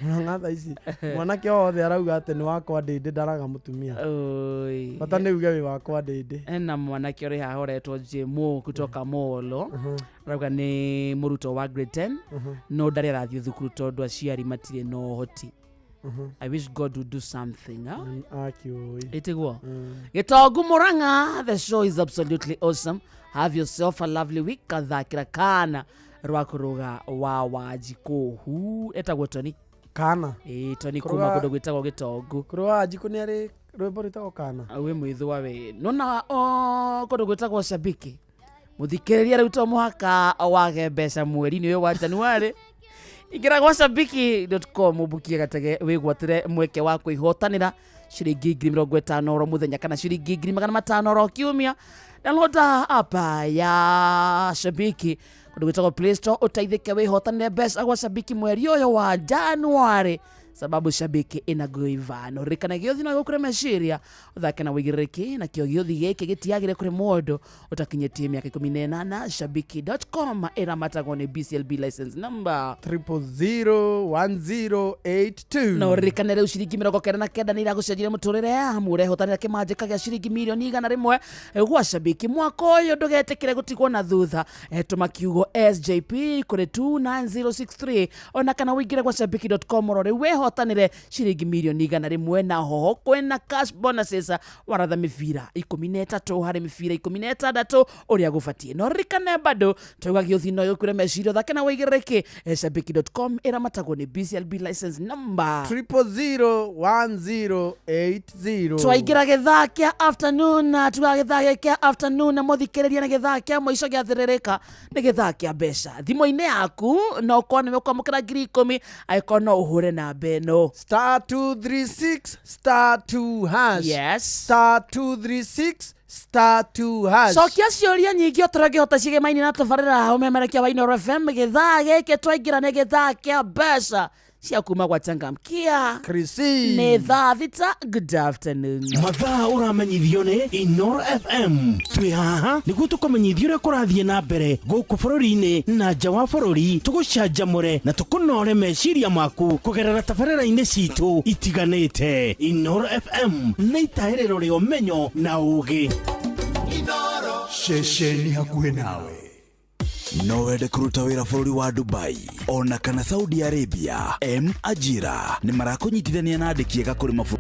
Murang'a thaa ici mwanake o wothe arauga atĩ nĩ wakwa ndĩndĩ ndaraga mũtumia. Oi. Bata nĩ uge wĩ wakwa ndĩndĩ. Ena mwanake ũrĩ haha ũretwo Jemo kutoka Molo. Arauga nĩ mũrutwo wa grade 10 no ndarĩ arathiĩ thukuru tondũ aciari matirĩ na ũhoti. I wish God would do something. Huh? Akiũĩ. Ĩtiguo. Gĩtongu Murang'a, the show is absolutely awesome. Have yourself a lovely week. Kathakĩra kana rwa kũrũga wa Wanjikũhu etagwo Toni. Kana. Ĩĩ Toni kuma kũndũ gwĩtagwo Gĩtongu. Kũrũga Wanjikũ nĩ arĩ rwĩmbo rwĩtagwo kana. Wĩ mwĩthũa we. Nona kũndũ gwĩtagwo Shabiki. Mũthikĩrĩria rĩu to mũhaka wage mbeca mweri-inĩ ũyũ wa Januarĩ. Ingĩra gwa shabiki.com ũmbukie gatege wĩgwatĩre mweke wa kwĩhotanĩra ciringi 50,000 oro mũthenya kana ciringi 500,000 oro kiumia. Download app ya Shabiki kũndũ gwĩtagwo Play Store ũteithĩke wĩhotanĩre mbeca gwa Shabiki mweri ũyũ wa Januarĩ, sababu Shabiki inagoivano. Ririkana gĩothi no gĩgũkũre meciria ũthake na wĩigĩrĩrĩki, na kĩo gĩothi gĩkĩ gĩtiagĩre kũrĩ mũndũ ũtakinyĩtie mĩaka 18. Shabiki.com ĩramatagwo nĩ BCLB license number 0001082. Na ũririkane rĩu ciringi 99 nĩ iragũcenjeria mũtũrĩre amu ũrehotanĩra kĩmanjĩka gĩa ciringi 100,000,000 gwa Shabiki mwaka ũyũ. Ndũgetĩkĩre gũtigwo na thutha. Tũma kiugo SJP kũrĩ 29063 ona kana ũingĩre gwa shabiki.com oro rĩu wĩhotanĩre ciringi 100,000,000, na hoho kwĩna cash bonuses waratha mĩbira 13 harĩ mĩbira 16 ũrĩa gũbatiĩ. Na ũririkane bado twauga gĩũthi no gĩkũre meciria ũthake na wĩigĩrĩrĩki. Shabiki.com ĩramatagwo nĩ BCLB license number 0001080. Twaingĩra gĩthaa kĩa afternoon, na tuga gĩthaa gĩkĩ kĩa afternoon na mũthikĩrĩria nĩ gĩthaa kĩa mũico gĩa thĩrĩrĩka, nĩ gĩthaa kĩa mbeca thimũ-inĩ yaku, na ũkorwo nĩwe ũkwamũkĩra 10,000 angĩkorwo no ũhũre namba ĩno star 236 star 2 hash. Yes. Star 236 star 2 hash. Cokia ciũria nyingĩ o torĩa ũngĩhota ciĩgemaine na tabarĩra ũmemerekia wa Inooro FM. Gĩthaa gĩkĩ twaingĩra nĩ gĩthaa kĩa mbeca cia kuma gwa Changamkia Krisi. Nĩ thaa 6. Good afternoon. Mathaa ũramenyithio nĩ Inoro FM. Twĩ haha nĩguo tũkũmenyithia ũrĩa kũrathiĩ na mbere gũkũ bũrũri-inĩ na nja wa bũrũri, tũgũcanjamũre na tũkũnore meciria maku kũgerera tabarĩra-inĩ citũ itiganĩte. Inoro FM nĩ itahĩrĩro rĩa ũmenyo na ũgĩ. Ceceni hakuhĩ nawe. No wende kũruta wĩra bũrũri wa Dubai ona kana Saudi Arabia? M Ajira nĩ marakũnyitithania na andĩki ega kũrĩ mabũrũri.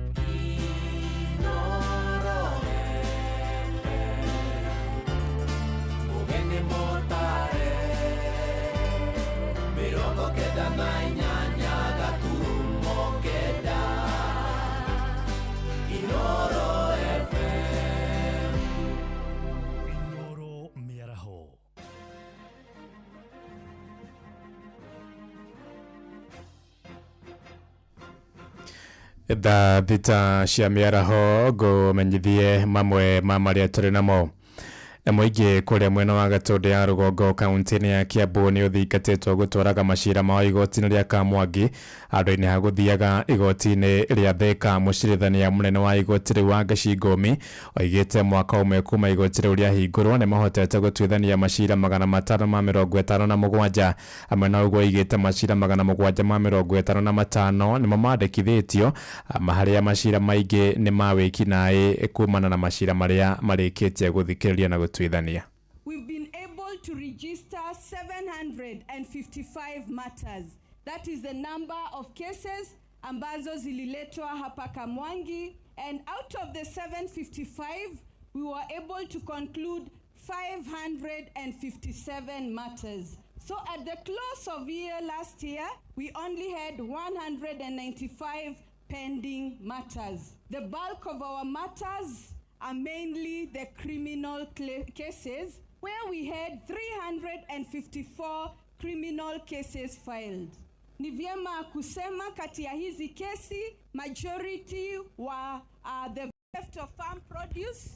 Thaa 6 cia mĩaraho ngũmenyithie mamwe ma marĩa tũrĩ namo. Mũingĩ kũrĩa mwena wa Gatũndũ ya rũgongo kaunti-inĩ ya Kiambu nĩ ũthingatĩtwo gũtwaraga macira mao igoti-inĩ rĩa Kamwangi handũ-inĩ ha gũthiaga igoti-inĩ rĩa Thika. Mũcirithania mũnene wa igoti rĩu Wangaci Ngũmi oigĩte mwaka ũmwe kuma igoti rĩu rĩahingũrwo nĩ mahotete gũtuithania macira 557. Hamwe na ũguo oigĩte macira 755 nĩmo mandĩkithĩtio, harĩa macira maingĩ nĩ ma wĩkinaĩ kumana na macira marĩa marĩkĩtie gũthikĩrĩria na gũtuithania. We've been able to register 755 matters. That is the number of cases ambazo zililetwa hapa Kamwangi, and out of the 755 we were able to conclude 557 matters. So at the close of year last year, we only had 195 pending matters. The bulk of our matters are mainly the criminal cases, where we had 354 criminal cases filed. Ni vyema kusema kati ya hizi kesi, majority were the theft of farm produce.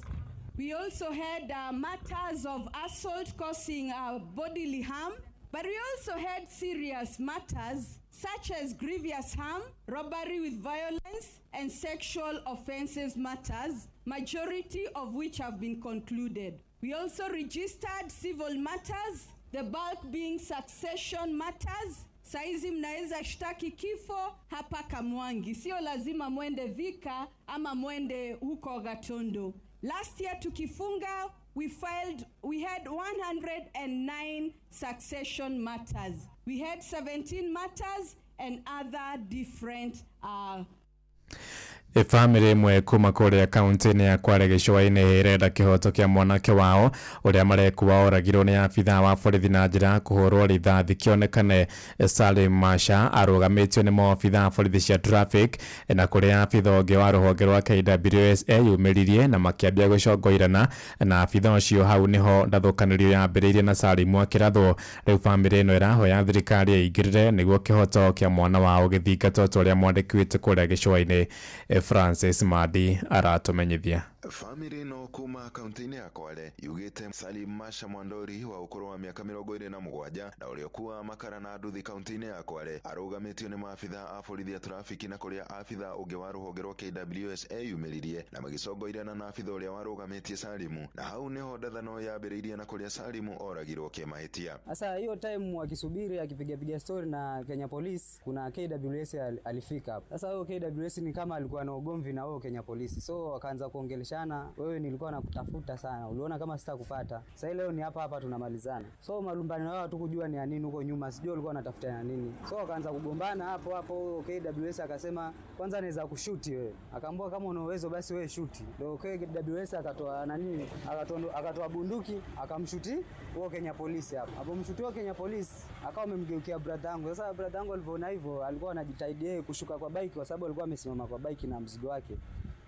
We also had matters of assault causing bodily harm, but we also had serious matters such as grievous harm, robbery with violence, and sexual offenses matters, majority of which have been concluded. We also registered civil matters, the bulk being succession matters. Saizi mnaweza shtaki kifo hapa Kamwangi, sio lazima mwende Thika ama mwende huko Gatondo. Last year tukifunga, we had 109 succession matters. We had 17 matters and other different Famĩlĩ ĩmwe kuma kũrĩa kaunti-inĩ ya Kwale gĩcũa-inĩ ĩrenda kĩhoto kĩa mwanake wao ũrĩa marekua oragirwo nĩ abithaa wa borithi na njĩra ya kũhũrwo rithathi kĩonekane. Salim Masha arũgamĩtio nĩ maobithaa a borithi cia traffic na kũrĩa abithaa ũngĩ wa rũhonge rwa KWS eyumĩririe na makĩambia gũcongoirana na abithaa ũcio. Hau nĩho ndathũkanĩrio yambĩrĩirie na Salim akĩrathwo. Rĩu famĩlĩ ĩno ĩrahoya thirikari ĩingĩrĩre nĩguo kĩhoto kĩa mwana wao gĩthingatwo ta ũrĩa mwandĩki witũ kũrĩa gĩcũa-inĩ Francis Madi aratumenyithia. Famĩlĩ ĩno kuma kaunti-inĩ ya Kwale yugĩte Salim Masha Mwandori wa ũkũrũ wa mĩaka 27 na ũrĩa ũkuaga makara na nduthi kaunti-inĩ ya Kwale arũgamĩtio nĩ maabithaa a borithi a trafiki na kũrĩa abithaa ũngĩ wa rũhonge rwa KWS eyumĩririe na magĩcongoirana na abithaa ũrĩa warũgamĩtie Salimu, na hau nĩho ndathano yambĩrĩirie na kũrĩa Salimu oragirwo kĩmahĩtia. Sasa hiyo time akisubiri akipiga story na Kenya Police, kuna KWS alifika hapo. Sasa huyo KWS ni kama alikuwa na ugomvi na huyo Kenya Police, so wakaanza kuongeleshana, wewe nilikuwa nakutafuta sana, uliona kama sitakupata, sasa leo ni hapa hapa tunamalizana. So malumbano yao hatukujua ni ya nini huko nyuma, sijui walikuwa wanatafuta ya nini. So wakaanza kugombana hapo hapo. KWS akasema kwanza naweza kushuti wewe, akaambiwa kama una uwezo basi wewe shuti. Ndio KWS akatoa nani, akatoa bunduki akamshuti huo Kenya Police hapo. Hapo mshuti wa Kenya Police akawa amemgeukia brother yangu. Sasa brother yangu alivyoona hivyo alikuwa anajitahidi yeye kushuka kwa bike, kwa sababu alikuwa amesimama kwa bike na mzigo wake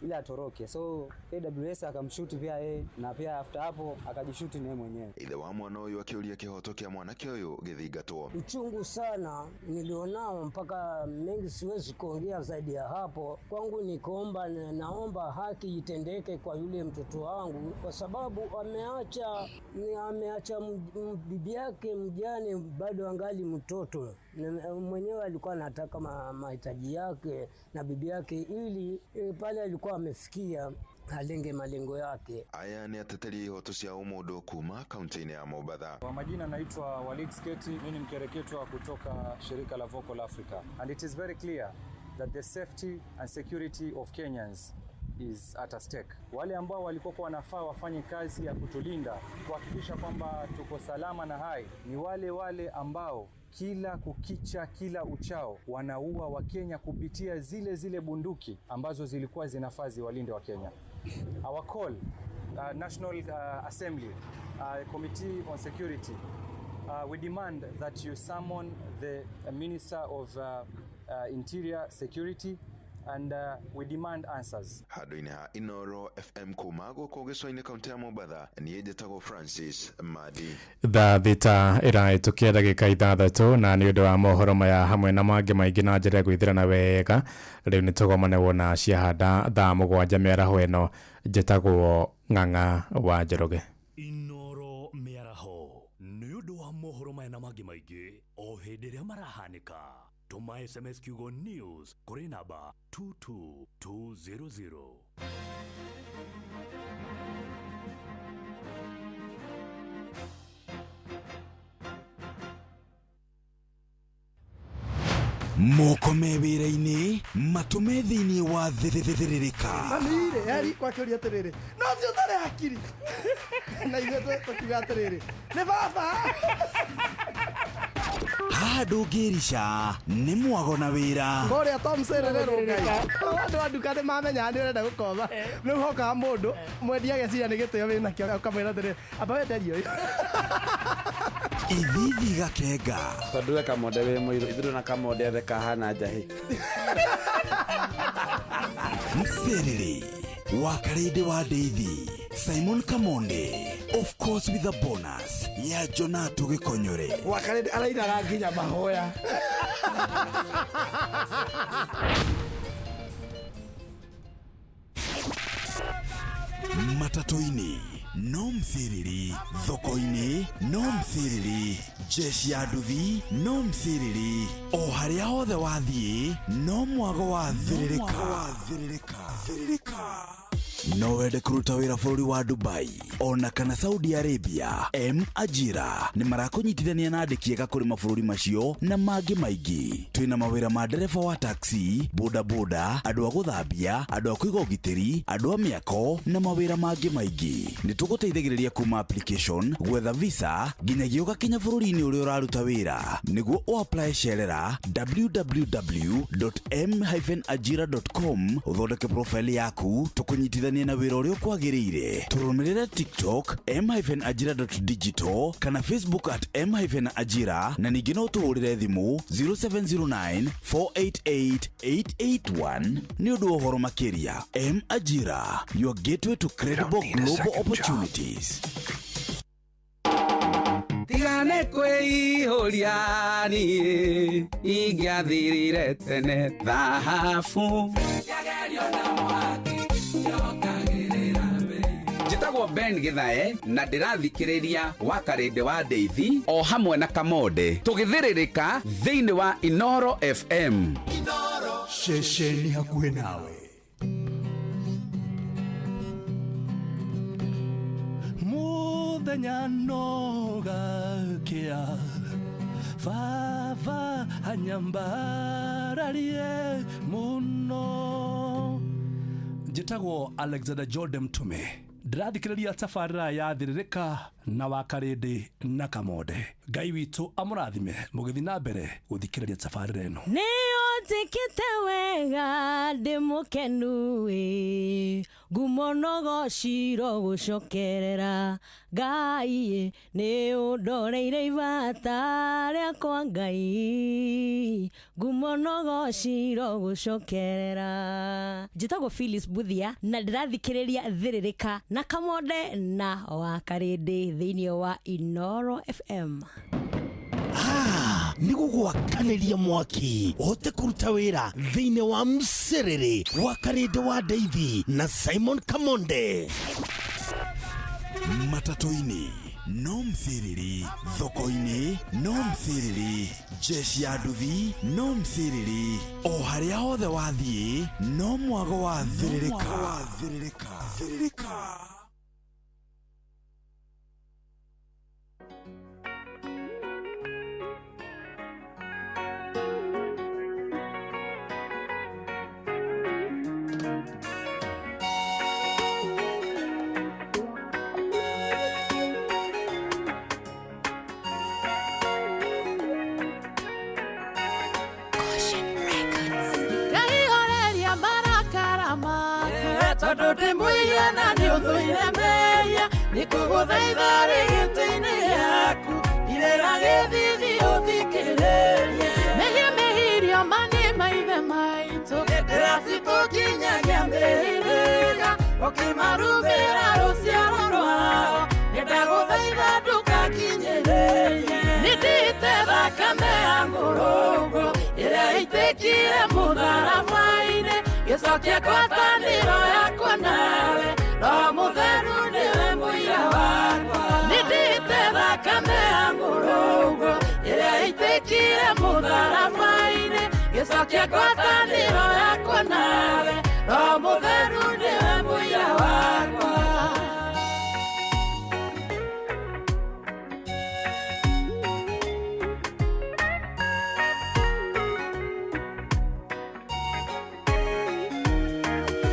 ili atoroke. So KWS akamshuti pia yeye, na pia after hapo akajishuti naye mwenyewe. Ithe wa mwana ũyũ akĩũria kĩhoto kĩa mwanake ũyũ gĩthingatwo. Uchungu sana nilionao, mpaka mengi siwezi kuongea zaidi ya hapo. Kwangu ni kuomba, naomba haki itendeke kwa yule mtoto wangu, kwa sababu ameacha bibi yake mjane, bado angali mtoto. Mwenyewe alikuwa anataka mahitaji yake na bibi yake, ili pale alikuwa amefikia alenge malengo yake. Aya ni ateteri ihoto cia ũmũndũ kuma kaunti-inĩ ya Mombatha. Kwa majina naitwa Walid Sketi, mimi ni mkereketwa kutoka shirika la Vocal Africa, and it is very clear that the safety and security of Kenyans is at a stake. Wale ambao walikuwa wanafaa wafanye kazi ya kutulinda, kuhakikisha kwamba tuko salama na hai, ni wale wale ambao kila kukicha, kila uchao wanaua Wakenya kupitia zile zile bunduki ambazo zilikuwa zinafaa ziwalinde Wakenya. Our call, National Assembly, Committee on Security, we demand that you summon the Minister of Interior Security, And we demand answers. Handũ-inĩ ha Inoro FM kuma gũkũ gĩcũa-inĩ kaũntĩ ya Mombatha, niĩ njĩtagwo Francis Madi. Thaa 6 ĩrahĩtũkia ndagĩka 6 na nĩ ũndũ wa mohoro maya hamwe na mangĩ maingĩ na njĩra ya gwĩthĩrana wega rĩu nĩ tũgomane wona ciahanda thaa 7 mĩaraho ĩno. Njĩtagwo Ng'ang'a wa Njoroge. Inoro mĩaraho nĩ ũndũ wa mohoro maya na mangĩ maingĩ o hĩndĩ ĩrĩa marahanĩka. Tũma SMS kiugo news kũrĩ namba 22200. Moko me wĩra-inĩ matũme thĩinĩ wa thĩrĩrĩka. Mami-rĩ, eri kwakĩũria atĩrĩrĩ, no ũcio ũtarĩ hakiri. Na ithuĩ tũkiuga atĩrĩrĩ, nĩ baba. Haha ndũngĩrica nĩ mwago na wĩra. Kũrĩa Tom Serererwo Ngai. Andũ a nduka nĩ mamenyaga nĩ ũrenda gũkoma. Rĩu hokaga mũndũ mwendia ageciria nĩ gĩtĩo wĩnakĩo ũkamwĩra atĩrĩrĩ, amba wenderie ũyũ. Ithithi gakenga. Tondũ we Kamonde wĩ mũirũ, ithuĩ na Kamonde othe kahana njahĩ. Mserere wa Karĩndĩ wa Ndeithi, Simon Kamonde, of course with a bonus ya Jonato Gĩkonyore. Wa Karĩndĩ arainaga nginya mahoya. Matatũ-inĩ no msiriri, thoko-inĩ no msiriri, jeshi ya nduthi no msiriri, o harĩa hothe wathiĩ no mwago wa thĩrĩrĩka. No wende kũruta wĩra bũrũri wa Dubai ona kana Saudi Arabia, M Ajira nĩ marakũnyitithania na andĩki ega kũrĩ mabũrũri macio na mangĩ maingĩ. Twĩna mawĩra ma ndereba wa taxi, boda boda, andũ a gũthambia, andũ a kũiga ũgitĩri, andũ a mĩako na mawĩra mangĩ maingĩ. Nĩ tũgũteithagĩrĩria kuma application, gwetha visa nginyagia ũgakinya bũrũri-inĩ ũrĩa ũraruta wĩra. Nĩguo ũapply cerera www.m-ajira.com ũthondeke profile yaku tũkũnyitithanie na wĩra ũrĩa ũkwagĩrĩire. Tũrũmĩrĩre TikTok m-ajira.digital kana Facebook at m-ajira na ningĩ no ũtũhũrĩre thimũ 0709 488 881 nĩ ũndũ wa ũhoro makĩria. M Ajira, your gateway to credible global opportunities. Tigane kwĩihũria niĩ ingĩathirire tene thahabu. Njĩtagwo Ben Githae na ndĩrathikĩrĩria wa Karĩndĩ wa Ndeithi o hamwe na Kamonde tũgĩthĩrĩrĩka thĩinĩ wa Inoro FM. Ceceni hakuhĩ nawe. Mũthenya no gakĩa baba anyambararie mũno. Njĩtagwo Alexander Jordan Mtume, ndĩrathikĩrĩria tabarĩra ya thĩrĩrĩka na wa Karĩndĩ na Kamonde. Ngai witũ amũrathime mũgĩthiĩ na mbere gũthikĩrĩria tabarĩra ĩno. Nĩ ũnjĩkĩte wega ndĩ mũkenu ĩ, ngumo no gociro gũcokerera Ngai nĩ ũndoreire ibata rĩakwa Ngai, ngumo no gociro gũcokerera. Njĩtagwo Phyllis Buthia na ndĩrathikĩrĩria thĩrĩrĩka na Kamonde na wa Karĩndĩ thĩinĩ wa Inoro FM. Nĩ gũgwakanĩria mwaki ũhote kũruta wĩra thĩinĩ wa mserere wa Karĩndĩ wa Ndeithi na Simon Kamonde. Matatũ-inĩ no msiriri, thoko-inĩ no msiriri, jeshi ya nduthi no msiriri, o harĩa hothe wathiĩ no mwago wa thĩrĩrĩka. Tondũ ndĩ mũiya na nĩ ũthũire mehia, nĩngũgũthaitha rĩgĩtĩ-inĩ gĩaku, irĩra gĩthithi ũthikĩrĩrie. Mehia mehirio ma nĩ maithe maitũ, ndĩracitũra mĩhĩrĩga ũkĩmarumĩra rũciaro rwao nĩndagũthaitha ndũkakinyĩrĩrie nĩndĩte thakame ya mũrũngũ ĩrĩa ĩitĩkire mũtharaba-inĩ gĩcokia ngwatanĩro yakwa nawe Roho Mũtheru nĩwe mũira wakwa nĩndĩte thakame ya mũrũngũ ĩrĩa ĩitĩkire mũtharaba-inĩ gĩcokia ngwatanĩro yakwa nawe Roho Mũtheru nĩwe mũira wakwa.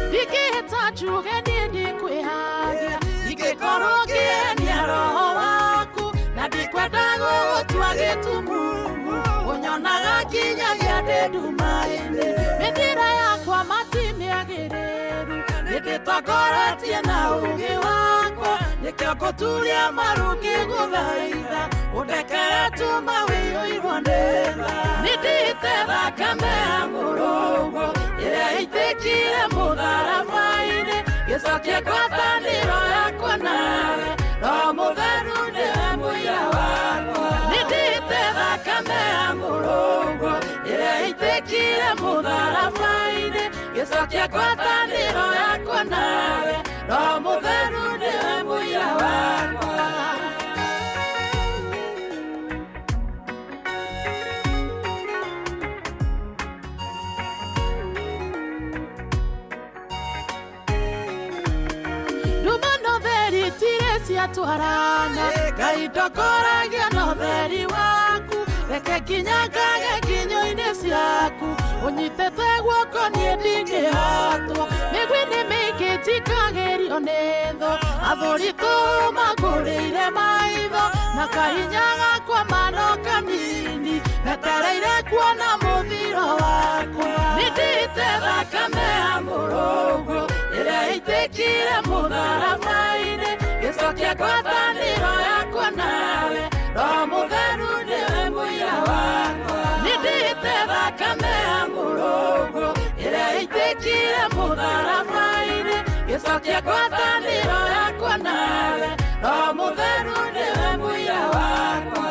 Ndingĩhĩta njuge niĩ ndikwĩhagia ingĩkorwo ngĩenia roho waku na ndikwenda gũgũtua gĩtumumu ũnyonaga nginyagia ndĩ nduma-inĩ mĩthiĩre yakwa matimĩagĩrĩru nĩndĩtongoretie na ũũgĩ wakwa nĩkĩo ngũturia maru ngĩgũthaitha ũndekere tuma wĩiyũirwo nĩ tha nĩndĩte thakame ya mũrũngũ ĩrĩa ĩitĩkire mũtharaba-inĩ gĩcokia ngwatanĩro yakwa nawe Roho Mũtheru nĩwe mũira wakwa nĩndĩte thakame ya mũrũngũ ĩrĩa ĩitĩkire mũtharaba-inĩ gĩcokia ngwatanĩro yakwa nawe Roho Mũtheru nĩwe mũira wakwa. Nduma na ũtheri itirĩ ciatwarana Ngai ndokoragia na ũtheri waku reke nginya ngage nginyo-inĩ ciaku ũnyitĩte guoko niĩ ndingĩhotwo mĩgwĩ nĩ mĩingĩ njikagĩrio nĩ thũ athũri tũmangũrĩire maitho na kahinya gakwa mano kanini metereire kuona mũthiro wakwa nĩndĩte thakame ya mũrũngũ ĩrĩa ĩitĩkire mũtharaba-inĩ gĩcokia ngwatanĩro yakwa nawe Roho Mũtheru nĩwe mũira wakwa nĩndĩte thakame ya mũrũngũ ĩrĩa ĩitĩkire mũtharaba-inĩ gĩcokia ngwatanĩro yakwa nawe Roho Mũtheru nĩwe mũira wakwa.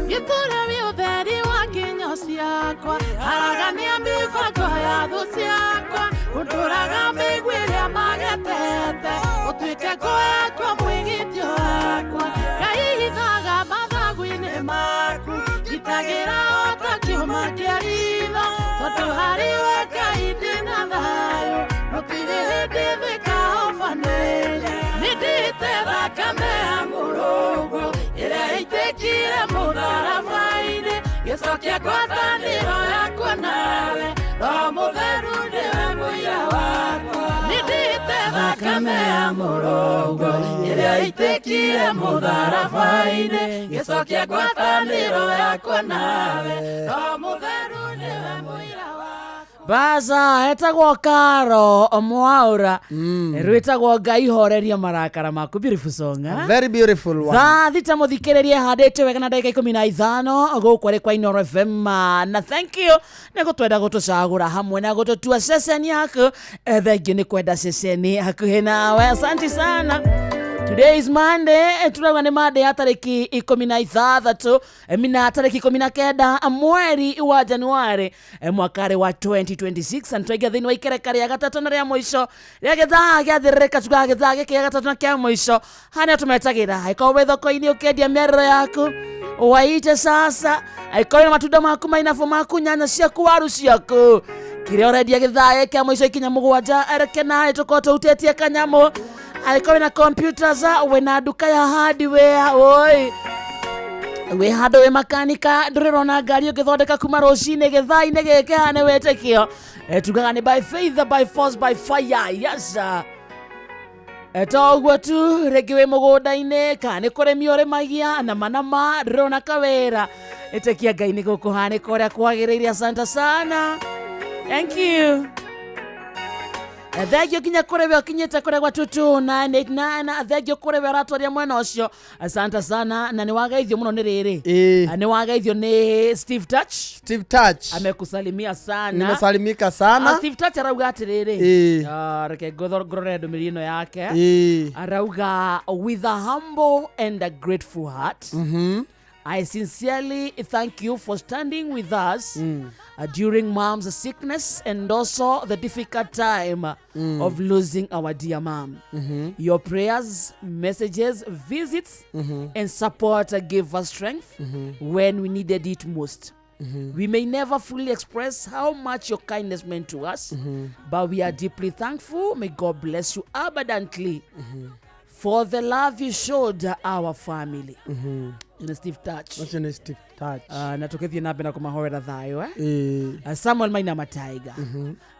Gĩtũre wĩ ũtheri wa nginyo ciakwa haragania mĩbango ya thũ ciakwa ũndũraga mĩigua ĩrĩa magetete ũtuĩke ngo yakwa mwĩgitio wakwa Ngai hithaga mathagu-inĩ maku ngitagĩra o ta kĩũma kĩa ritho tondũ harĩ we Ngai ndĩna thayũ gũtirĩ hĩndĩ thĩkahobanĩria nĩndĩte thakame ya mũrũngũ ĩrĩa ĩitĩkire mũtharaba-inĩ gĩcokia ngwatanĩro yakwa nawe Roho Mũtheru nĩwe mũira wakwa nĩndĩte thakame ya mũrũngũ ĩrĩa ĩitĩkire mũtharaba-inĩ gĩcokia ngwatanĩro yakwa nawe Roho Mũtheru nĩwe mũira wakwa. Baza etagwo Karo Mwaura rwĩtagwo Ngai horeria marakara maku. Beautiful song, eh? Very beautiful one. Thaa thita mũthikĩrĩrie handĩte wega na ndagĩka 15 gũkũ arĩ kwa Inooro FM, na thank you nĩ gũtwenda gũtũcagũra hamwe na gũtũtua ceceni yaku. Thengiũ nĩ kwenda ceceni hakuhĩ nawe, asante sana. Today is Monday, turauga nĩ Monday ya tarĩki 16 mina tarĩki 19 mweri wa Januari mwaka wa 2026, na twaingia thĩinĩ wa ikereka rĩa gatatũ na rĩa mũico rĩa gĩthaa gĩathĩrĩrĩka tugaga gĩthaa gĩkĩ gĩa gatatũ na kĩa mũico harĩa tũmetagĩra angĩkorwo wĩ thoko-inĩ ũkĩendia mĩarĩro yaku waite sasa, angĩkorwo wĩna matunda maku mainabu maku nyanya ciaku waru ciaku kĩrĩa ũrendia gĩthaa gĩkĩ kĩa mũico ikinya 7 ereke naĩ tũkorwo tũhutĩtie kanyamũ. Angĩkorwo wĩna computers wĩna nduka ya hardware oi wĩ handũ wĩ makanika ndũrĩrona ngari ũngĩthondeka kuma rũcinĩ gĩthaa-inĩ gĩkĩ haha nĩ wĩtĩkio. Tugaga nĩ by faith by force by fire, yes. To ũguo tu rĩngĩ wĩ mũgũnda-inĩ kana nĩ kũrĩmi ũrĩmagia na manama ndũrĩrona kawĩra ĩtĩkia Ngai nĩ gũkũhanĩka ũrĩa kwagĩrĩire. Asante sana, thank you. Thengio nginya kũrĩ we ũkinyĩte kũrĩa gwa 22989. Thengio kũrĩ we ũratwaria mwena ũcio, asante sana, na nĩ wageithio mũno nĩ rĩrĩ. Nĩ wageithio nĩ Steve Touch. Steve Touch amekusalimia sana. Nimesalimika sana. Steve Touch arauga atĩrĩrĩ, reke ngũrore ndũmĩrĩri ĩno yake. Arauga, with a humble and a grateful heart, I sincerely thank you for standing with us during mom's sickness and also the difficult time of losing our dear mom. Your prayers, messages, visits, and support gave us strength when we needed it most. We may never fully express how much your kindness meant to us, but we are deeply thankful. May God bless you abundantly for the love you showed our family. Nĩ Steve Touch. Ũcio nĩ Steve Touch. Na tũgĩthiĩ na mbere na kũmahoera thayũ, eh? Samuel Maina Mataiga,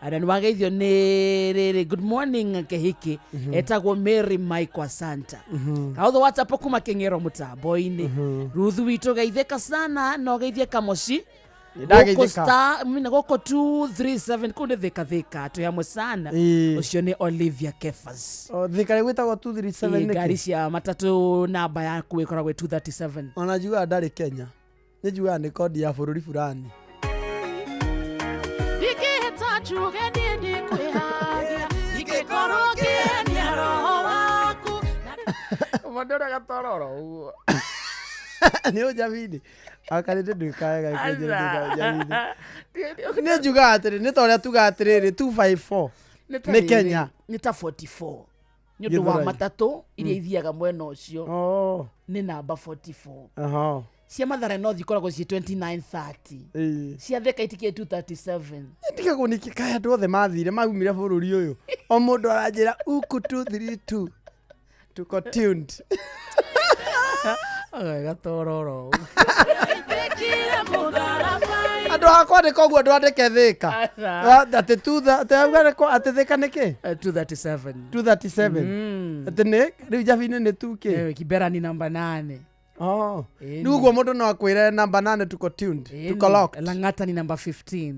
na nĩ wageithio nĩ rĩrĩ, good morning kehiki, etagwo Mary Michael Santa. Kaũthũ WhatsApp kuma kĩng'ero mũtambo-inĩ. Ruthu witũ, geithĩka sana na ũgeithie Kamoci. Ndageithĩka. Gũkũ star mina gũkũ 237 kũu nĩ thĩka thĩka, twĩ hamwe sana. Ũcio nĩ Olivia Kefas. Thika gwĩtagwo 237 Ĩ, nĩkĩ? Ngari cia matatũ namba yaku ĩkoragwo ĩ 237. Ona njugaga ndarĩ Kenya, nĩ njugaga nĩ kodi ya bũrũri fulani. Ndingĩhĩta njuge niĩ nĩkwĩhagia, ingĩkorwo ngĩhenia roho waku. Mũndũ ũrĩa gatororo ũguo. Nĩ ũnjabini akarĩndĩ ndwĩkaga. Nĩ njugaga atĩrĩ, nĩ ta ũrĩa tugaga atĩrĩrĩ, 254 nĩ Kenya. Nĩ ta 44 nĩ ũndũ wa Gĩthũrai. matatũ iria ithiaga mwena ũcio nĩ namba 44. Cia Mathare North ikoragwo ciĩ 2930, cia Thika itikiĩ 237. Ndigagwo nĩkĩ kaĩ andũ othe mathire maumire bũrũri ũyũ, o mũndũ aranjĩra uku 232 tuko tuned. Gatororo. Ĩkire mũtharaba. Andũ a kwandĩka ũguo ndwandĩke Thĩka. Atĩ atĩ Thĩka nĩ kĩ? 237. 237 atĩ nĩ rĩu Njabinĩ nĩ 2K. Kibera ni namba 8. Oh. Rĩu ũguo mũndũ no akwĩre namba 8 tuko tuned, tuko locked. Lang'ata ni namba 15.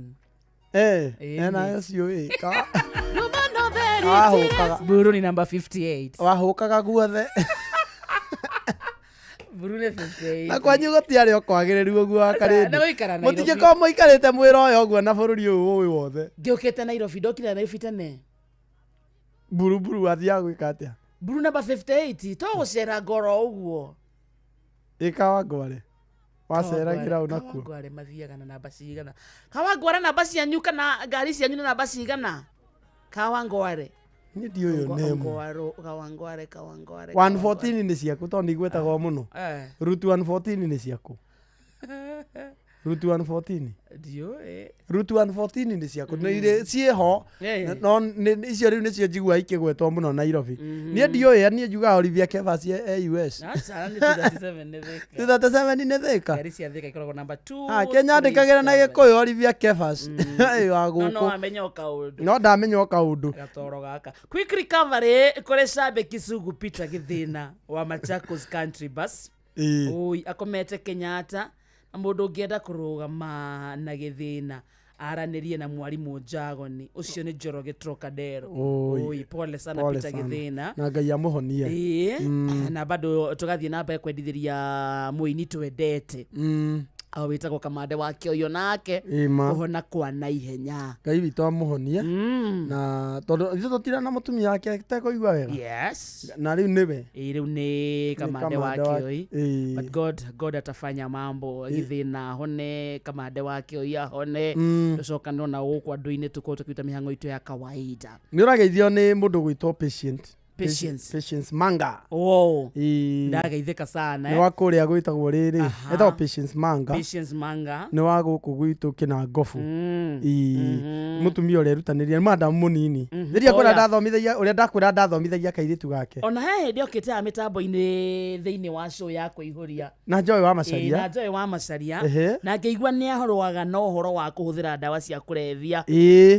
Ena SUA ka Nduma theri. Wahũkaga. Buru ni namba 58. Wahũkaga guothe. Buru nĩ 58. Na kwanyu gũtiarĩ o kwagĩrĩru ũguo wa Na karĩndĩ. gũikara Nairobi. Mũtingĩkorwo mũikarĩte mwĩra ũyũ ũguo na bũrũri ũyũ ũĩ wothe. Ngĩũkĩte Nairobi, ndokire Nairobi tene. Buruburu wathiaga gwĩka atĩa? Buru namba 58 to gũcera ngoro ũguo. Ĩ Kawangware waceragĩra ũ nakuo? Kawangware mathiaga na namba cigana? Kawangware namba cianyu kana ngari cianyu nĩ namba cigana Kawangware? Niĩ ndiũĩ nĩ ĩmwe. Kawangware, Kawangware. 114 nĩ ciaku tondũ nĩ igwetagwo mũno. Route 114 nĩ ciaku, Route 114. Ndiũĩ. Route 114 nĩ ciaku, nĩ irĩ ciĩho. No icio rĩu nĩcio njiguaga ikĩgwetwo mũno Nairobi. Niĩ ndiũĩ, niĩ njugaga Olivia Kevas e US. Aca, nĩ 237 nĩ Thika. 237 nĩ Thika. Ngari cia Thika ikoragwo namba 2. Ah, Kenya andĩkagĩra na Gĩkũyũ Olivia Kevas ĩyo wa No gũkũ. Wamenya o kaũndũ. No ndamenya o kaũndũ. Gatoro gaka, quick recovery kũrĩ shabiki sugu Peter Gĩthĩna wa Machakos Country Bus. Oi, akomete Kenyatta, na mũndũ ũngĩenda kũrũgama na Gĩthĩna aranĩrie na mwarimũ Njagoni ũcio nĩ Njoroge Trocadero. Oi. Oi, pole sana. Pole Peter sana. Gĩthĩna. Na Ngai amũhonie. Ĩĩ, na bado tũgathiĩ na mbere kwendithĩria mũini twendete o wĩtagwo Kamande wa Kĩoyo, nake Ĩma. kũhona kwa naihenya. Ngai witũ amũhonie, na tondũ ithuĩ tũtira na mũtumia wake tekũigua wega. Yes. Na rĩu nĩwe. Ĩĩ, rĩu nĩ Kamande wa Kamande wa- Kĩoi. But God atafanya mambo. Gĩthĩna ahone, Kamande wa Kĩoi ahone, tũcokanĩrwo na gũkũ andũ-inĩ tũkorwo tũkĩruta mĩhang'o itũ ya kawaida. Nĩ ũrageithio nĩ mũndũ gwĩtwo Patient. Patience. Patience Manga. Oh. Ĩĩ. Ndageithĩka sana. Nĩ wa kũrĩa gwĩtagwo rĩrĩ, etagwo Patience Manga. Patience Manga. Nĩ wa gũkũ gwitũ Kĩnangobu. Ĩĩ, mũtumia ũrĩa erutanĩria, nĩ madamu mũnini rĩrĩa kwĩra Oya. ndathomithagia, ũrĩa ndakwĩra ndathomithagia kairĩtu gake. Ona he hĩndĩ okĩte ya mĩtambo-inĩ thĩinĩ wa show ya kũihũria Na Joy wa Ĩĩ, Macaria. na Joy wa Macaria. Na ngĩigua nĩ arũaga na ũhoro wa kũhũthĩra ndawa cia kũrebia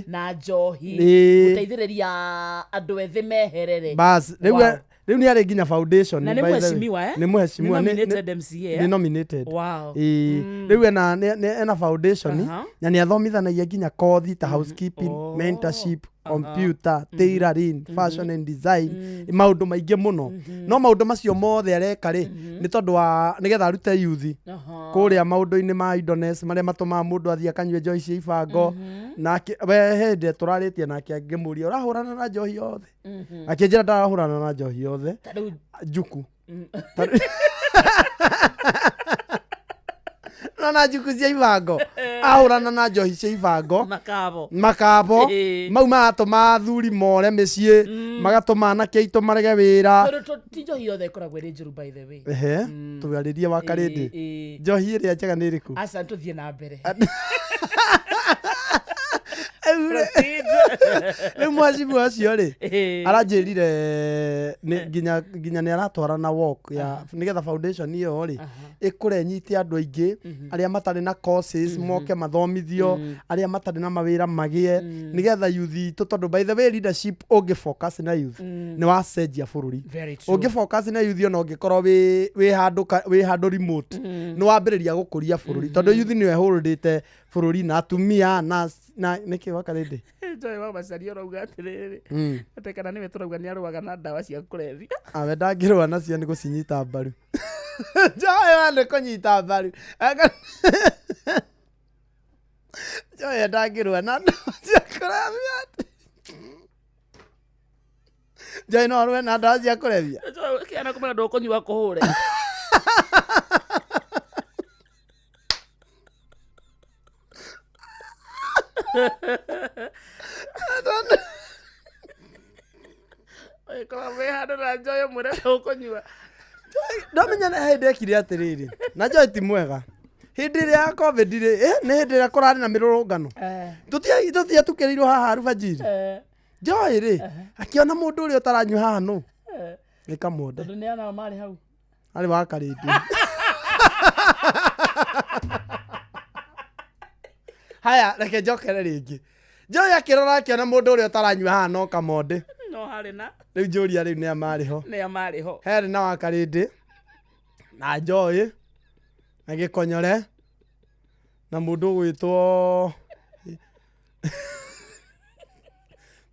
na njohi, gũteithĩrĩria andũ ethĩ meherere. Bas rĩu. Wow. Rĩu nĩ arĩ nginya foundation. Na nĩ by the way. mheshimiwa, eh? Nĩ mheshimiwa. Nĩ nominated MCA, eh? Nĩ nominated. Wow. Ĩĩ. Rĩu ena ena foundation na nĩ athomithanagia nginya kothi ta housekeeping, mentorship, Computer, tailoring, fashion and design, maũndũ maingĩ mũno. No maũndũ macio mothe areka rĩ, nĩ tondũ wa nĩgetha arute youth kũrĩa maũndũ-inĩ ma idleness marĩa matũmaga mũndũ athiĩ akanyue njohi cia ibango. Nake we hĩndĩ ĩrĩa tũrarĩtie nake, ngĩmũria, ũrahũrana na njohi yothe? Akĩnjĩra ndarahũrana na njohi yothe. Ta rĩu Njuku na njuku cia ibango, ahũrana na njohi cia ibango. Makabo. Makabo. Mau maratũma athuri more mĩciĩ, magatũma anake aitũ marege wĩra. Tondũ ti njohi yothe ĩkoragwo ĩrĩ njũru, by the way. Ehe, tũarĩrie wa karĩndĩ. Njohi ĩrĩa njega nĩ ĩrĩkũ? Aca, tũthiĩ na mbere. Rĩu mwacibu acio rĩ, aranjĩrire nĩ nginya nĩ aratwara na walk ya nĩgetha foundation ĩyo rĩ ĩkũre, nyite andũ aingĩ arĩa matarĩ na courses moke mathomithio, arĩa matarĩ na mawĩra magĩe, nĩgetha youth itũ, tondũ by the way leadership ũngĩ focus na youth nĩ wacenjia bũrũri. Very true. Ũngĩ focus na youth, ona ũngĩkorwo wĩ handũ remote, nĩ wambĩrĩria gũkũria bũrũri, tondũ youth nĩwe holdĩte bũrũri na atumia na nĩkĩ wakarĩndĩ. Njohi wa Macaria ũrauga atĩrĩrĩ, atĩ kana nĩwe tũrauga nĩ arũaga na ndawa cia kũrebia. Awe ndangĩrũa nacio, nĩ gũcinyita mbaru. Njohi wa nĩ kũnyita mbaru. Njohi ndangĩrũa na ndawa cia kũrebia. Njohi no arũe na ndawa cia kũrebia? Kĩana kũmena ndũkũnyua kũhũre. Ũgĩkorwo wĩ handũ na njohi ũmwĩre ndũkũnyua. Ndamenya nĩ hĩndĩ ekire atĩrĩrĩ, na njohi ti mwega. Hĩndĩ ĩrĩa ya COVID rĩ, nĩ hĩndĩ ĩrĩa kũrarĩ na mĩrũrũngano, tũtiatukĩrĩirwo haha arubajiri. Njohi rĩ, akĩona mũndũ ũrĩa ũtaranyua haha nũ nĩ Kamonde. Tondũ nĩ anao marĩ hau. Arĩ wa karĩndĩ. Haya, reke njokere rĩngĩ. Njohi akĩrora akĩona mũndũ ũrĩa ũtaranyua haha no Kamonde. No harĩ na Rĩu njũria, rĩu nĩa marĩ ho? Nĩa marĩ ho? Herĩ na wa karĩndĩ na njoĩ na gĩkonyore na mũndũ ũgwĩtwo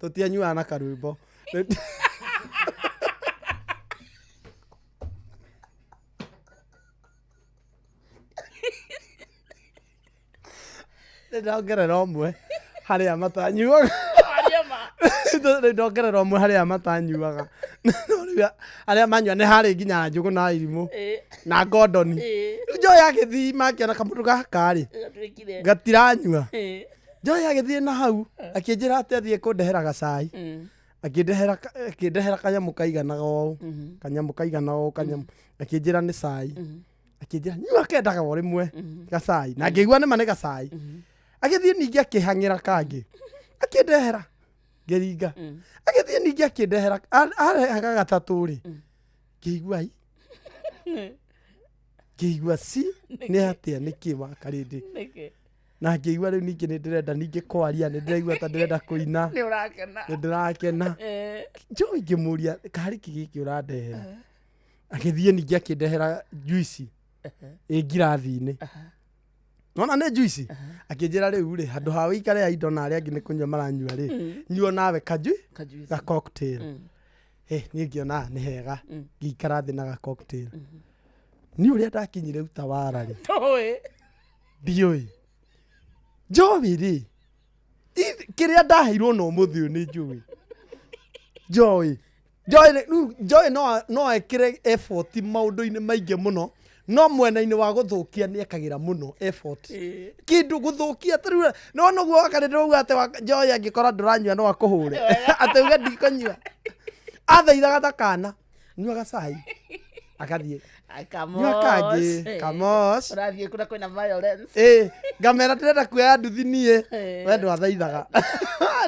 tũtianyuaga na karwĩmbo. Nĩ ndongerera ũmwe harĩa matanyuaga. Arĩa ma Rĩu ndongerera ũmwe harĩa matanyuaga. No rĩu arĩa manyua nĩ harĩ nginya Njũgũ na Irimũ na Ngondoni. Rĩu njoĩ agĩthiĩ makĩona kamũndũ gaka rĩ Gatuĩkire. gatiranyua. Njoĩ agĩthiĩ na hau akĩnjĩra atĩ athiĩ kũndehera gacai. Akĩndehera kanyamũ kaiganaga ũũ, kanyamũ kaigana ũũ, kanyamũ, akĩnjĩra nĩ cai. Akĩnjĩra nyua kendaga o rĩmwe gacai, na ngĩigua nĩma nĩ gacai. Agĩthiĩ ningĩ akĩhang'ĩra kangĩ, akĩndehera, ngĩringa. Agĩthiĩ ningĩ akĩndehera, arehaga gatatũ rĩ, ngĩigua ai, ngĩigua ci nĩ atĩa, nĩkĩ wakarĩndĩ? Nĩkĩ? Na ngĩigua rĩu ningĩ nĩ ndĩrenda ningĩ kwaria, nĩ ndĩraigua ta ndĩrenda kũina. Nĩ ũrakena. Nĩ ndĩrakena. Njohi ngĩmũria, karĩ kĩ gĩkĩ ũrandehera? Agĩthiĩ ningĩ akĩndehera juici ĩ ngirathi-inĩ. Nona nĩ juici. Akĩnjĩra rĩu rĩ, handũ ha wĩikare aindo na arĩa angĩ nĩ kũnyua maranyua rĩ, nyua nawe kanjui Kajuici. ga cocktail. Niĩ ngĩona nĩ hega, ngĩikara thĩ na ga cocktail. Niĩ ũrĩa ndakinyire Utawala rĩ, Ndũĩ. Ndiũĩ njohi rĩ, kĩrĩa ndaheirwo na ũmũthĩ ũyũ nĩ njũĩ njoĩ njoĩ rĩu njoĩ no ekĩre effort maũndũ-inĩ maingĩ mũno, no mwena-inĩ wa gũthũkia nĩ ekagĩra mũno effort kĩndũ gũthũkia. Ta rĩu no noguo wakarĩ ndĩrauga atĩ njoĩ angĩkora ndũranyua no akũhũre atĩ uge ndikũnyua. Athaithaga ta kana, nyua gacai, akathiĩ nyua kangĩ kamos. Ũrathiĩ kũrĩa kwĩna violence. Ĩ ngamera ndĩrenda kuoya nduthi niĩ. We ndwathaithaga.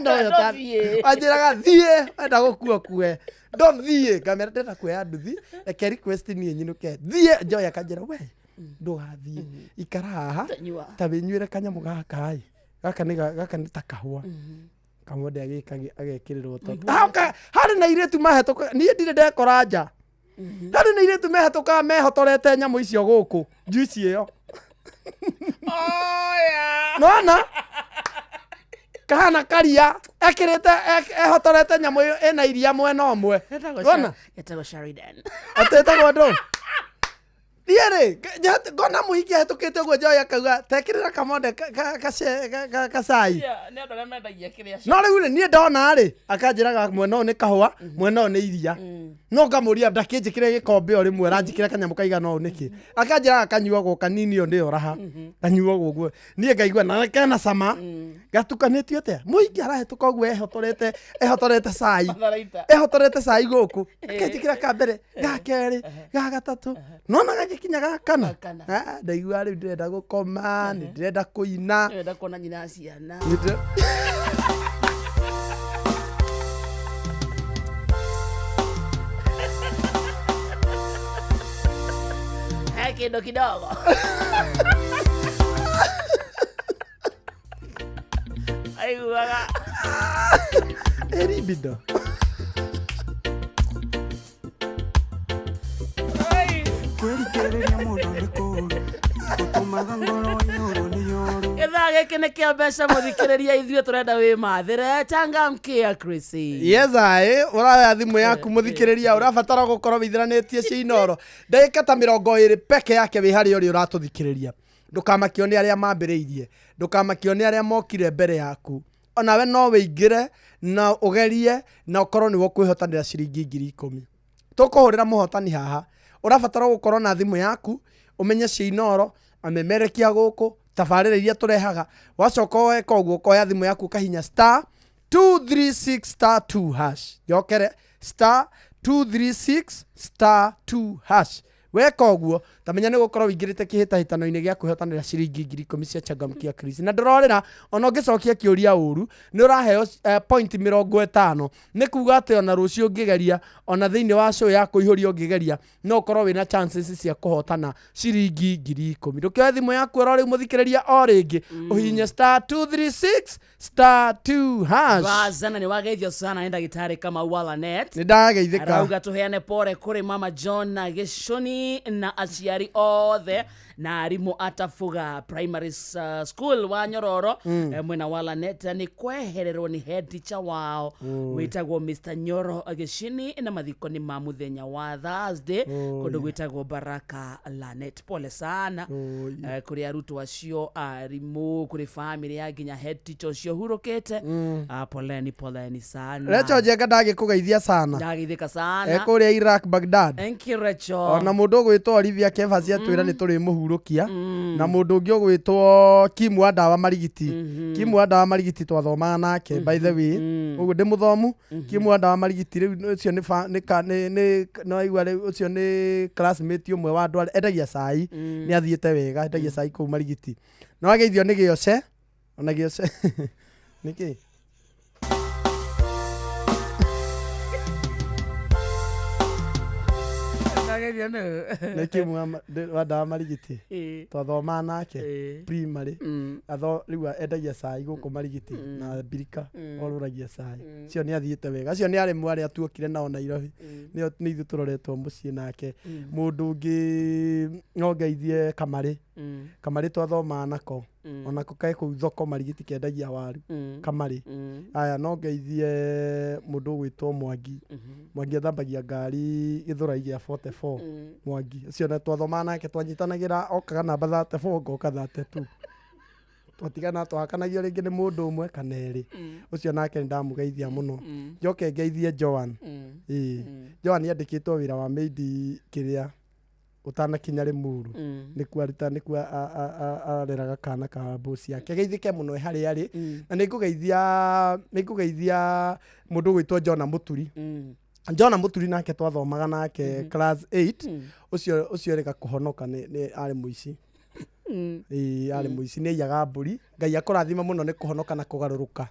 No we Ndũthiĩ. Wanjĩraga thiĩ, wenda gũkua kue, ndũthiĩ. Ngamera ndĩrenda kuoya nduthi, reke request niĩ nyinũke thiĩ. Njoya akanjĩra, we ndũgathiĩ, ikara haha. Tanyua. Ta wĩnyuĩre kanyamũ gaka ĩ, gaka nĩ gaka nĩ ta kahũa. Kamonde agĩka agekĩrĩrwo tondũ harĩ na airĩtu mahetũkaga, niĩ ndirĩ ndekora nja, harĩ na airĩtu mehetũkaga mehotorete nyamũ icio gũkũ, juici ĩyo. Nona kahana karia. Ekĩrĩte ehotorete nyamũ ĩyo ĩna iria mwena ũmwe. Wona? Etagwo Sheridan. Atĩ ĩtagwo ndũ? Niĩ rĩ, ngona mũhiki ahĩtũkĩte ũguo njoya akauga tekĩrĩra kamonde kacai. Yeah, nĩ andũ arĩa mendagia kĩrĩa No rĩu rĩ, niĩ ndona rĩ, akanjĩraga mwena ũyũ nĩ kahũa, mwena ũyũ nĩ iria. No ngamũria ndakĩnjĩkĩre gĩkombe o rĩmwe, aranjĩkĩra kanyamũ kaigana ũũ nĩkĩ? Akanjĩraga kanyuagwo kanini ĩyo nĩyo raha. Kanyuagwo ũguo. Niĩ ngaigua na kena cama. Gatukanĩtio atĩa? Mũhiki arahĩtũka ũguo ehotorete ehotorete cai. Matharaita. Ehotorete cai gũkũ. Akenjĩkĩra ka mbere, ga kerĩ, ga gatatũ. Nona gagĩkinya ga kana. Ah, ndaigua rĩu ndĩrenda gũkoma, nĩ ndĩrenda kũina. Ndĩrenda kuona nyina ciana. Nĩ ndĩre- He kĩndũ kidogo. Aiguaga. Ĩrimbindo. Kwĩrikĩrĩria mũno nĩ kũũru gũtũmaga ngoro ĩyũrwo nĩ yũru. Gĩthaa gĩkĩ nĩ kĩa mbeca mũthikĩrĩria ithuĩ tũrenda wĩmathĩre changamkia Chrissy. Yes, aĩ ũroya thimũ yaku mũthikĩrĩria ũrabatara gũkorwo wĩithiranĩtie cia Inooro ndagĩka ta 20 peke yake wĩ harĩa ũrĩ ũratũthikĩrĩria ndũkamakio nĩ arĩa mambĩrĩirie ndũkamakio nĩ arĩa mokire mbere yaku onawe no wĩingĩre na ũgerie na ũkorwo nĩwe ũkwĩhotanĩra ciringi 10,000 tũkũhũrĩra mũhotani haha ũrabatara gũkorwo na thimũ yaku ũmenye cia Inooro amemerekia gũkũ tabarĩra iria tũrehaga wacoka weka ũguo ũkoya thimũ yaku ũkahinya star 236 star 2 hash yokere star 236 star 2 hash weka ũguo tamenya nĩ gũkorwo wĩingĩrĩte kĩhĩtahĩtano-inĩ gĩa kwĩhotanĩra ciringi 10,000 cia changamkia Chris na ndũrorĩra ona ũngĩcokia kĩũria ũru nĩ ũraheo point 50 nĩ kuga atĩ ona rũciũ ũngĩgeria ona thĩinĩ wa show ya kũihũria ũngĩgeria no ũkorwo wĩna chances cia kũhotana ciringi 10,000 ndũkĩoe thimũ yaku oro rĩu mũthikĩrĩria o rĩngĩ ũhihinye star 236 star 2 hash Wazana nĩ wageithio sana nĩ ndagĩtarĩ Kamau wa Lanet. nĩ ndageithĩka Arauga tũheane pore kũrĩ mama John na Gĩcũni na aciari othe na arimũ atafuga primary school wa Nyororo mwena wa Lanet nĩ kwehererwo nĩ head teacher wao wĩtagwo Mr Nyoro Gĩcini na mathiko nĩ ma mũthenya wa Thursday kũndũ gwĩtagwo Baraka Lanet. Pole sana kũrĩ arutwo acio arimũ kũrĩ family ya nginya head teacher ũcio hurũkĩte. Ah, poleni poleni sana. Recho Njenga ndagĩkũgeithia sana Ndageithĩka sana. Ekũrĩa Iraq Baghdad. Thank you Rachel. Ona mũndũ ũgwĩtwo Olivia Kevas atwĩra nĩ tũrĩmũhurũkia na mũndũ ũngĩ ũgwĩtwo Kim wa ndawa marigiti. Kim wa ndawa marigiti twathomaga nake by the way ũguo ndĩ mũthomu. Kim wa ndawa marigiti rĩu ũcio nĩ nĩ nĩ nĩ no aigua rĩu ũcio nĩ classmate ũmwe wa andũ arĩa endagia cai nĩ athiĩte wega endagia cai kũu marigiti no ageithio nĩ Gĩoce ona Gĩoce nĩkĩ Ndageithio nũ? Nĩ Kim wa ndawa marigiti twathomaga nake primary atho rĩu endagia cai gũkũ marigiti na mbirika orũragia cai cio nĩ athiĩte wega acio nĩ arĩmũ arĩa tuokire nao Nairobi nĩo nĩ ithuĩ tũroretwo mũciĩ nake mũndũ ũngĩ no ngeithie Kamarĩ Kamarĩ twathomaga nako onako ke kũu thoko marigiti kendagia waru Kamarĩ aya no ngeithie mũndũ ũgwĩtwo Mwangi Mwangi athambagia ngari Gĩthũrai gĩa 44 Mwangi ũcio na twathomaga nake twanyitanagĩra okaga namba 34 ngoka 32 twatigana twahakanagio rĩngĩ nĩ mũndũ ũmwe kana erĩ ũcio nake nĩndamũgeithia mũno njoke ngeithie Joan ĩĩ Joan andĩkĩtwo wĩra wa maid kĩrĩa ũtanakinya Limuru nĩkuo aruta nĩkuo areraga kana ka boss yake geithĩke mũno e harĩa arĩ na nĩngũgeithia mũndũ ũgwĩtwo Jona Mũturi Jona Mũturi nake twathomaga nake class 8 ũcio ũcio erĩga kũhonoka nĩ arĩ mũici ĩĩ arĩ mũici nĩ aiyaga mbũri Ngai akũrathime mũno nĩ kũhonoka na kũgarũrũka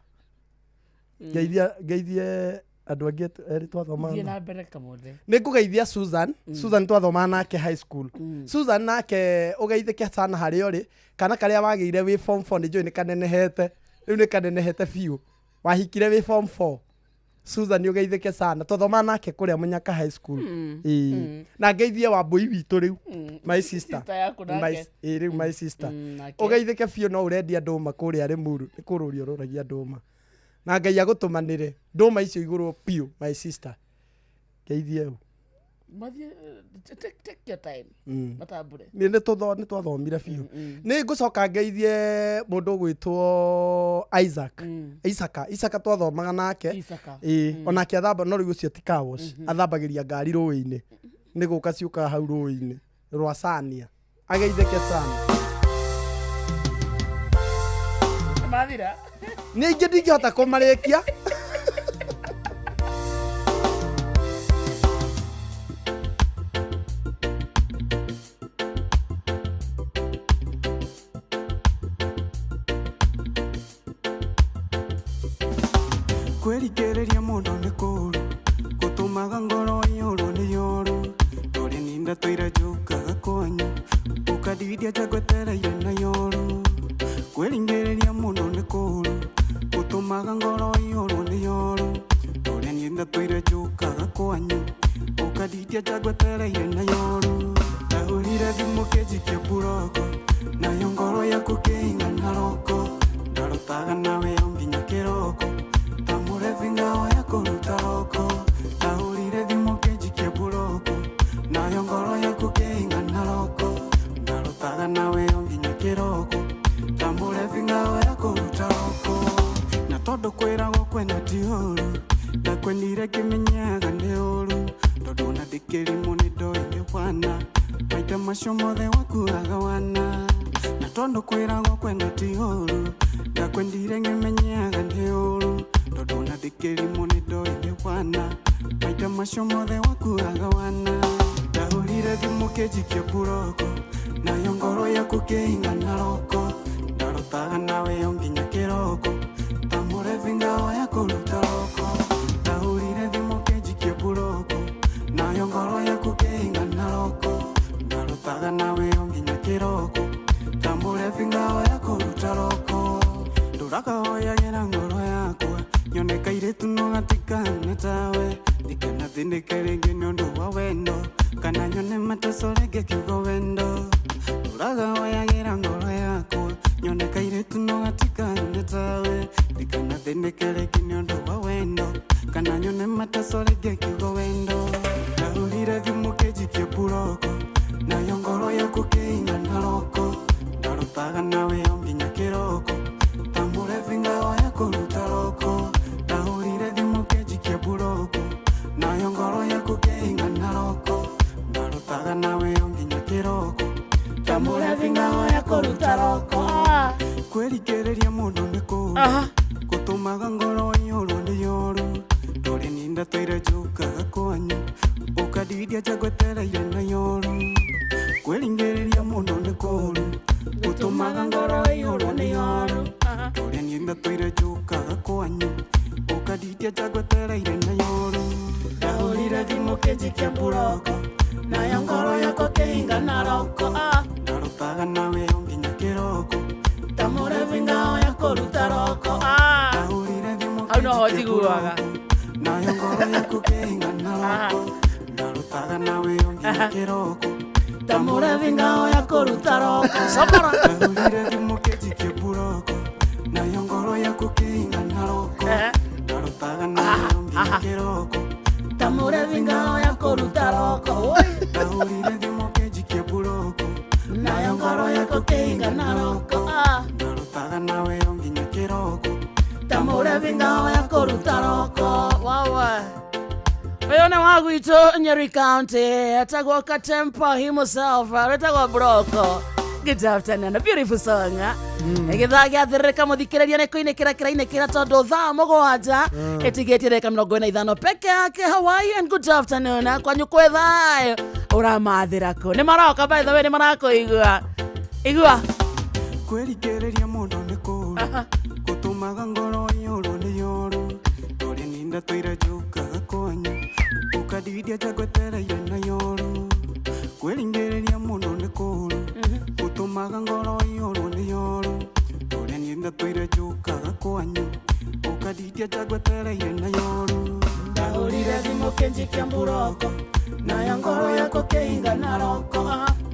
ngeithia ngeithie andũ angĩ erĩ twathomaga Thiĩ nao. na mbere Kamothe. Nĩ ngũgeithia Susan Susan twathomaga nake high school Susan nake ũgeithĩke sana harĩa ũrĩ kana karĩa wagĩire wĩ form 4 nĩ njũĩ nĩ kanenehete rĩu nĩ kanenehete biũ wahikire wĩ form 4 Susan ũgeithĩke sana twathomaga nake kũrĩa Mũnyaka high school ĩĩ na ngeithie Wambũi witũ rĩu my sister Sister yaku nake. Ĩĩ rĩu my sister Nake. ũgeithĩke biũ no ũrendia ndũma kũrĩa Limuru nĩ kũrũria ũrũragia ndũma Na Ngai agũtũmanĩre ndũma icio igũrũ biũ, my sister, ngeithie u. Mathiĩ, take, take your time. Matambũre. Nĩ nĩ twathomire biũ. Nĩ ngũcoka ngeithie mũndũ ũgwĩtwo Isaac, Isaka, Isaka twathomaga nake. Isaka. Ĩĩ, onake athamba, no rĩu ũcio ti car wash, athambagĩria ngari rũĩ-inĩ, nĩ gũka ciũkaga hau rũĩ-inĩ rwa Sania. Ageithĩke sana. Mathira. Nĩ ingĩ ndingĩhota kũmarĩkia. Kwĩrikĩrĩria mũndũ nĩ kũũru, gũtũmaga ngoro iyũrwo nĩ yoru. Ndũrĩ ninda tũira njũkaga kwanyu, ũkandidia njagwetereire na yoru. Kwĩringĩrĩria mũndũ nĩ kũũru, gũtũmaga ngoro iyũrwo nĩ yoru. Ndũrĩ ninda tũira njũkaga kwanyu, ũkandidia njagwetereire na yoru. Ndahũrire thimũ kĩnjikia mburoko, nayo ngoro yaku kĩingana roko. Ndarutaga nawe o nginya kĩroko, tamũrebi ngao ya kũruta roko. Ndahũrire thimũ kĩnjikia mburoko, nayo ngoro yaku kĩingana roko. Ndarutaga nawe o nginya kĩroko, tamũrebi ngao ya kũruta roko. Na tondũ kwĩragwo kwenda ti ũru, ndakwendire ngĩmenyaga nĩ ũru. Tondũ ona ndĩkĩrimũ nĩ ndoĩ nĩ wana, maita macio mothe wakuaga wana. Na tondũ kwĩragwo kwenda ti ũru, ndakwendire ngĩmenyaga nĩ ũru. Tondũ ona ndĩkĩrimũ nĩ ndoĩ nĩ wana, maita macio mothe wakuaga wana. Ndahũrire thimũ kĩnjikia mburoko, nayo ngoro yaku kĩingana roko. Ndarutaga nawe o nginya kĩroko, tamũrebi ngao ya kũruta roko. Ndahũrire thimũ kĩnjikia mburoko, nayo ngoro yaku kĩingana roko. Ndarutaga nawe o nginya kĩroko, tamũrebi ngao ya kũruta roko. Ndũrakahoyagĩra ngoro yakwa, nyone kairĩtu no gatikahana tawe. Ndikanathĩnĩke rĩngĩ nĩ ũndũ wa wendo, kana nyone mateso rĩngĩ kiugo wendo. Ndũrakahoyagĩra ngoro yakwa, nyone kairĩtu no gatikahana tawe. Ndikanathĩnĩke rĩngĩ nĩ ũndũ wa wendo, kana nyone mateso rĩngĩ kiugo wendo. Ndahũrire thimũ kĩnjikia mburoko, nayo ngoro yaku kĩingana roko. Ndarutaga nawe o nginya kĩroko, tamũrebi ngao ya kũruta roko. Ndahũrire thimũ kĩnjikia mburoko, nayo ngoro yaku kĩingana roko. Ndarutaga nawe o nginya kĩroko, Tamũrebi ngao ya kũruta roko. Kwĩrikĩrĩria mũndũ nĩ kũũru, gũtũmaga ngoro iyũrwo nĩ yoru. Ndũrĩ ninda tũira njũkaga kwanyu, ũkandidia njagwetereire na yoru. Kwĩringĩrĩria mũndũ nĩ kũũru, gũtũmaga ngoro iyũrwo nĩ yoru. Ndũrĩ ninda tũira njũkaga kwanyu, ũkandidia njagwetereire na yoru. Ndahũrire thimũ kĩnjikia mburoko, nayo ngoro yakwa kĩingana roko. Ndarutaga nawe o nginya kĩroko, Tamũrebi ngao ya kũruta roko. Ndahũrire thimũ Hau noho njiguaga. nayo ngoro yaku kĩingana roko. Ndarutaga nawe o nginya kĩroko, Tamũrebi ngao ya kũruta roko. Samara. Ndahũrire thimũ kĩnjikia mburoko, nayo ngoro yaku kĩingana roko. Ndarutaga nawe o nginya kĩroko, Tamũrebi ngao ya kũruta roko. Ndahũrire thimũ kĩnjikia mburoko, Nayo ngoro yaku kĩingana roko. Ndarutaga nawe o nginya kĩroko, Tamũrebi ngao ya kũruta roko. Wawa. Ũyũ nĩ wa gwitũ Nyeri County, etagwo Katempa himself, wĩtagwo Broko. Good afternoon, a beautiful song. Gĩthaa gĩathĩrĩrĩka mũthikĩrĩria nĩ kũinĩkĩra kĩrainĩkĩra tondũ thaa 7 ĩtigĩtie ndagĩka 45 peke yake. Hawaii and good afternoon. Kwanyu kwĩ thayũ, ũramathĩra kũ? Nĩ maroka, by the way, nĩ marakũigua igua. Kwĩrikĩrĩria mũndũ nĩ kũũru, gũtũmaga ngoro iyũrwo nĩ yoru. Ndũrĩ ninda tũira njũkaga kwanyu, ũkandidia njagwetereire na yoru. Kwĩringĩrĩria mũndũ nĩ kũũru, gũtũmaga ngoro iyũrwo nĩ yoru. Ndũrĩ ninda tũira njũkaga kwanyu, ũkandidia njagwetereire na yoru. Ndahũrire thimũ kĩnjikia mburoko, nayo ngoro yakwa kĩingana roko.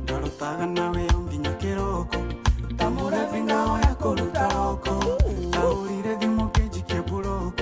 Ndarutaga nawe o nginya kĩroko, tamũrebi ngao ya kũruta roko. Ndahũrire thimũ kĩnjikia mburoko,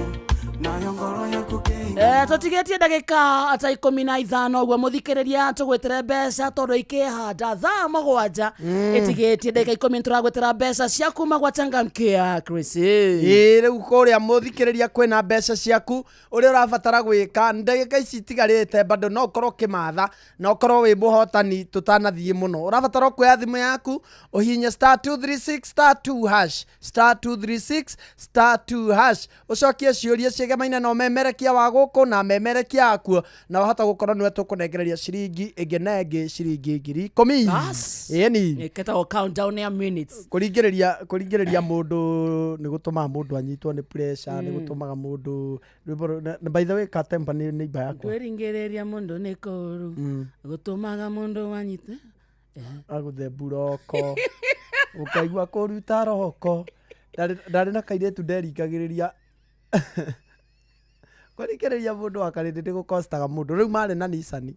Tũtigĩtie ndagĩka ta 15 ũguo mũthikĩrĩria tũgwĩtĩre mbeca tondũ ikĩhanda thaa 7 ĩtigĩtie ndagĩka 10 tũragwĩtĩra mbeca cia kuma gwa Changamkia Chris. Ĩĩ rĩu kũrĩa mũthikĩrĩria kwĩna mbeca ciaku ũrĩa ũrabatara gwĩka ndagĩka ici itigarĩte bado no ũkorwo ũkĩmatha na ũkorwo wĩ mũhotani tũtanathiĩ mũno ũrabatara kuoya thimũ yaku ũhihinye star 236 star 2 hash star 236 star 2 hash ũcokie ciũria ciĩgemaine na ũmemerekia wa gũkũ na memerekia akuo na wahota gũkorwo nĩwe tũkũnengereria ciringi ĩngĩ na ĩngĩ ciringi 10,000. Ĩni Ĩkĩtagwo countdown ya minutes. Kũringĩrĩria mũndũ nĩ gũtũmaga mũndũ anyitwo nĩ pressure, nĩ gũtũmaga mũndũ rwĩmbo na by the way Katempa nĩ neighbor yakwa. Kwĩringĩrĩria mũndũ nĩ kũũru gũtũmaga mũndũ anyite agũthe mburoko ũkaigua kũruta roko. Ndarĩ na kairĩtu nderingagĩrĩria kũringĩrĩria mũndũ wa karĩndĩ nĩ gũkostaga mũndũ. Rĩu marĩ na Nissan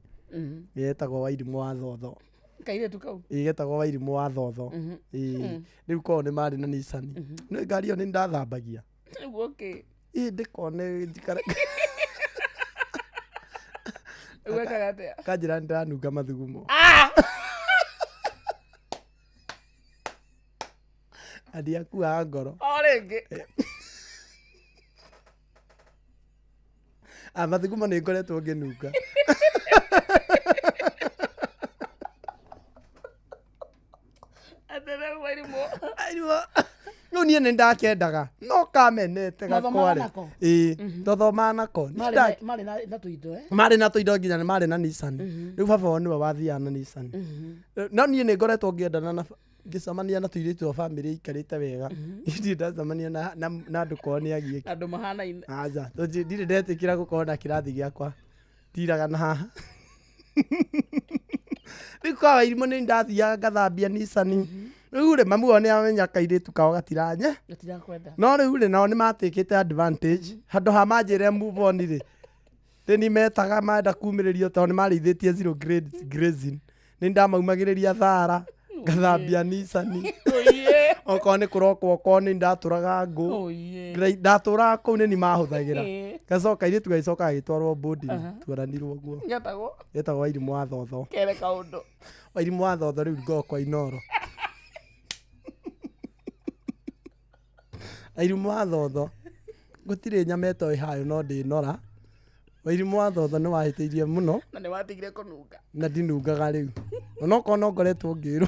yetagwo Wairimũ wa Thotho. Kairĩtu kau Ĩĩ getagwo Wairimũ wa Thotho. Ĩĩ rĩu korwo nĩ marĩ na Nissan nĩ ngari ĩyo nĩ ndathambagia. Nĩguo kĩ? Ĩĩ ndĩkone njikare. Wekaga atĩa? Kanjĩra nĩ ndĩranunga mathugumo. Na ndiakuaga ngoro. O rĩngĩ. Ah, mathugumo nĩ ngoretwo ngĩnunga. Atĩrĩ Wairimũ. Wairimũ. Rĩu niĩ nĩ ndakendaga no kamenete Mwathomaga gakware. nako? Ĩĩ twathomaga nako. Niĩ Marĩ na tũindo eh? Marĩ na tũindo nginya nĩ marĩ na Nissan. Rĩu baba wao nĩwe wathiaga na Nissan. No niĩ nĩ ngoretwo ngĩendana na ngĩcemania na tũirĩtu a bamĩrĩ ikarĩte wega. Ndirĩ ndacemania na andũ kwao nĩ agiĩki. Andũ mahanaine. Aca, ndirĩ ndetĩkĩra gũkorwo na kĩrathi gĩakwa tiraga na haha. Rĩu kwa Wairimũ nĩ ndathiaga ngathambia Nissan. Rĩu rĩ mamu wao nĩ amenya kairĩtu kao gatiranye. Gatirakwenda. No rĩu rĩ nao nĩ matĩkĩte advantage handũ ha manjĩre move on rĩ nĩ metaga menda kumĩrĩrio tondũ nĩ marĩithĩtie zero grade grazing. Nĩ ndamaumagĩrĩria thara ngathambia Nissan. Okorwo nĩ kũrokwo okorwo nĩ ndatũraga ngũ. Ndatũraga kũu nĩ ni mahũthagĩra. Gacoka kairĩtu gagĩcoka gagĩtwarwo boarding tuoranirwo ũguo. Getagwo? Getagwo Wairimũ wa Thotho. Kere kaũndũ. Wairimũ wa Thotho rĩu ngoo kwa Inoro. Wairimũ wa Thotho gũtirĩ nyama ĩtoĩ hayo no ndĩnora. Wairimũ wa Thotho nĩ wahĩtĩirie mũno. Na nĩ watigire kũnunga. Na ndinungaga rĩu. Onokorwo no ngoretwo ngĩrwo.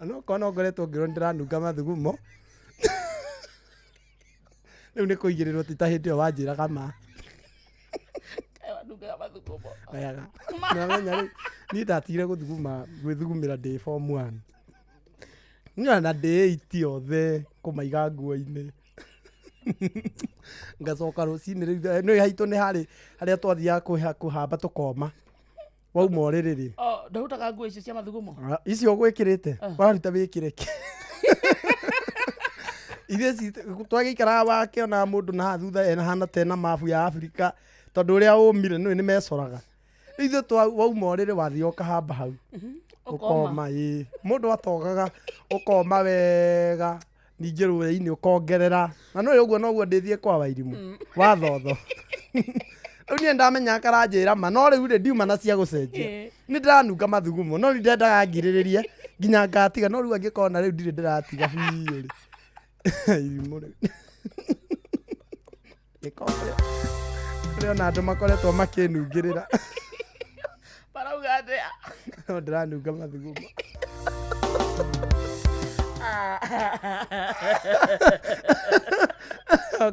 Onokorwo no ngoretwo ngĩrwo nĩndĩranunga mathugumo. Rĩu nĩ kũigĩrĩrwo ti ta hĩndĩ ĩyo wanjĩraga ma. Kaĩ wanungaga mathugumo. Wega. Nĩwamenya rĩu niĩ ndatigire gũthuguma gwĩthugumĩra ndĩ form 1. Niĩ ona ndĩ 8 othe kũmaiga nguo-inĩ. Ngacoka rũcinĩ rĩu nĩ haitũ nĩ harĩ harĩa twathiaga kũhamba tũkoma. Wauma ũrĩrĩ rĩ. Oh, ndahutaga nguo icio cia mathugumo. Icio ũgwĩkĩrĩte waruta wĩkĩre kĩ? Ithuĩ twagĩikaraga wake ona mũndũ na haha thutha ena hana ta ena mabu ya Afrika tondũ ũrĩa ũmire nĩ mecoraga. Ithuĩ wauma ũrĩrĩ wathiĩ ũkahamba hau. Ũkoma ĩĩ. Mũndũ atogaga ũkoma wega ningĩ rũĩ-inĩ ũkongerera. Na nĩ ũguo noguo ndĩthiĩ kwa Wairimũ wa Thotho. Rĩu niĩ ndamenya karanjĩra ma no rĩu rĩ ndiuma na cia gũcenjia. Nĩ ndĩranunga mathugumo no rĩu ndendaga ngirĩrĩrie nginya ngatiga no rĩu angĩkorwo na rĩu ndirĩ ndĩratiga biũ rĩ. Irimũ rĩu. Gĩkombe. Kũrĩ ona andũ makoretwo makĩnungĩrĩra. Marauga atĩa? No ndĩranunga mathugumo.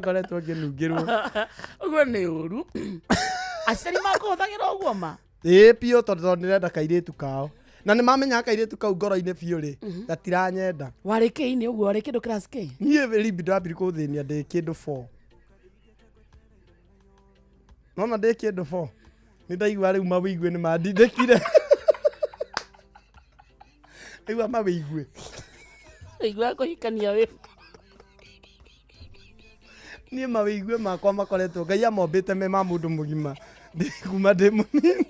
Ngoretwo ngĩnungĩrwo. Ũguo nĩ ũru. Aciari makũhũthagĩra ũguo ma? Ĩĩ biũ tondũ ndĩrenda kairĩtu kao. Na nĩ mamenyaga kairĩtu kau ngoro-inĩ biũ rĩ gatiranyenda. Warĩ kĩ-inĩ ũguo warĩ kĩndũ class K? Niĩ rimbi ndambirie kũthĩnia ndĩ kĩndũ 4. Nona ndĩ kĩndũ 4. Nĩ ndaigua rĩu mawĩigue nĩ mandindĩkire. Ndaigua mawĩigue. Ndaigua kũhikania wĩ. Niĩ mawĩigue makwa makoretwo Ngai amombĩte me ma mũndũ mũgima. Ndĩ kuma ndĩ mũnini.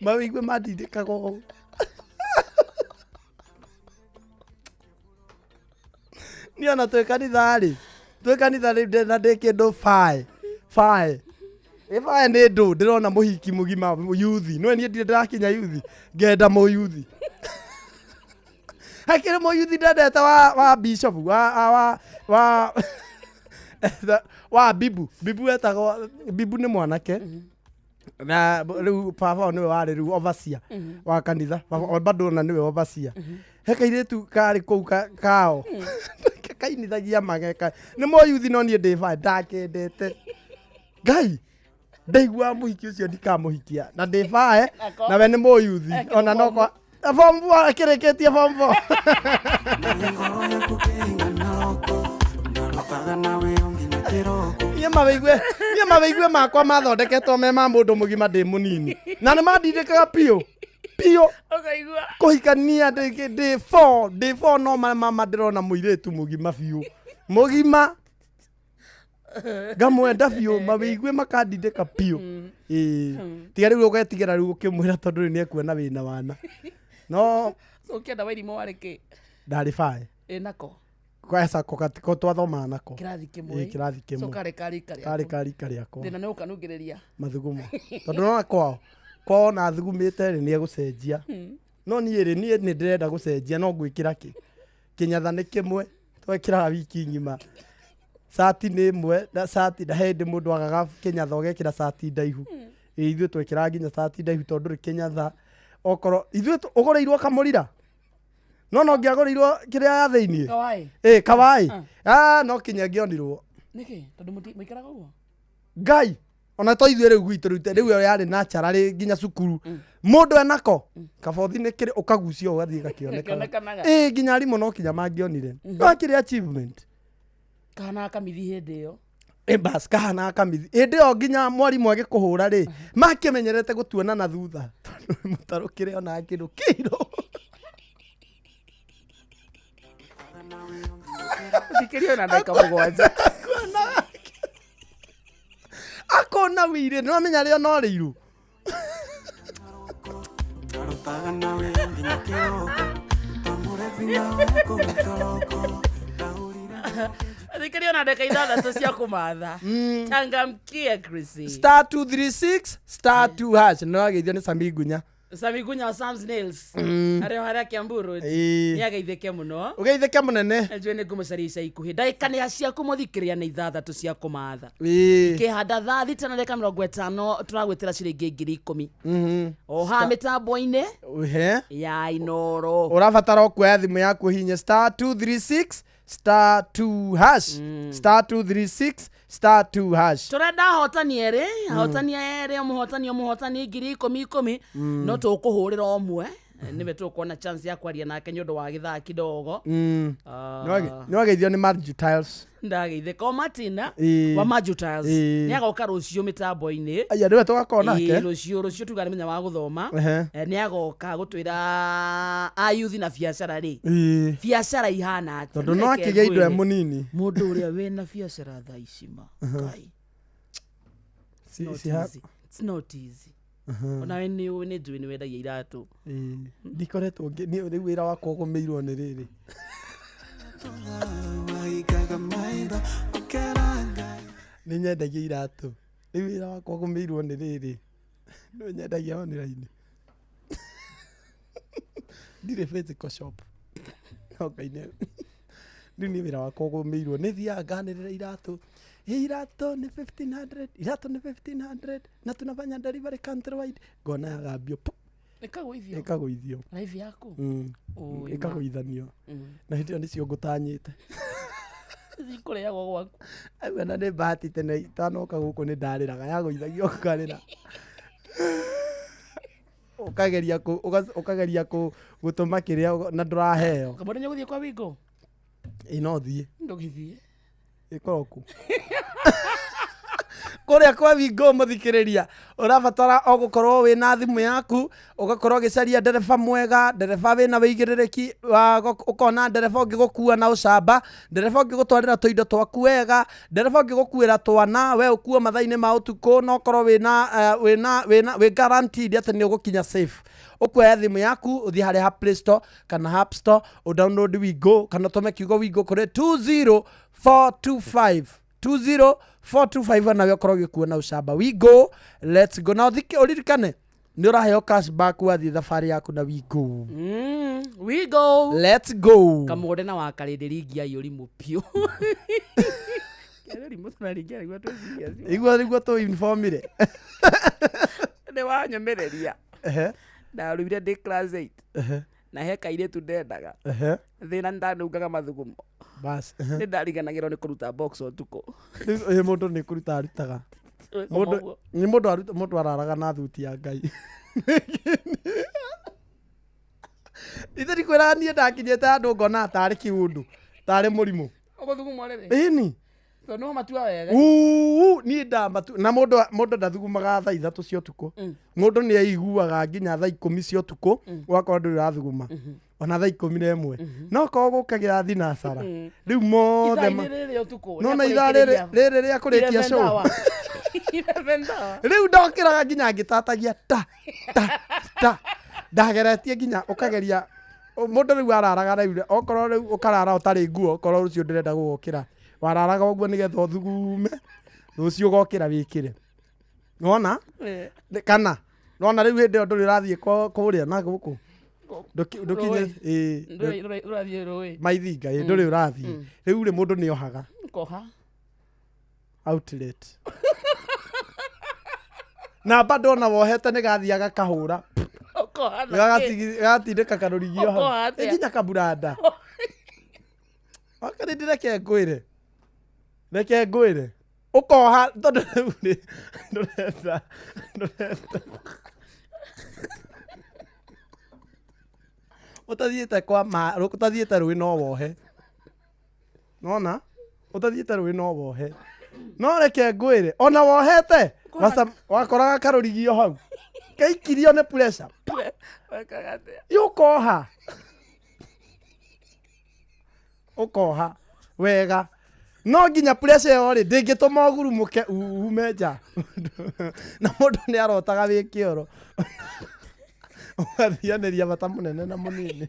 Mawĩigue mandindĩkaga ũguo. Niĩ ona twĩ kanitha rĩ, twĩ kanitha rĩ na ndĩ kĩndũ bae bae ĩbae nĩ ndũ ndĩrona mũhiki mũgima yuthi no niĩ ndirĩ ndĩrakinya yuthi ngenda mũyuthi hakĩrĩ mũyuthi ndendete wa bishop wa wa bibu bibu etagwo bibu nĩ mwanake na rĩu baba nĩwe warĩ rĩu overseer wa kanitha bado ona nĩwe overseer he kairĩtu karĩ kũu kao kainithagia mageka nĩ mũyuthi no niĩ ndĩ bae ndakendete ngai ndaigua mũhiki ũcio ndikamũhikia na ndĩ bae nawe nĩ mũyuthi ona no kwa form 4 akĩrĩkĩtie form 4 niĩ mawĩigue makwa mathondeketwo me ma mũndũ mũgima ndĩ mũnini na nĩ mandindĩkaga piũ piũ kũhikania ndĩ 4 ndĩ 4 no mama ndĩrona mũirĩtu mũgima biũ mũgima ngamwenda biũ mawĩigue makandindĩka biũ ĩĩ tiga rĩu ũgetigĩra rĩu ũkĩmwĩra tondũ rĩu nĩekuona wĩna wana no ũkĩenda Wairimũ warĩ kĩ ndarĩ bae ĩ nako kwacako katiko twathomaga nako kĩrathi kĩmwe ĩ kĩrathi kĩmwe so karĩ ka rika karĩ ka rika rĩakwa thĩna nĩ ũkanungĩrĩria mathugumo tondũ nona kwao kwao na thugumĩte rĩ nĩegũcenjia no niĩ rĩ niĩ nĩ ndĩrenda gũcenjia no ngwĩkĩra kĩ kĩnyatha nĩ kĩmwe twekĩraga wiki ng'ima cati nĩ ĩmwe na cati na he hĩndĩ mũndũ agaga kĩnyatha ũgekĩra cati ndaihu ĩ ithuĩ twekĩraga nginya cati ndaihu tondũ rĩ kĩnyatha okorwo ithuĩ ũgũrĩirwo kamũrira no no ngĩagũrĩirwo kĩrĩa ya thĩiniĩ Kawaii. ĩ kawaii ah no kinya ngĩonirwo nĩkĩ tondũ mũikaraga ũguo ngai ona to ithuĩ rĩu gwitũ rĩu rĩu ĩyo yarĩ natural rĩ nginya cukuru mũndũ enako kabothi nĩ kĩrĩ ũkagucio ũgathiĩ gakĩonekaga Gakĩonekanaga. ĩ nginya arimũ no kinya mangĩonire no akĩrĩ achievement kahana kamithi hĩndĩ ĩyo ĩ bas kahana kamithi hĩndĩ ĩyo nginya mwarimũ agĩkũhũra rĩ makĩmenyerete gũtuona na thutha tondũ mũtarũkĩre ona kĩndũ kĩirũ thikĩria na ndagĩka mũgwanja akona wĩirĩ nĩwamenya rĩo no rĩirũ thikĩria na ndagĩka ithathatũ cia kũmatha changamkia Chrissy star 236 star 2 hash nĩwageithio nĩ Sami Ngunya Sami Gunya wa Sam's Nails arĩ o harĩa Kiambu Road Ĩĩ. nĩ ageithĩke mũno ũgeithĩke mũnene njũĩ nĩ ngũmũcaria ica ikuhĩ ndagĩka nĩ ciaku mũthikĩrĩria nĩ ithathatũ cia kũmatha Ĩĩ. kĩhanda thaa thita na ndagĩka 50 tũragwĩtĩra ciringi 10,000 o haha mĩtambo-inĩ Ehe. ya Inoro ũrabatara o kuoya thimũ yaku ũhihinye star 236 star 2 hash star 236 star 2 hash tũrenda ahotani erĩ ahotani erĩ mũhotani mũhotani 10,000 10,000 no tũkũhũrĩra ũmwe nĩwe tũkuona chance ya kwaria nake nĩ ũndũ wa gĩthaa kidogo nĩwageithio nĩ Marju Tiles ndageithĩka o Martina Ĩĩ. wa Marju Tiles Ĩĩ. nĩ agoka rũciũ mĩtambo-inĩ aya nĩwe tũgakorwo nake Ĩĩ, rũciũ rũciũ tuga nĩ mũthenya wa gũthoma Ehe. Nĩ agoka gũtwĩra ayuthi na biacara rĩ Ĩĩ. biacara ihana atĩa tondũ no Reke akĩgĩa indo e ngwĩre, mũnini mũndũ ũrĩa wĩna biacara thaa ici ma Ngai, it's not easy. It's not easy. Onawe nĩ ũĩ nĩ njũĩ nĩ wendagia iratũ Ĩĩ. ndikoretwo niĩ rĩu wĩra wakwa ũgũmĩirwo nĩ rĩrĩ nĩ nyendagia iratũ rĩu wĩra wakwa ũgũmĩirwo nĩ rĩrĩ nĩ nyendagia online ndirĩ physical shop no Ngai nĩ rĩu niĩ wĩra wakwa ũgũmĩirwo nĩ thiaga nganĩrĩra iratũ "Ĩ, iratũ nĩ 1500 iratũ nĩ 1500 na tunafanya delivery countrywide ngona yagambio pu ĩkagũithio ĩkagũithio live yaku Ũĩ, ma. ĩkagũithanio na hĩndĩ ĩyo nĩcio ngũtanyĩte cikũrĩagwo gwaku Aigua na nĩ bahati tene itanoka gũkũ nĩ ndarĩraga yagũithagio ũkarĩra ũkageria ũkageria gũtũma kĩrĩa na ndũraheo kamũndũ nĩ ũgũthiĩ kwa wingo ĩ no thiĩ ndũgĩthiĩ ĩkorwo kũ kũrĩa kwa wingo mũthikĩrĩria ũrabatara o gũkorwo wĩna thimũ yaku ũgakorwo ũgĩcaria ndereba mwega ndereba wĩna wĩigĩrĩrĩki ũkona ndereba ũngĩgũkua na ũcamba ndereba ũngĩgũtwarĩra tũindo twaku wega ndereba ũngĩgũkuĩra twana we ũkuo mathaa-inĩ ma ũtukũ na ũkorwo wĩna wĩ guaranteed atĩ nĩ ũgũkinya safe Ũkuoya thimũ yaku ũthiĩ harĩa ha Play Store kana App Store, ũdownload Wigo kana ũtũme kiugo Wigo kũrĩ 20425 20425, nawe ũkorwo ũgĩkuo na ũcamba. Wigo, let's go. Na ũthike ũririkane nĩ ũraheo cashback wathiĩ thabarĩ yaku na Wigo. We go. Let's go. Kamũgũnde na wakarĩndĩ ringi ya ũrimũ piũ. Ũrimũ tũraringia nĩguo twĩcirie. Igua nĩguo tũinformire. Nĩ wanyũmĩrĩria. Ehe. Ndarũire ndĩ class 8. Ehe. Na he kairĩtu ndendaga. Ehe. Thĩna nĩ ndanungaga mathugumo. Bas, ehe. Nĩ ndariganagĩrwo nĩ kũruta box ũtukũ. Rĩu ĩ mũndũ nĩ kũruta arutaga. Ũguo. Mũndũ nĩ mũndũ aruta mũndũ araraga na thuti ya Ngai. Ithe ndikwĩraga niĩ ndakinyĩte handũ ngona tarĩ kĩũndũ, tarĩ mũrimũ. Ũgũthuguma rĩrĩ? Ĩni. Tondũ nĩwe matua wega. Uu, niĩ ndamatu na mũndũ mũndũ ndathugumaga thaa 3 cia ũtukũ. Mũndũ nĩ aiguaga nginya thaa 10 cia ũtukũ ũgakorwo ndũrĩ ũrathuguma. Ona thaa 11. No korwo gũkagĩra thinacara. Rĩu mothe Ithaa-inĩ rĩrĩ ũtukũ. No na ithaa rĩrĩ rĩrĩ rĩa kũrĩkia show. Rĩu ndokĩraga nginya ngĩtatagia ta ta ta ndageretie nginya ũkageria mũndũ rĩu araraga rĩu okorwo rĩu ũkarara ũtarĩ nguo okorwo rũciũ ndĩrenda gũgũkĩra wararaga ũguo nĩgetha ũthugume rũciũ ũgokĩra wĩkĩre nĩwona kana nĩwona rĩu hĩndĩ ĩyo ndũrĩ ũrathiĩ kũrĩa na gũkũ ndũkinye ĩĩ Ũrathiĩ rũĩ. maithinga ĩ ndũrĩ ũrathiĩ rĩu rĩ mũndũ nĩohaga Koha. outlet na bado ona wohete nĩ gathiaga kahũra Ũkoha na kĩ? gatindĩka karũrigio hau Ũkoha atĩa? Ĩ nginya kaburanda wakarĩndĩ reke ngwĩre reke ngwĩre ũkoha tondũ rĩu rĩ ndũrenda ndũrenda ũtathiĩte kwa ma ũtathiĩte rũĩ no wohe nona ũtathiĩte rũĩ no wohe no reke ngwĩre ona wohete wakoraga karũrigio hau kaikirio nĩ pressure Wekaga atĩa? ũkoha ũkoha wega no nginya pressure ĩyo rĩ ndĩngĩtũma ũgurumũke ume nja na mũndũ nĩ arotaga wĩ kĩoro ũgathianĩria bata mũnene na mũnini.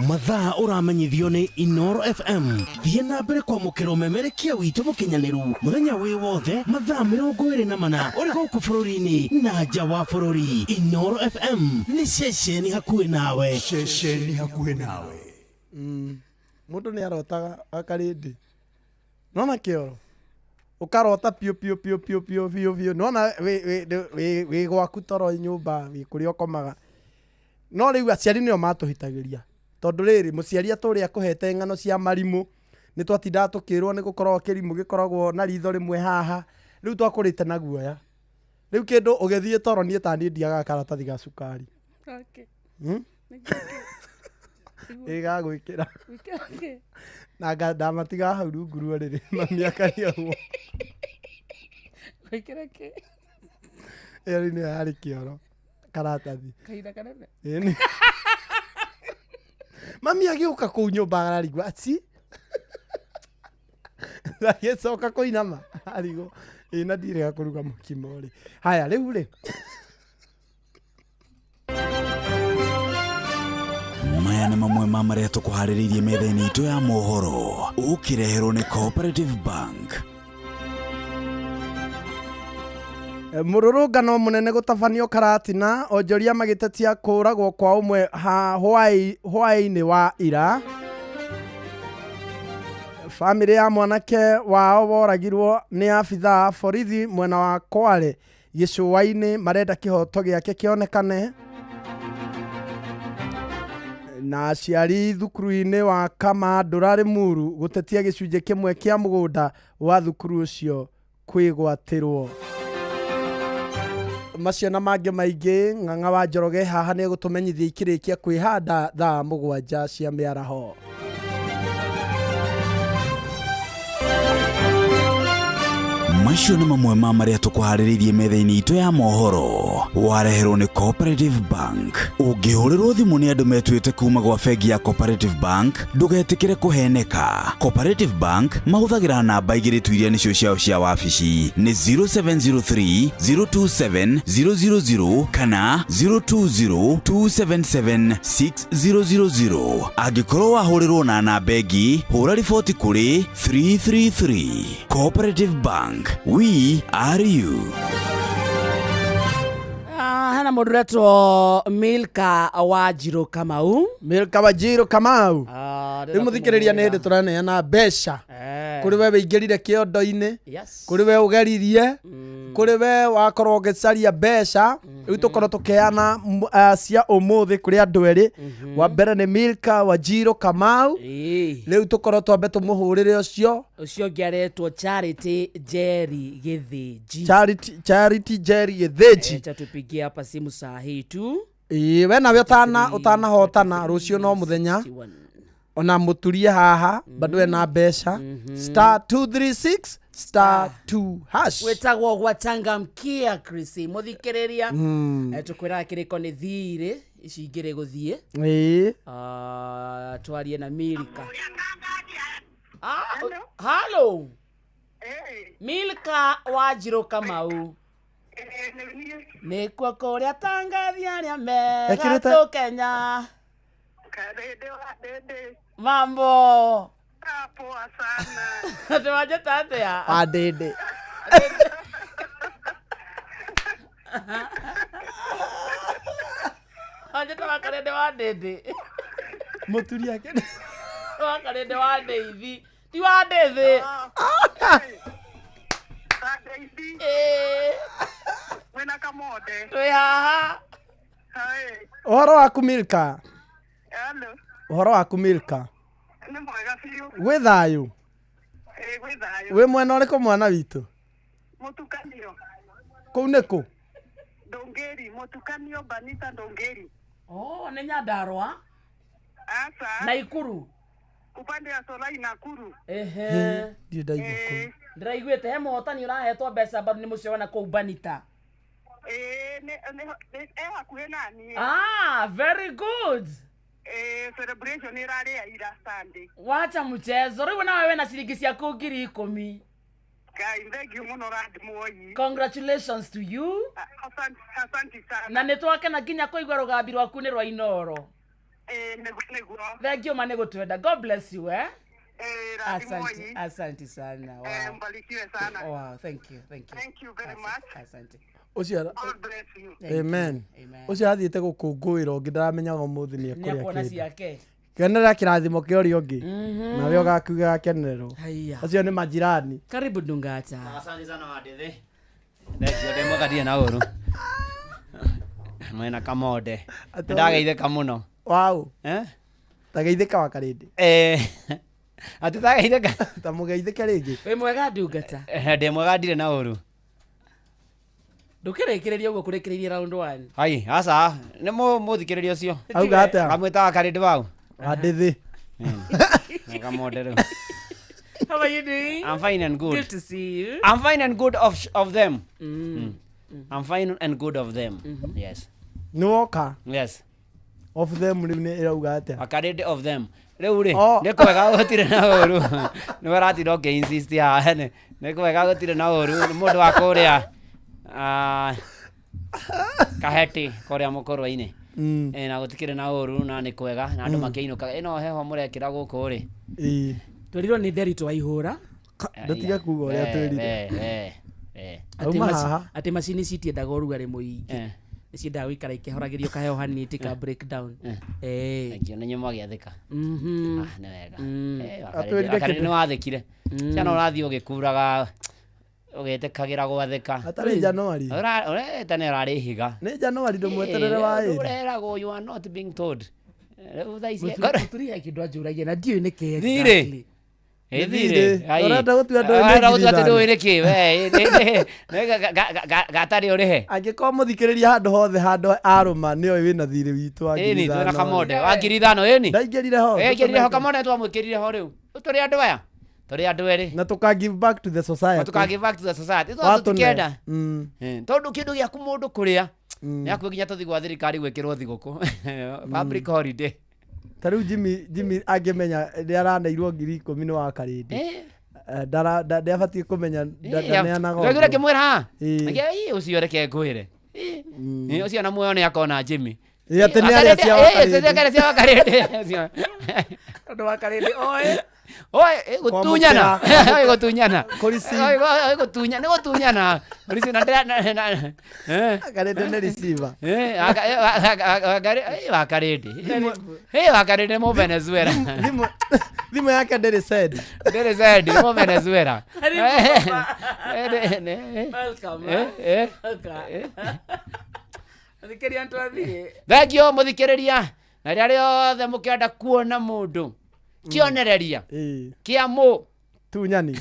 Mathaa ũramenyithio nĩ Inoro FM. Thiĩ na mbere kwamũkĩra ũmemerekia witũ mũkinyanĩru mũthenya wĩ wothe mathaa 24 ũrĩ gũkũ bũrũri-inĩ na nja wa bũrũri. Inoro FM nĩ ceceni hakuhĩ nawe. Ceceni hakuhĩ nawe. Mũndũ nĩ arotaga akarĩndĩ nona kĩoro ũkarota piũ piũ piũ piũ piũ piũ piũ nona wĩ gwaku toro nyũmba wĩ kũrĩa ũkomaga no rĩu aciari nĩo matũhĩtagĩria tondũ rĩrĩ mũciari atũrĩa akũhete ng'ano cia marimũ nĩ twatindaga tũkĩrwo nĩ gũkoragwo kĩrimũ gĩkoragwo na ritho rĩmwe haha rĩu twakũrĩte na guoya rĩu kĩndũ ũgĩthiĩ toro niĩ ta niĩ ndiagaga karatathi ga cukari. Okay. Ĩgagwĩkĩra na ndamatiga hau rungu rwa rĩrĩ mami akaria ũguo. Gwĩkĩra kĩ? Ĩyo rĩu nĩyo yarĩ kĩoro karatathi. Kahinda kanene. Ĩni. Mami agĩũka kũu nyũmba ararigwo aci agĩcoka kũinama arigwo ĩ na ndirĩga kũruga mũkimo rĩ. Haya rĩu rĩ maya nĩ mamwe ma marĩa tũkũharĩrĩirie metha-inĩ itũ ya mohoro ũkĩreherwo nĩ Cooperative Bank. Mũrũrũngano mũnene gũtabanio Karatina onjoria magĩtetia kũragwo kwa ũmwe hwaĩ-inĩ wa ira. Bamĩrĩ ya mwanake wao woragirwo nĩ abithaa borithi mwena wa Kwale gĩcũa-inĩ marenda kĩhoto gĩake kĩonekane. Na aciari thukuru-inĩ wa Kamandũra Limuru gũtetia gĩcunjĩ kĩmwe kĩa mũgũnda wa thukuru ũcio kwĩgwatĩrwo. Macio na mangĩ maingĩ Ng'ang'a wa Njoroge haha nĩ egũtũmenyithia ikĩrĩkia kwĩhanda thaa 7 cia mĩaraho. Macio nĩ mamwe ma marĩa tũkũharĩrĩirie metha-inĩ itũ ya mohoro. Wareherwo nĩ Cooperative Bank. Ũngĩhũrĩrwo thimũ nĩ andũ metuĩte kuma gwa bengi ya Cooperative Bank, ndũgetĩkĩre kũheneka. Cooperative Bank mahũthagĩra namba igĩrĩ tu iria nĩcio ciao cia wabici nĩ 0703 027 000 kana 020 277 6000. Angĩkorwo wahũrĩrwo na namba ĩngĩ, hũra riboti kũrĩ 333. Cooperative Bank, we are you. Ah, hena mũndũ ũretwo Milka Wanjirũ Kamau. Milka Wanjirũ Kamau. Ah, Rĩu mũthikĩrĩria nĩ hĩndĩ tũraneana mbeca kũrĩ we wĩingĩrire kĩondo-inĩ, Yes. kũrĩ we ũgeririe, kũrĩ we wakorwo ũgĩcaria mbeca. Rĩu tũkorwo tũkĩheana cia ũmũthĩ kũrĩ andũ erĩ. Wa mbere nĩ Milka Wanjirũ Kamau. Rĩu tũkorwo twambe tũmũhũrĩre ũcio. Ũcio ũngĩ aretwo Charity Jerry Gĩthĩnji. Charity Jerry Gĩthĩnji. Acha tupigie hapa simu saa hii tu. Ĩĩ, we nawe ũtanahotana rũciũ no mũthenya ona mũturie haha bado ena mbeca star 236 star 2 hash. Wĩtagwo gwachangamkia Chris mũthikĩrĩria. Tũkwĩraga kĩrĩko nĩ thirĩ ici igĩrĩ gũthiĩ. Ĩĩ. Ah, twarie na Milka. Halo. Milka Wanjirũ Kamau. Nĩkuo kũrĩa tangathi arĩa mega Ekĩrĩte- tũ Kenya. Mambo. Poa sana. Tũwanjĩta atĩa? Adede. Wanjĩta wakarĩndĩ wa ndĩndĩ. Mũturi ake. Wakarĩndĩ wa ndĩithi. Ti wa ndĩthĩ. Ĩĩ. Wĩna kamode. Twĩ haha. Ũhoro waku Milka? Hello. Ũhoro waku Milka? Nĩ mwega biũ. Gwĩ thayũ? Ĩĩ gwĩ thayũ. Wĩ mwena ũrĩkũ mwana witũ? Mũtukanio. Kũu nĩ kũ? Ndũngĩri, mũtukanio Banita Ndũngĩri. Oh, nĩ Nyandarũa. Asa. Naikuru. Upande wa Solai Nakuru. Ehe. Ndirĩ ndaigua kũu. Ndĩraiguĩte he mũhotani ũrahetwo mbeca bado nĩ mũcio wana kũu Banita. Ĩĩ nĩ nĩ e hakuhĩ na niĩ. Ah, very good. Ĩĩ celebration ĩrarĩ ya ira Sunday. Wacha mchezo. Rĩu nawe wĩna ciringi ciaku 10,000. Ngai thank you mũno rathimwoi. Congratulations to you. Asante asante sana. Na nĩ twakena nginya kũigua rũgambi rwaku nĩ rwa Inooro. Ĩĩ nĩguo nĩguo. Thank you ma nĩ gũtwenda. God bless you eh. Ĩĩ Asante, rathimwoi. asante sana. Eh, Wow. mbarikiwe sana. Wow, thank you, thank you. Thank you very much. Asante. Ũcio God bless you. Amen. Ũcio athiĩte gũkũngũĩra ũngĩ ndaramenyaga ũmũthĩ nĩ Nĩ ekũrĩa akuona kĩndũ. ciake. Kenera kĩrathimo kĩa ũrĩa ũngĩ. Mhm. Nawe ũgakiuga gakenererwo. Haiya. Acio nĩ majirani. Karibu Ndungata. Asante sana wadithe. Thengio ndĩ mwega ndirĩ na ũru. Mwena kamode. Atĩ- Ndageithĩka mũno. Wow. Eh? Tageithĩka wakarĩndĩ. Eh. Atĩ tageithĩka. Ta mũgeithĩke rĩngĩ. Wĩ mwega Ndungata. Ndĩ mwega ndirĩ na ũru. Ndũkĩrĩkĩrĩria ũguo kũrĩkĩrĩria round one. Hai, aca, nĩ mũthikĩrĩria ũcio. Auga atĩa? Kamwĩtaga karĩndĩ wau. Wadĩthĩ. Kamode rĩu. How are you doing? I'm fine and good. Good to see you. I'm fine and good of them. Mm. I'm fine and good of them. Yes. Nĩ woka. Yes. Of them rĩu nĩ ĩrauga atĩa? Akarĩndĩ of them. Rĩu rĩ, Oh. nĩ kwega gũtirĩ na ũru. Nĩ ũratinda ũkĩ insist haha nĩ. Nĩ kwega gũtirĩ na ũru. Nĩ mũndũ wa kũrĩa Kaheti kũrĩa mũkũrwe-inĩ. Mm. Eh, na gũtikĩrĩ na ũru na nĩ kwega na andũ Mm. makĩinũkaga. Ĩno heho mũrekĩra gũkũ rĩ. Ĩĩ. Twerirwo nĩ Nderitu waihũra. Ndũtige kuga ũrĩa twĩrire. Atĩ Auma haha. atĩ macini citiendaga ũrugarĩ mũingĩ. Eh. Nĩ ciendaga gũikara ikĩhoragĩrio kaheho hanini ti ka breakdown. Eh. Thengio nĩ nyuma gĩathĩka. Mhm. Ah, nĩ wega. Mm. Eh, Atwĩrire Wakarĩndĩ kĩndũ. nĩ wathĩkire. Mm. Ciana ũrathiĩ ũgĩkuraga ũgĩtĩkagĩra gwathĩka. Atarĩ January. Ũreta nĩ ũrarĩ ihiga. Nĩ January ndũmweterere wa ĩrĩ. Ũreragwo you are not being told. Rĩu thaa ici Mũturi he kĩndũ anjũragia na ndiũĩ nĩkĩ Thirĩ. exactly. Ĩ Nĩ thirĩ. thirĩ. Ai. Ũrenda gũtua ndũĩ nĩ Ũrenda ngiri gũtua atĩ ithano. ndũĩ nĩkĩ we gatarĩ ũrĩhe. Angĩkorwo mũthikĩrĩria handũ hothe handũ arũma nĩoĩ wĩna thirĩ witũ wa Ĩni ngiri twĩna ithano. kamode wa 5,000 ĩni. Ndaingĩrire ho. Ĩkĩrire ho kamode twamwĩkĩrire ho rĩu. Tũrĩ andũ aya. Tũrĩ andũ erĩ. Na tũka give back to the society. Tũka give back to the society. Ithuĩ Watũne. tũtikenda. Tondũ kĩndũ gĩaku mũndũ kũrĩa nĩ hakuhĩ nginya tũthiĩ gwa thirikari gwĩkĩrwo thigũkũ, public holiday. Ta rĩu Jimmy angĩmenya nĩ araneirwo 10,000 nĩ wa Karĩndĩ, ndabatiĩ kũmenya ndaneanaga Ndagĩra ũguo. kĩmwĩra ha. Ĩĩ. Ĩ, ũcio reke ngwĩre. Ĩ, ũcio na muoyo nĩ akona Jimmy. Ĩ, atĩ nĩ arĩa cia Ĩ, Wakarĩndĩ. cia cia Wakarĩndĩ. Tondũ Wakarĩndĩ oĩ. Oe, ĩ, gũtunyana. Kwamũkĩra- Ĩ, gũtunyana. Kũreceive. Ĩ, ĩ, gũtunya nĩ gũtunyana. Receive, na ndĩra- na- eh. Karĩndĩ nĩ receiver. Eh, ĩ, Wakarĩndĩ. Ĩ, Wakarĩndĩ mũ Venezuela. Thimũ yake ndĩrĩ send. Ndĩrĩ send, mũ Venezuela. Karibu, Eh, baba. eh, ne- Welcome, eh, eh. eh. Welcome. Thikĩria twathiĩ. Thengio mũthikĩrĩria, na rĩrĩa rĩothe mũkĩenda kuona mũndũ kĩonereria kĩa mũ tunyani.